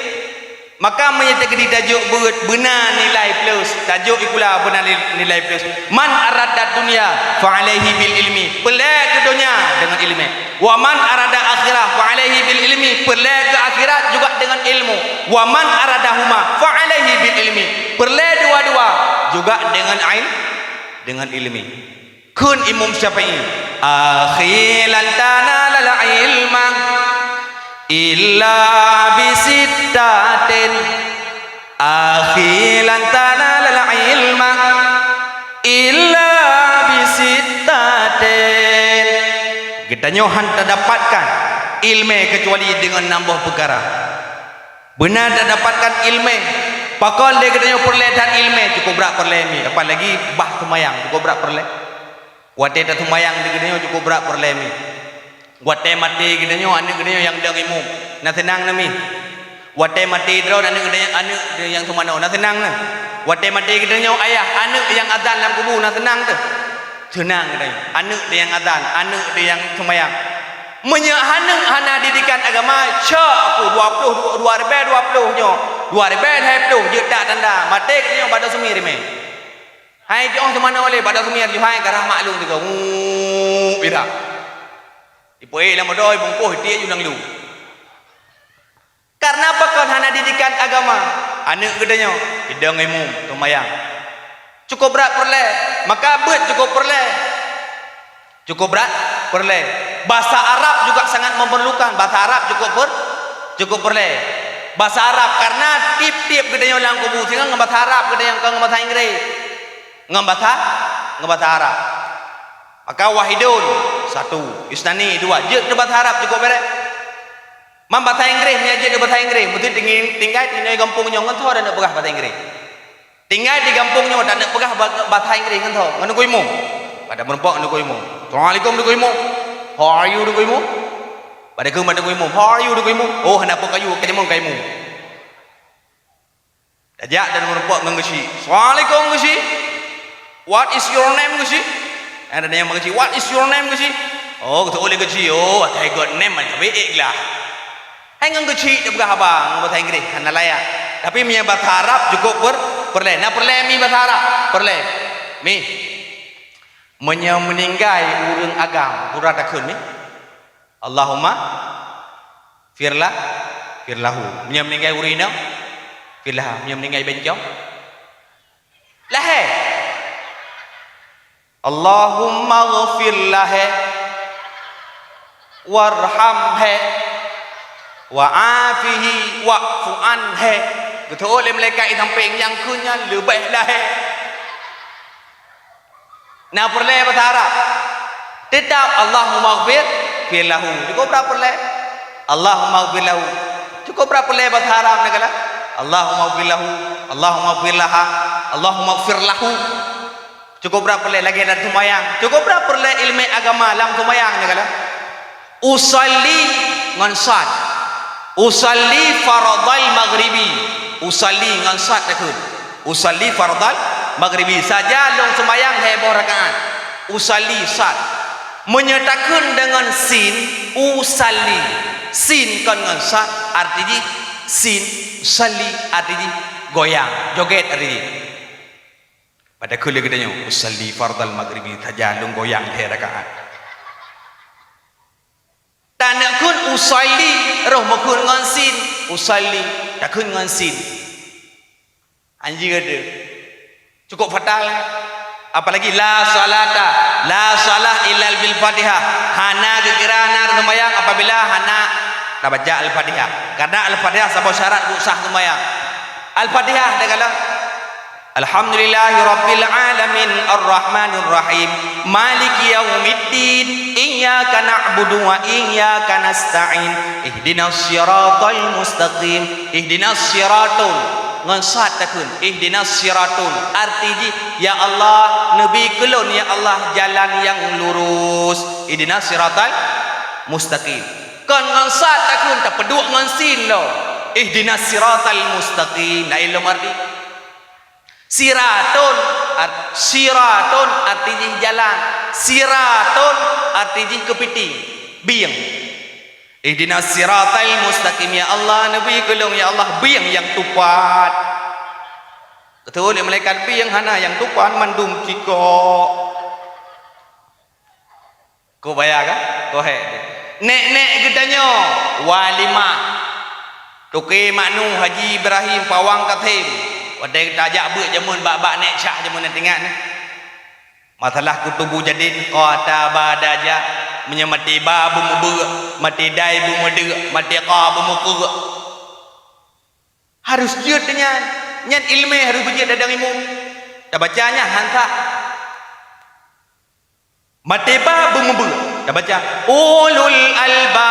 Maka meunyoe teukeudi tajok beuet beuna nilai plus, tajok ikula beuna ni-, nilai plus. Man aradad dunya fa alaihi bil ilmi. Peureulèe keu donya deungon ileumèe. Wa man arada akhirah fa alaihi bil ilmi, peureulèe keu akhirat juga deungon ilmu. Wa man aradahuma fa alaihi bil ilmi, peureulèe dua-dua juga deungon il-, deungon ileumèe. Kheun Imam Syafi'i, "Akhi lan tanalal ilma illa bisittatin." Akhi lan tanalal ilma illa bisittatin. Geutanyoe han tadapatkan ileumèe keucuali deungon nam boh peukara. Beuna tadapatkan ileumèe. Pakon lé geutanyoe peureulèe that ileumèe? Cukup brat peureulèe mi, apalagi bah seumayang cukup brat peureulèe. Watèe taseumayang di geutanyoe cukup brat peureulèe mi. Watèe maté geutanyoe, aneuk geutanyoe nyang dong imum, na seunang na mi? Watèe maté droe aneuk geutanyoe, aneuk nyang seumanoe, na seunang na? Watèe maté geutanyoe ayah, aneuk nyang azan lam kubu, na seunang teuh? Seunang geutanyoe. Aneuk nyang azan, aneuk nyang seumbayang. Meunyoe aneuk hana didikan agama, cok ku dua ploh, dua ribèe dua ploh nyoe, dua ribèe lhèe ploh, jeuet that tanda, maté geutanyoe bak doh sumi rimè. Hai jiôh teumanoe lé, bak doh sumi jiôh hai garah mak lôn tiga. Uu, bira. Ipeuék lam moto, ibungkôh, itiek ju lam lu. Karena pakon hana didikan agama. Aneuk geutanyoe, idong imum, seumayang. Cukup brat peureulèe, maka beuet cukup peureulèe. Cukup brat peureulèe. Bahasa Arab juga sangat memerlukan. Bahasa Arab cukup per-, cukup peureulèe. Bahasa Arab, karena tiep-tiep geutanyoe lam kubu singoh ngon bahasa Arab geutanyoe, kon ngon bahasa Inggris. Ngon bahasa, ngon bahasa Arab. Maka wahidun, satu, isnani, dua. Jeuet keu bahasa Arab cukup bèrèh. Man bahasa Inggris, meunyo jeuet keu bahasa Inggris, meusti tinggai, tinggai di gampông nyoe ngon soe taneuk peugah bahasa Inggris. Tinggai di gampông nyoe taneuk peugah ba-, bahasa Inggris ngon soe? Ngon Teungku Imum. Pada meureumpok ngon Teungku Imum. "Assalamualaikum Teungku Imum." "How are you Teungku Imum?" Pada keu Teungku Imum. "How are you Teungku Imum?" "Oh, hana peue keu you, keu jameun keu imum." Tajak dan meureumpok ngon geuchik. "Assalamualaikum geuchik. What is your name geuchik?" Ada nyang geuchik, "What is your name geuchik?" Oh, geuteupeue lé geuchik. Oh, I got name, tapi ék lah. Hai ngon geuchik tapeugah haba ngon bahasa Inggris, hana layak. Tapi meunyo bahasa Arab cukup per-, peureulèe. Na peureulèe mi bahasa Arab? Peureulèe. Mi. Meunyo meuninggai ureueng agam, peue takheun mi? Allahumma firlah, firlahu. Meunyo meuninggai ureueng inong, firlah. Meunyo meuninggai bencong, lahé. Allahumma ghfir lahé, warhamhé, wa afihi, wa'fu anhé. Geuteuôt lé malaikat di sampéng, nyang kheun nyan leubeh lahé. Na peureulèe bahasa Arab? Teutap Allahummaghfir, fir lahu. Cukup brat peureulèe? Allahummaghfir lahu. Cukup brat peureulèe bahasa Arab na kala? Allahummaghfir lahu, Allahummaghfir laha, Allahummaghfir lahu. Cukup brat peureulée lagée lam seumayang. Cukup brat peureulée ileumé agama lam seumayang nyan kala. Usalli ngon sad. Usalli fardhal maghribi. Usalli ngon sad takheun. Usalli fardhal maghribi. Saja lôn seumayang lhée boh rakaat. Usalli sad. Meunyoe takheun deungon sin, usalli. Sin kon ngon sad, arti jih sin, salli, arti jih goyang, joget arti jih. Padahai lé geutanyoe, usalli fardhal maghribi, saja lôn goyang lhée rakaat. Taneuk kheun usalli, roh meukheun ngon sin, usalli, takheun ngon sin. Anjir deh. Cukup fatal. Apalagi la salata, la salah illa bil Fatihah. Hana geukira na seumayang apabila hana tabaca Al-Fatihah. Karena Al-Fatihah saboh syarat untuk sah seumayang. Al-Fatihah dah kala. Alhamdulillahi rabbil alamin, arrahmanir rahim, maliki yaumiddin, iyyaka na'budu wa iyyaka nasta'in, ihdinas siratal mustaqim, ihdinas siratul, ngon sad takheun, ihdinas siratul, arti jih, ya Allah, neubi keu lôn, ya Allah, jalan nyang lurus, ihdinas siratal mustaqim. Kon ngon sad takheun, tapeuduek ngon sin lom, ihdinas siratal mustaqim, laén lom arti. Siratun, ar-, siratun arti jih jalan. Siratun arti jih keupiting, bieng. Ihdinas siratal mustaqim, ya Allah, neubi keu lôn, ya Allah, bieng nyang tupat. Beutôi lé malaikat, bieng hana nyang tupat, mandum cikok. Kok baya ka? Kok hék tu. Nek-nek geutanyoe, walimah. Toke Mak Nu, Haji Ibrahim, Pawang Katem. Watée tajak beuet jameun bak-bak nek syah jameun na teuingat nyoe. Masalah kutubu jadid, qata ba daja, meunyoe maté ba beumeubeuk, maté dai beumeudeuk, maté qa beumeukeuk. Harus jeuet nyan. Nyan ileumé harus beujeuet ladang imum. Tabaca nyan han sah. Maté ba beumeubeuk. Tabaca, ulul albab.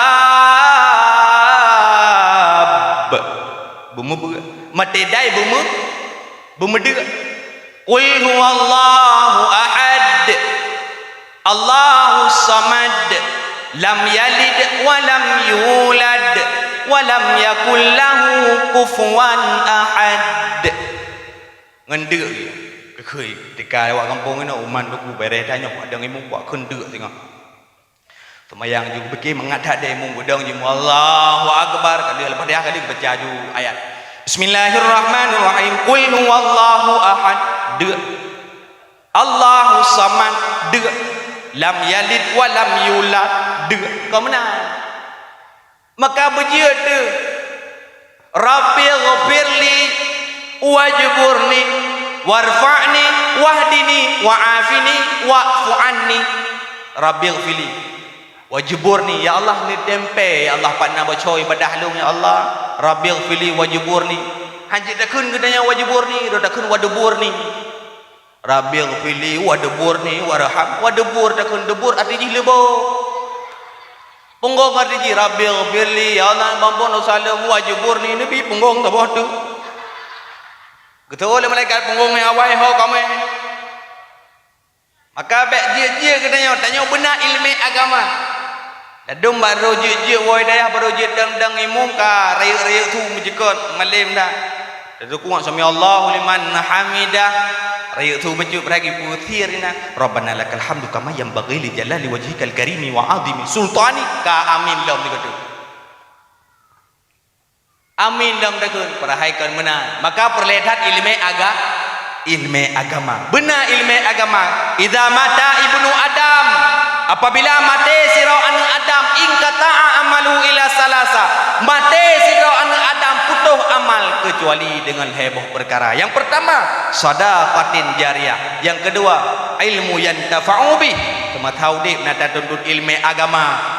Beumeubeuk. Maté dai beumeu-, beumeudeuk. Qul huwallahu ahad. Allahus samad. Lam yalid wa lam yulad. Wa lam yakul lahu kufuwan ahad. Ngon deuk lé. Keukheueh, tika awak gampông inoe, uman teungku bereh tanyoe, padang imeum buat kheun deuk singoh. Seumayang ju pike mangat that deh imeum, beudong ju, Allahu Akbar, ka deuh Al-Fatihah, ka deuh baca ju ayat. Bismillahirrahmanirrahim. Qul huwallahu ahad, deuk. Allahu samad, deuk. Lam yalid wa lam yulad, deuk. Kau meunan. Maka beujeuet teuh, "Rabbighfirli wajburni warfa'ni wahdini wa'afini wa'fu anni." "Rabbighfirli wajburni," ya Allah, neuteumpée, ya Allah, pat na bocor ibadah lôn, ya Allah. "Rabbighfirli wajburni." Hanjeuet takheun geutanyoe wajburni, roh takheun waduburni. Rabbighfirli wadburni warham. Wadbur takheun, dubur arti jih leubo. Punggong arti jih, Rabbighfirli, ya Allah, ampon dosa lôn, wajburni, neubi punggong saboh teuk. Geuteupeue lé malaikat punggong nyang awai ho kamoe. Maka bék jeuet-jeuet geutanyoe, tanyoe beuna ileumé agama. Ladôm bak droe jeuet-jeuet woe dayah, bak droe jeuet dang-dang imeum ka rayeuk-rayeuk su meujeukot malém dah. Teukuak sami Allahu liman hamidah. Rayeuk su meucut, beuhai geupeusier inan. Rabbana lakal hamdu kama yanbaghi li jalali wajhikal karimi wa azimi sultanik. Ka amin lom di situ. Amin lom takheun, padahai kon meunan. Maka peureulée that ileumé aga-, ileumé agama. Beuna ileumé agama. Idza mata ibnu Adam, apabila maté sidroe aneuëk Adam, inqata'a amaluhu illa salasa. Maté sidroe aneuëk Adam putôh amal keucuali deungon lhée boh peukara. Nyang peurtama, sadaqatin jariyah. Nyang keudua, ilmu yantafa'u bih. Seumasa udeb na tatuntut ileumé agama.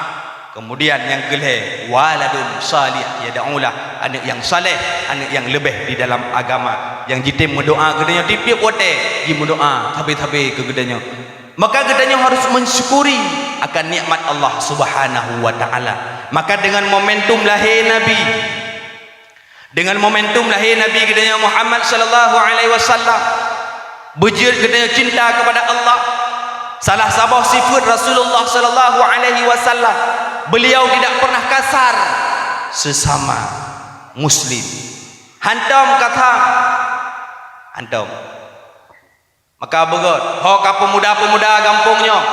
Keumudian nyang keulhée, waladun salih yad'u lah, aneuëk nyang saleh, aneuëk nyang leubeh di dalam agama, nyang jitem meudoá geutanyoe tieb-tieb watée, jimeudoá sabe-sabe keu geutanyoe. Maka geutanyoe harus mensyukuri akan nikmat Allah Subhanahu wa Ta'ala. Maka dengan momentum lahé Nabi, dengan momentum lahé Nabi geutanyoe Muhammad sallallahu alaihi wasallam, Beujeuet geutanyoe cinta kepada Allah. Salah saboh sifat Rasulullah sallallahu alaihi wasallam, beliau tidak pernah kasar sesama muslim. Hantom kata, hantom. Maka beugét, ho ka pemuda-pemuda gampông nyoe,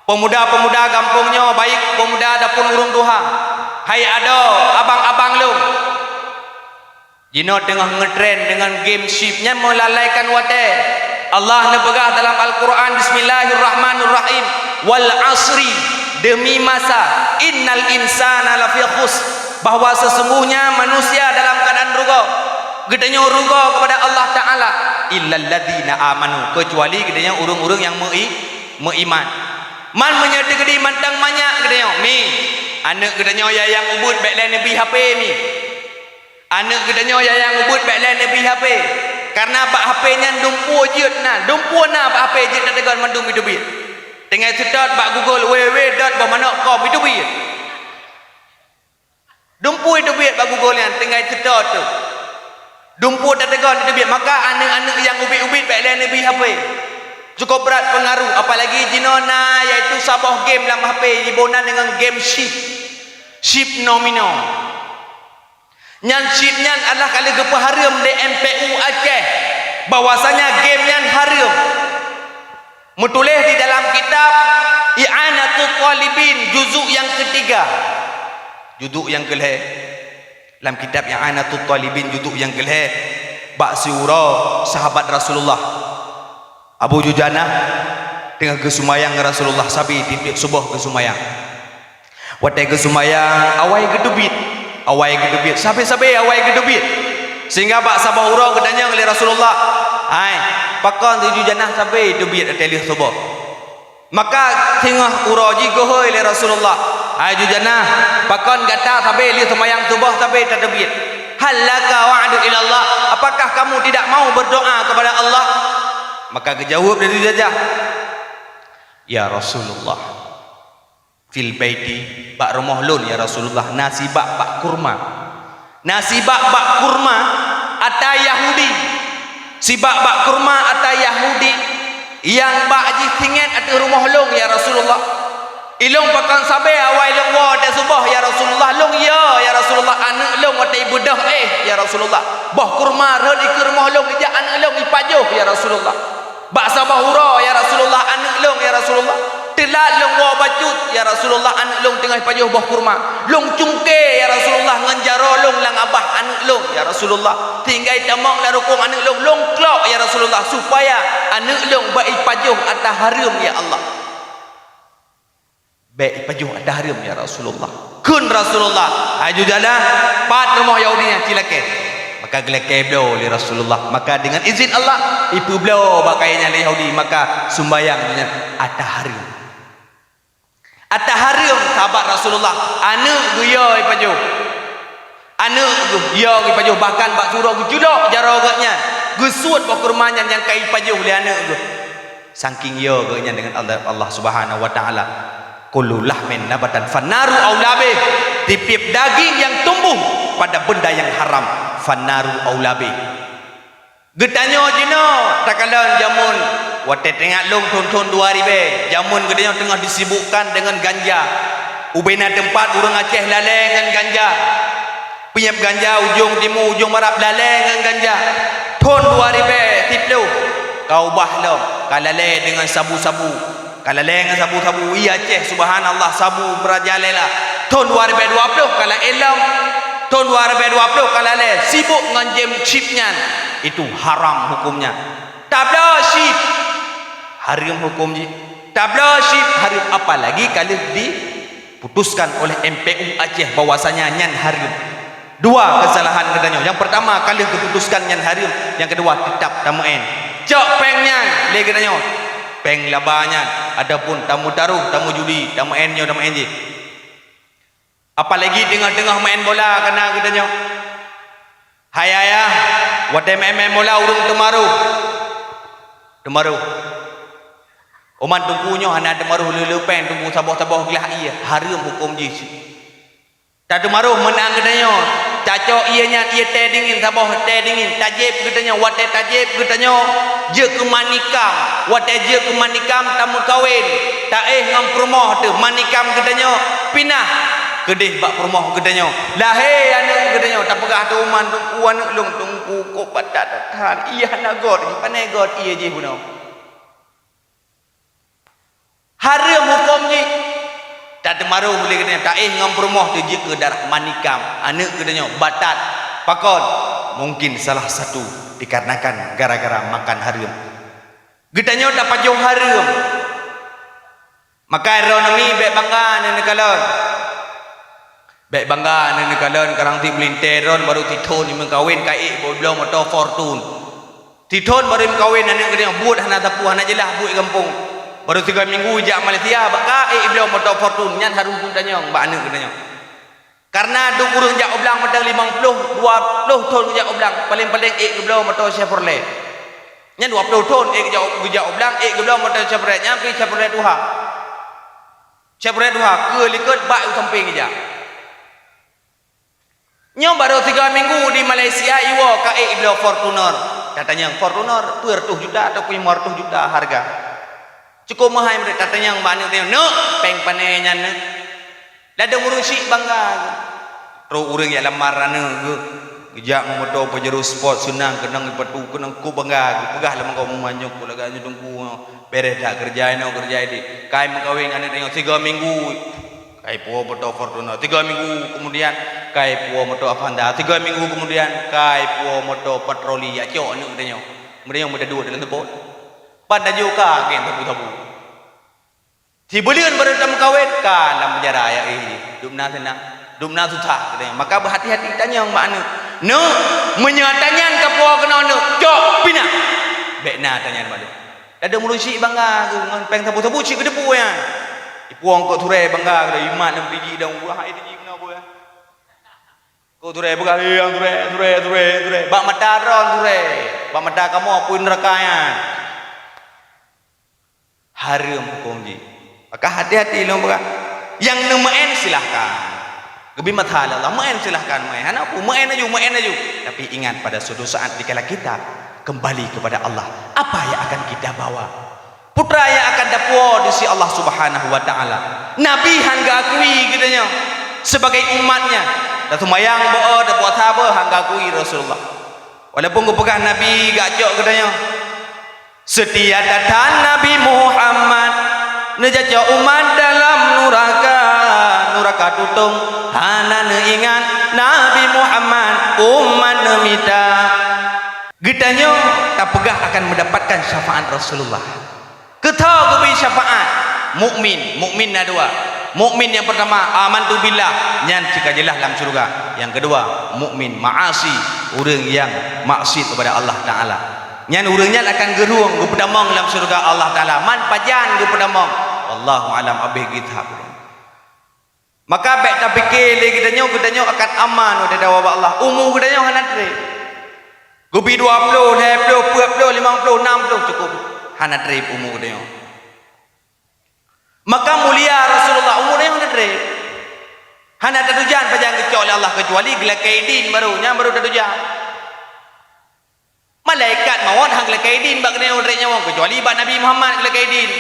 pemuda-pemuda gampông nyoe, baik pemuda ataupun ureuëng tuha, hai adoe, abang-abang lôn, jinoe teungoh ngetren deungon game chip nyan meulalaikan watée. Allah neupeugah dalam Al-Quran, "Bismillahirrahmanirrahim, wal asri, demi masa, innal insana lafi khusr, bahwa sesungguhnya manusia dalam keadaan rugoe." Geutanyoe rugoe kepada Allah Ta'ala, "Illalladzina amanu," kecuali geutanyoe ureuëng-ureuëng nyang meu-i-, meuiman. Man meunyoe teukeudi mantong manyak geutanyoe, mi, aneuëk geutanyoe nyang ubit bék lé neubi H P, mi. Aneuëk geutanyoe nyang ubit bék lé neubi H P, kareuna bak H P nyan dumpeue jeuet na, dumpeue na bak H P jeuet tateugon mandum iteubiet. Tinggai seutôt bak Google, www dot boh manok com, iteubiet. Dumpeue iteubiet bak Google nyan, tinggai seutôt teuk. Dumpeue tateugon iteubiet, maka aneuëk-aneuëk nyang ubit-ubit bék lé neubi H P. Cukup brat peungaruh, apalagi jinoe na, yaitu saboh game lam H P, jiboh nan deungon game chip, chip nomino. Nyan chip nyan adalah ka lheueh geupeuhareuem lé M P U Aceh, bahwasanya game nyan hareuem. Meutuléh di dalam kitab I'anatut Thalibin, juzuk nyang keutiga, juzuk nyang keulhée. Lam kitab I'anatut Thalibin, juzuk nyang keulhée, bak siuroe sahabat Rasulullah, Abu Dujanah, teungoh geuseumayang ngon Rasulullah sabe tieb-tieb suboh geuseumayang. Watée geuseumayang, awai geuteubiet, awai geuteubiet, sabe-sabe awai geuteubiet. Sehingga bak saboh uroe geutanyong lé Rasulullah, "Hai, pakon si Dujanah sabe teubiet watée lheueh suboh?" Maka singoh uroe jih geuhôi lé Rasulullah, "Hai Dujanah, pakon gata sabe lheueh seumayang suboh sabe tateubiet? Hal laka wa'du ilallah? Apakah kamu tidak mau berdoa kepada Allah?" Maka geujaweueb lé Dujanah, "Ya Rasulullah, fil baiti, bak rumoh lôn, ya Rasulullah, na sibak bak kurma. Na sibak bak kurma ata Yahudi. Sibak bak kurma ata Yahudi nyang bak jih singet ateueh rumoh lôn, ya Rasulullah. Ilôn pakon sabe awai lôn woe watée suboh, ya Rasulullah. Lôn yo, ya Rasulullah, aneuëk lôn watée ibeudôh éh, ya Rasulullah. Boh kurma rhot ikeue rumoh lôn, ijak aneuëk lôn ipajoh, ya Rasulullah. Bak saboh uroe, ya Rasulullah, aneuëk lôn, ya Rasulullah, teulat lôn woe bacut, ya Rasulullah, aneuëk lôn teungoh ipajoh boh kurma. Lôn cungke, ya Rasulullah, ngon jaroe lôn lam abah aneuëk lôn, ya Rasulullah. Tinggai tamong lam rukong aneuëk lôn, lôn klok, ya Rasulullah, supaya aneuëk lôn bék ipajoh ata hareuem, ya Allah." "Bék ipajoh ata hareuem, ya Rasulullah." Kheun Rasulullah, "Hai Dujanah, pat rumoh Yahudi nyan, ci lakée." Maka geulakée bloe lé Rasulullah. Maka deungon izin Allah, ipeubloe bak kayée nyan lé Yahudi, maka sumbayang nyan ata hareuem. Ata hareuem sahabat Rasulullah, aneuëk geuh yo ipajoh. Aneuëk geuh yo ipajoh, bahkan bak siuroe geuculok jaroe geuh nyan, geusuet boh kurma nyan nyang ka ipajoh lé aneuëk geuh. Sangking yo geuh nyan deungon Allah, Allah Subhanahu wa Ta'ala. "Kullu lahmin nabatan fannaru aula bih." Tieb-tieb daging nyang tumbuh pada benda nyang haram, fannaru aula bih. Geutanyoe jinoe takalon jameun, watée teuingat lôn thon-thon dua ribée, jameun geutanyoe teungoh disibukkan deungon ganja. Ubena teumpat ureuëng Aceh lalée ngon ganja. Peunyeb ganja ujong timu, ujong barat lalée ngon ganja. Thon dua ribée siplôh ka ubah lom, ka lalée deungon sabu-sabu. Ka lalée ngon sabu-sabu, i Aceh, subhanallah, sabu meurajalela. Thon dua ribée dua plôh ka laén lom. Thon dua ribée dua plôh ka lalée sibuk ngon game chip nyan. Itu haram hukumnya. Tabloe chip, hareuem hukum jih. Tabloe chip hareuem, apalagi ka lheueh di putuskan oleh M P U Aceh bahwasanya nyan hareuem. Dua keusalahan geutanyoe. Nyang peurtama, ka lheueh geuputuskan nyan hareuem. Nyang keudua, teutap tameu'en. Cok péng nyan lé geutanyoe. Péng laba nyan, ataupun tameutaroh, tameujudi, tameu'en nyoe, tameu'en jih. Apalagi teungoh-teungoh meu'en bola ka na geutanyoe. Hai ayah, watée meu'en-meu'en bola ureuëng teumaroh. Teumaroh. Umat teungku nyoe hana teumaroh le-le péng, teungku saboh-saboh glah ié, hareuem hukum jih. Tateumaroh meunan geutanyoe, Tacok ié nyan, ié tée dingin, saboh tée dingin, tajieb geutanyoe, watée tajieb geutanyoe jeuet keu manikam, watée jeuet keu manikam tameukawen, taéh ngon peurumoh teuh manikam geutanyoe pinah keudeh bak peurumoh geutanyoe. Lahé aneuëk geutanyoe, tapeugah teuma teungku aneuëk lôn, teungku kok batat that, ié hana göt, pane göt ié jih bunoe. Hareuem huköm jih. Tateumaroh lé geutanyoe, taéh ngon peurumoh teuh jeuet keu darah manikam. Aneuëk geutanyoe batat. Pakon? Mungkin salah satu dikarenakan gara-gara makan hareuem. Geutanyoe tapajoh hareuem. Maka droeneuh mi bék bangga neukalon. Bék bangga neukalon, karang ti meulintée droen barô sithon meukawen ka ék bloe moto Fortune. Sithon barô meukawen aneuëk geutanyoe, buet hana sapeue, hana jeulaih buet gampông. Barô sigoe minggu jak Malaysia, bak ka ék bloe moto Fortune, nyan harôh tanyong bak aneuëk geutanyoe. Karena dum ureuëng jak u blang mantong limong ploh, dua ploh thon geujak u blang, paléng-paléng ék geubloe moto Chevrolet. Nyan dua ploh thon ék geujak, geujak u blang, ék geubloe moto Chevrolet, nyan pih Chevrolet tuha. Chevrolet tuha, keu likot bak u sampéng geujak. Nyoe barô tiga minggu di Malaysia iwoe ka ék bloe Fortuner. Tatanyong Fortuner, peue reutôh juta ataupun limong reutôh juta harga. Cukôp meuhai meudeh tatanyong bak aneuëk tanyoe, "Neuk, péng pane nyan neuk?" Ladôm ureuëng syiek bangga. Trok ureuëng jak lamar aneuëk geuh, geujak ngon moto Pajero Sport seunang, keunong ipatu, keunong kôh bangga geuh. Peugah lam gob manyong kôh lagak nyoe teungku, beureh that keureuja inoe keureuja ideh. Kai meukawen aneuëk tanyoe tiga minggu. Kai puwoe moto Fortuner. Tiga minggu kemudian, kai puwoe moto Avanza. Tiga minggu kemudian, kai puwoe moto patroli. Acok aneuëk geutanyoe. Meunyoe meudaduek dalam teupot. Ban laju ka gen sabu-sabu. Sibuleuen barô tameukawen, ka lam penjara ya eh. Dum na seunang, dum na susah geutanyoe. Maka beuhati-hati tanyong bak aneuëk. Neuk, meunyoe tanyan ka puwoe keunoe neuk, cok pinah. Bék na tanyan bak lôn. Ladôm ureuëng syiek bangga geuh ngon péng sabu-sabu cit geuteupeue nyan. Ipuwoe kok turée bangga geuh, imat lam piji dong buah hai tiji keunoe buah. Kok turée peugah, "Eh, nyang turée, turée, turée, turée." Bak mata droe turée. Bak mata kamoe apui neuraka nyan. Hareuem huköm jih. Maka hati-hati lôn peugah. Nyang neumeu'en silahkan. Geubri mata lé Allah, meu'en silahkan meu'en. Hana peue, meu'en laju, meu'en laju. Tapi ingat, pada suatu saat dikala kita kembali kepada Allah, apa yang akan kita bawa? Peue nyang akan tapuwoe di sisi Allah Subhanahu wa Ta'ala. Nabi han geuakui geutanyoe sebagai umat-Nya. Taseumayang beu, tapuasa beu, han geuakui Rasulullah. Walaupun geupeugah Nabi geucok geutanyoe, "Seutia that-that Nabi Muhammad, neujak cok umat dalam nuraka, nuraka tutong, hana neuingat Nabi Muhammad, umat neumita." Geutanyoe tapeugah akan mendapatkan syafaat Rasulullah. Keuthoe geubri syafaat mukmin, mukmin na dua. Mukmin nyang pertama, "Amantu billah," nyan cit ka jeulaih lam syeuruga. Nyang keudua, mukmin ma'asi, ureuëng nyang maksiet kepada Allah Ta'ala. Nyan ureuëng nyan akan geurueng geupeutamong lam syeuruga Allah Ta'ala. Man pajan geupeutamong? Wallahu a'lam, abéh geuthab. Maka bék tapike lé geutanyoe, geutanyoe akan aman watée tawoe bak Allah. Umu geutanyoe hana treb. Geubri dua ploh, lhée ploh, peuet ploh, limong ploh, nam ploh cukôp. Hana treb umu geutanyoe. Maka mulia Rasulullah, umu geutanyoe hana treb. Hana tatujan pajan geucok lé Allah keucuali geulakée idin barô, nyan barô tatujan. Malaikat mawöt han geulakée idin bak geutanyoe treb nyawöng keucuali bak Nabi Muhammad geulakée idin.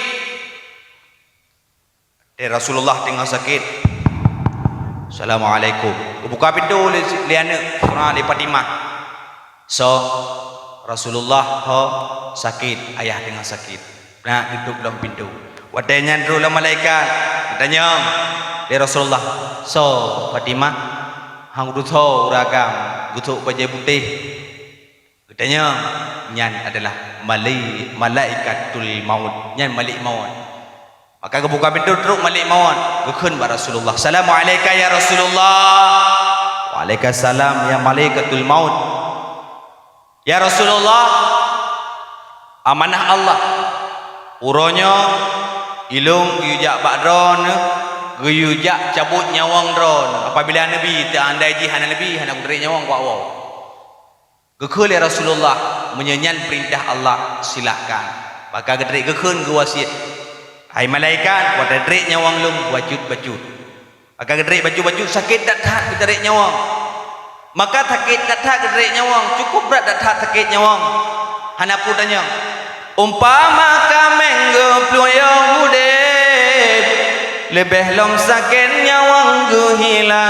Di Rasulullah teungoh sakét. "Assalamualaikum." Geubuka pintoe lé, lé aneuëk, seurang lé Fatimah. "Soe?" "Rasulullah ho sakét, ayah teungoh sakét." Nak geutôp lom pintoe. Watée nyan troh lom malaikat, geutanyong lé Rasulullah, "Soe Fatimah?" "Han geutusoe ureuëng agam, geusôk bajée putéh." Geutanyoe, "Nyan adalah malai-, malaikatul maut." Nyan malek maut. Maka geubuka pintoe trok malek maut, geukheun bak Rasulullah, "Assalamu'alaika ya Rasulullah." "Waalaikumsalam ya malaikatul maut." "Ya Rasulullah, amanah Allah. Uroe nyoe ilôn geuyue jak bak droeneuh, geuyue jak cabot nyawöng droeneuh. Apabila neubi, teuandai jih hana neubi, hana kutrek nyawöng bak woe." Geukheun lé Rasulullah, "Meunyoe nyan peurintah Allah, silahkan." Maka geutrek geukheun geuwasiet, "Hai malaikat, watée trek nyawöng lôn bacut-bacut." Maka geutrek bacut-bacut, sakét that-that geutrek nyawöng. Maka sakét that-that geutrek nyawöng, cukup brat that-that sakét nyawöng. Hana peue tanyong. Umpama kaméng geupluek yoh udeb, leubeh lom sakét nyawöng geuhila.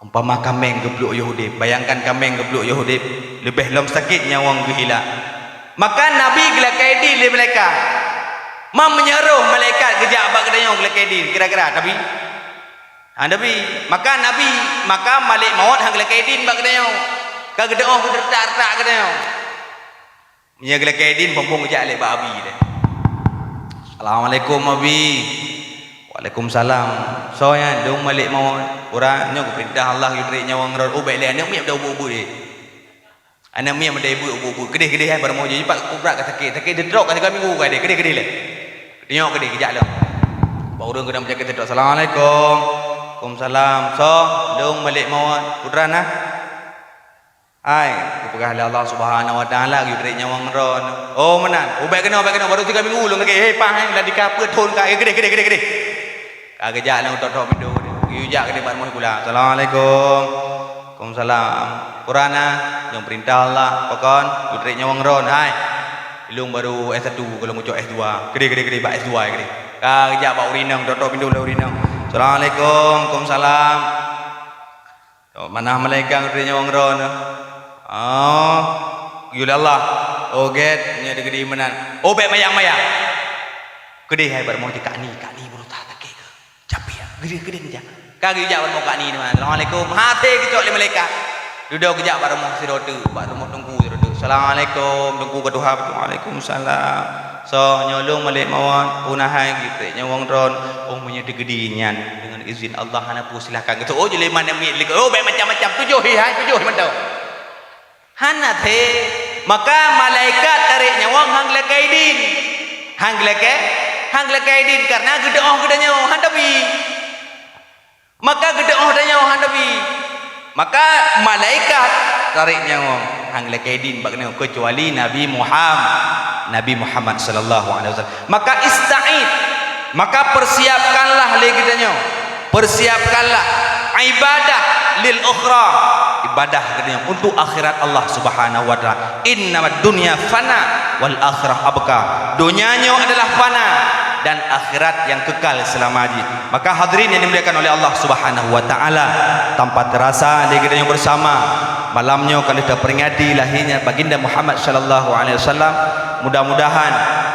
Umpama kaméng geupluek yoh udeb, bayangkan kaméng geupluek yoh udeb, leubeh lom sakét nyawöng geuhila. Maka Nabi geulakée idin lé malaikat. Ma meunyoe roh malaikat geujak bak geutanyoe geulakée idin, kira-kira Nabi? Ha, Nabi. Maka Nabi, maka malek mawöt han geulakée idin bak geutanyoe. Ka geudeuh geuretak-retak geutanyoe. Meunyoe geulakée idin, phon-phon geujak lé bak Abi deh. "Assalamualaikum, Abi." "Waalaikumsalam." "Soe nyan?" "Lôn malek mawöt." "Uroe nyoe geupeurintah Allah geutrek nyawöng rot." "Oh, bék lé, aneuk miet dah ubeut-ubeut deh." Aneuk miet meudeh beuk, beuk, beuk. Keudeh, keudeh, hai, baroe meuho jih, pat kubrat ka sakét. Sakét teutrok ka tiga minggu ka deh. Keudeh, keudeh lé. Nyoe keudeh, geujak lom. Bak ureueng keudeh meujakét teutrok. "Assalamualaikum." "Waalaikumsalam." "Soe?" "Lôn malek mawöt." "Peue treuk na?" "Hai, geupeugah lé Allah Subhanahu wa Taala, geutrek nyawöng droeneuh." "Oh, meunan." "Oh, bék keunoe, bék keunoe. Baru tiga minggu lôn sakét." "Hei, pah, hei, ladika peuet thon ka." "Eh, keudeh, keudeh, keudeh, keudeh." Ka geujak lam tok-tok pintoe, geujak keudeh bak rumoh sikula. "Assalamualaikum." "Waalaikumsalam." "Peue treuk na?" "Lôn peurintah Allah, pakon, geutrek nyawöng droeneuh, hai. Ilôn baru S satu, goh lom kucok S dua." Keudeh, keudeh, keudeh, bak S dua keudeh. Ka geujak bak ureueng inong, tok-tok pintoe lé ureueng inong. "Assalamualaikum." "Waalaikumsalam." "Oh, manah malaikat geutrek nyawöng droeneuh?" "Oh, geuyue lé Allah." "Oh, gét, nyoe dikeudi meunan." "Oh, bék mayang-mayang." Keudeh hai bak rumoh jih, "Kak ni, Kak ni, beurata sakét keu?" "Capek, geudeh, geudeh jak." Ka geujak bak rumoh Kak ni, "Assalamualaikum." Ha, até geucok lé malaikat. Dudoe geujak bak rumoh sidroe teuk, bak rumoh teungku sidroe teuk. "Assalamualaikum, teungku ka tuha." "Waalaikumsalam." "Soe?" "Nyoe lôn malek mawöt." "Peue na hai?" "Geutrek nyawöng droeneuh." "Oh, meunyoe dikeudi nyan, deungon izin Allah hana peue, silakan." Geuteu'oh jeuh lé iman nyang miet lé, "Oh, bék macam-macam, tujoh hé hai, tujoh hé mantong." Hana thé. Maka malaikat tarek nyawöng han geulakée idin. Han geulakée, han geulakée idin kareuna geudeu'oh geutanyoe han tabi. Maka geudeu'oh tanyoe han tabi. Maka malaikat tarek nyawöng han geulakée idin bak geutanyoe, keucuali Nabi Muham-, Nabi Muhammad sallallahu alaihi wasallam. Maka ista'id, maka persiapkanlah lé geutanyoe, persiapkanlah ibadah lil ukhra, ibadah geutanyoe untuk akhirat Allah Subhanahu wa Taala. "Innamad dunya fana wal akhirah abqa." Donya nyoe adalah fana dan akhirat yang kekal selama jih. Maka hadirin yang dimuliakan oleh Allah Subhanahu wa Taala, tanpa terasa lé geutanyoe bersama, malam nyoe ka lheueh taperingati lahirnya Baginda Muhammad sallallahu alaihi wasallam. Mudah-mudahan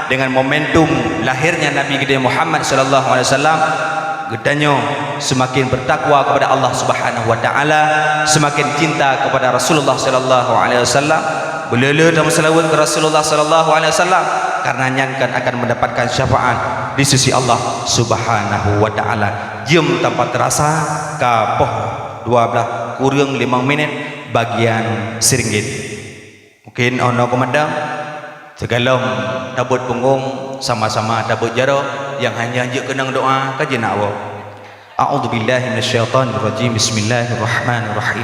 dengan momentum lahirnya Nabi geutanyoe Muhammad sallallahu alaihi wasallam, geutanyoe seumaken beutakwa keupada Allah Subhanahu wa Taala, seumaken cinta keupada Rasulullah sallallahu alaihi wasallam, beuleu-leu tameuseulaweuet keu Rasulullah sallallahu alaihi wasallam, kareuna nyan kan akan mendapatkan syafaat di sisi Allah Subhanahu wa Taala. Jeuem tanpa terasa ka poh dua blaih kureueng limong minét bagian siringgit. Mungkin 'oh noe keumadang, sigohlom tabeuet punggong, sama-sama tabeuet jaroe, nyang hana jeuet keunong doa ka jeuet na woe. A'udzubillahi minasyaitonirrajim. Bismillahirrahmanirrahim.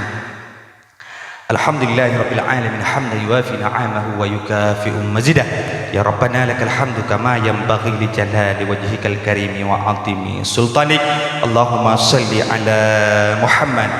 Alhamdulillahirabbil alamin, hamdan yuwafi ni'amahu wa yukafi'u mazidah. Ya Rabbana lakal hamdu kama yanbaghi li jalali wajhikal karimi wa 'azimi sultanik. Allahumma shalli ala Muhammad.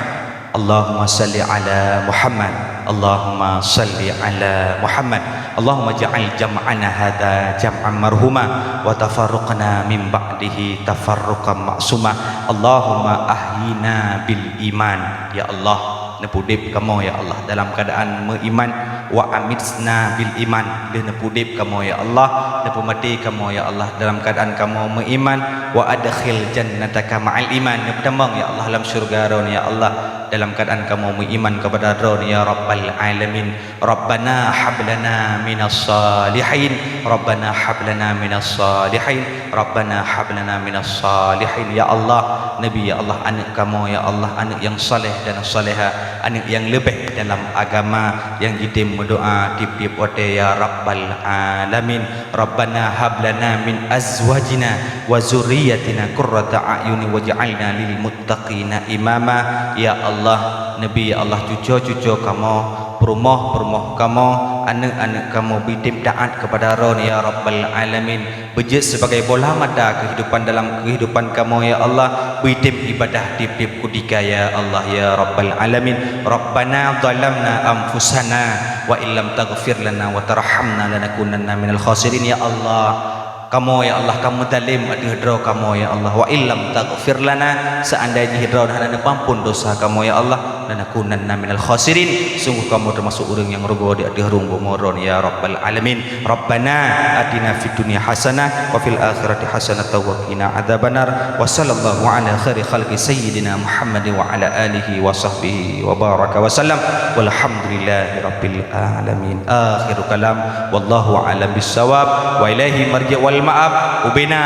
Allahumma shalli ala Muhammad. Allahumma shalli ala Muhammad. Allahumma ja'al jam'ana hadza jam'an marhuma wa tafarruqana min ba'dihi tafarruqan ma'suma. Allahumma ahyina bil iman. Ya Allah, neupeudeb kamoe, ya Allah, dalam keadaan meuiman. Wa amitsna bil iman. Lheueh neupeudeb kamoe, ya Allah, neupeumaté kamoe, ya Allah, dalam keadaan kamoe meuiman. Wa adkhil jannataka ma'al iman. Neupeutamong, ya Allah, lam syeuruga Droeneuh, ya Allah, dalam keadaan kamoe meuiman keupada Droeneuh, ya Rabbal alamin. Rabbana hab lana minas salihin. Rabbana hab lana minas salihin. Rabbana hab lana minas salihin. Ya Allah, neubi, ya Allah, aneuëk kamoe, ya Allah, aneuëk nyang saleh dan salehah, aneuëk nyang leubeh dalam agama, nyang jitem meudoa tieb-tieb watée, ya Rabbal alamin. Rabbana hab lana min azwajina wa dzurriyyatina qurrata a'yuni waj'alna lil muttaqina imama. Ya Allah, neubi, ya Allah, cucoe-cucoe kamoe, peurumoh-peurumoh kamoe, Aneuëk-aneuëk kamoe beutem taát keupada Droeneuh, ya Rabbal Alamin. Beujeuet sibagai bola mata keuhidupan dalam keuhidupan kamoe, ya Allah. Beutem ibadah tieb-tieb kutika, ya Allah, ya Rabbal Alamin. Rabbana zalamna anfusana wa illam taghfir lana wa tarhamna lanakunanna minal khasirin, ya Allah. Kamoe, ya Allah, ka meuzalim ateueh droe kamoe, ya Allah. Wa illam taghfir lana, seandai jih Droeneuh hana neupeuampon dosa kamoe, ya Allah, lanakunanna minal khasirin, sungguh kamoe teumasok ureuëng nyang rugoe di ateueh rhueng bumoe Droeneuh, ya Rabbal Alamin. Rabbana atina fid dunya hasanah wa fil akhirati hasanah wa qina adzabannar. Wa sallallahu ala khairi khalqi sayyidina Muhammad wa ala alihi wa sahbihi wa baraka wa sallam. Walhamdulillahi rabbil alamin. Akhiru kalam. Wallahu a'lam bissawab. Wa ilaihi marji' wal ma'ab. Ubena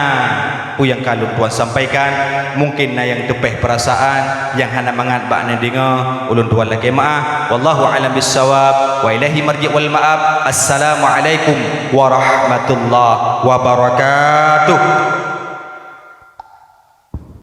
peue nyang ka lôn tuan sampaikan, mungkin na nyang teupeh peurasaan, nyang hana mangat bak neudeungoe, ulôn tuan lakée meu'ah. Wallahu a'lam bissawab. Wa ilaihi marji' wal ma'ab. Assalamualaikum warahmatullahi wabarakatuh.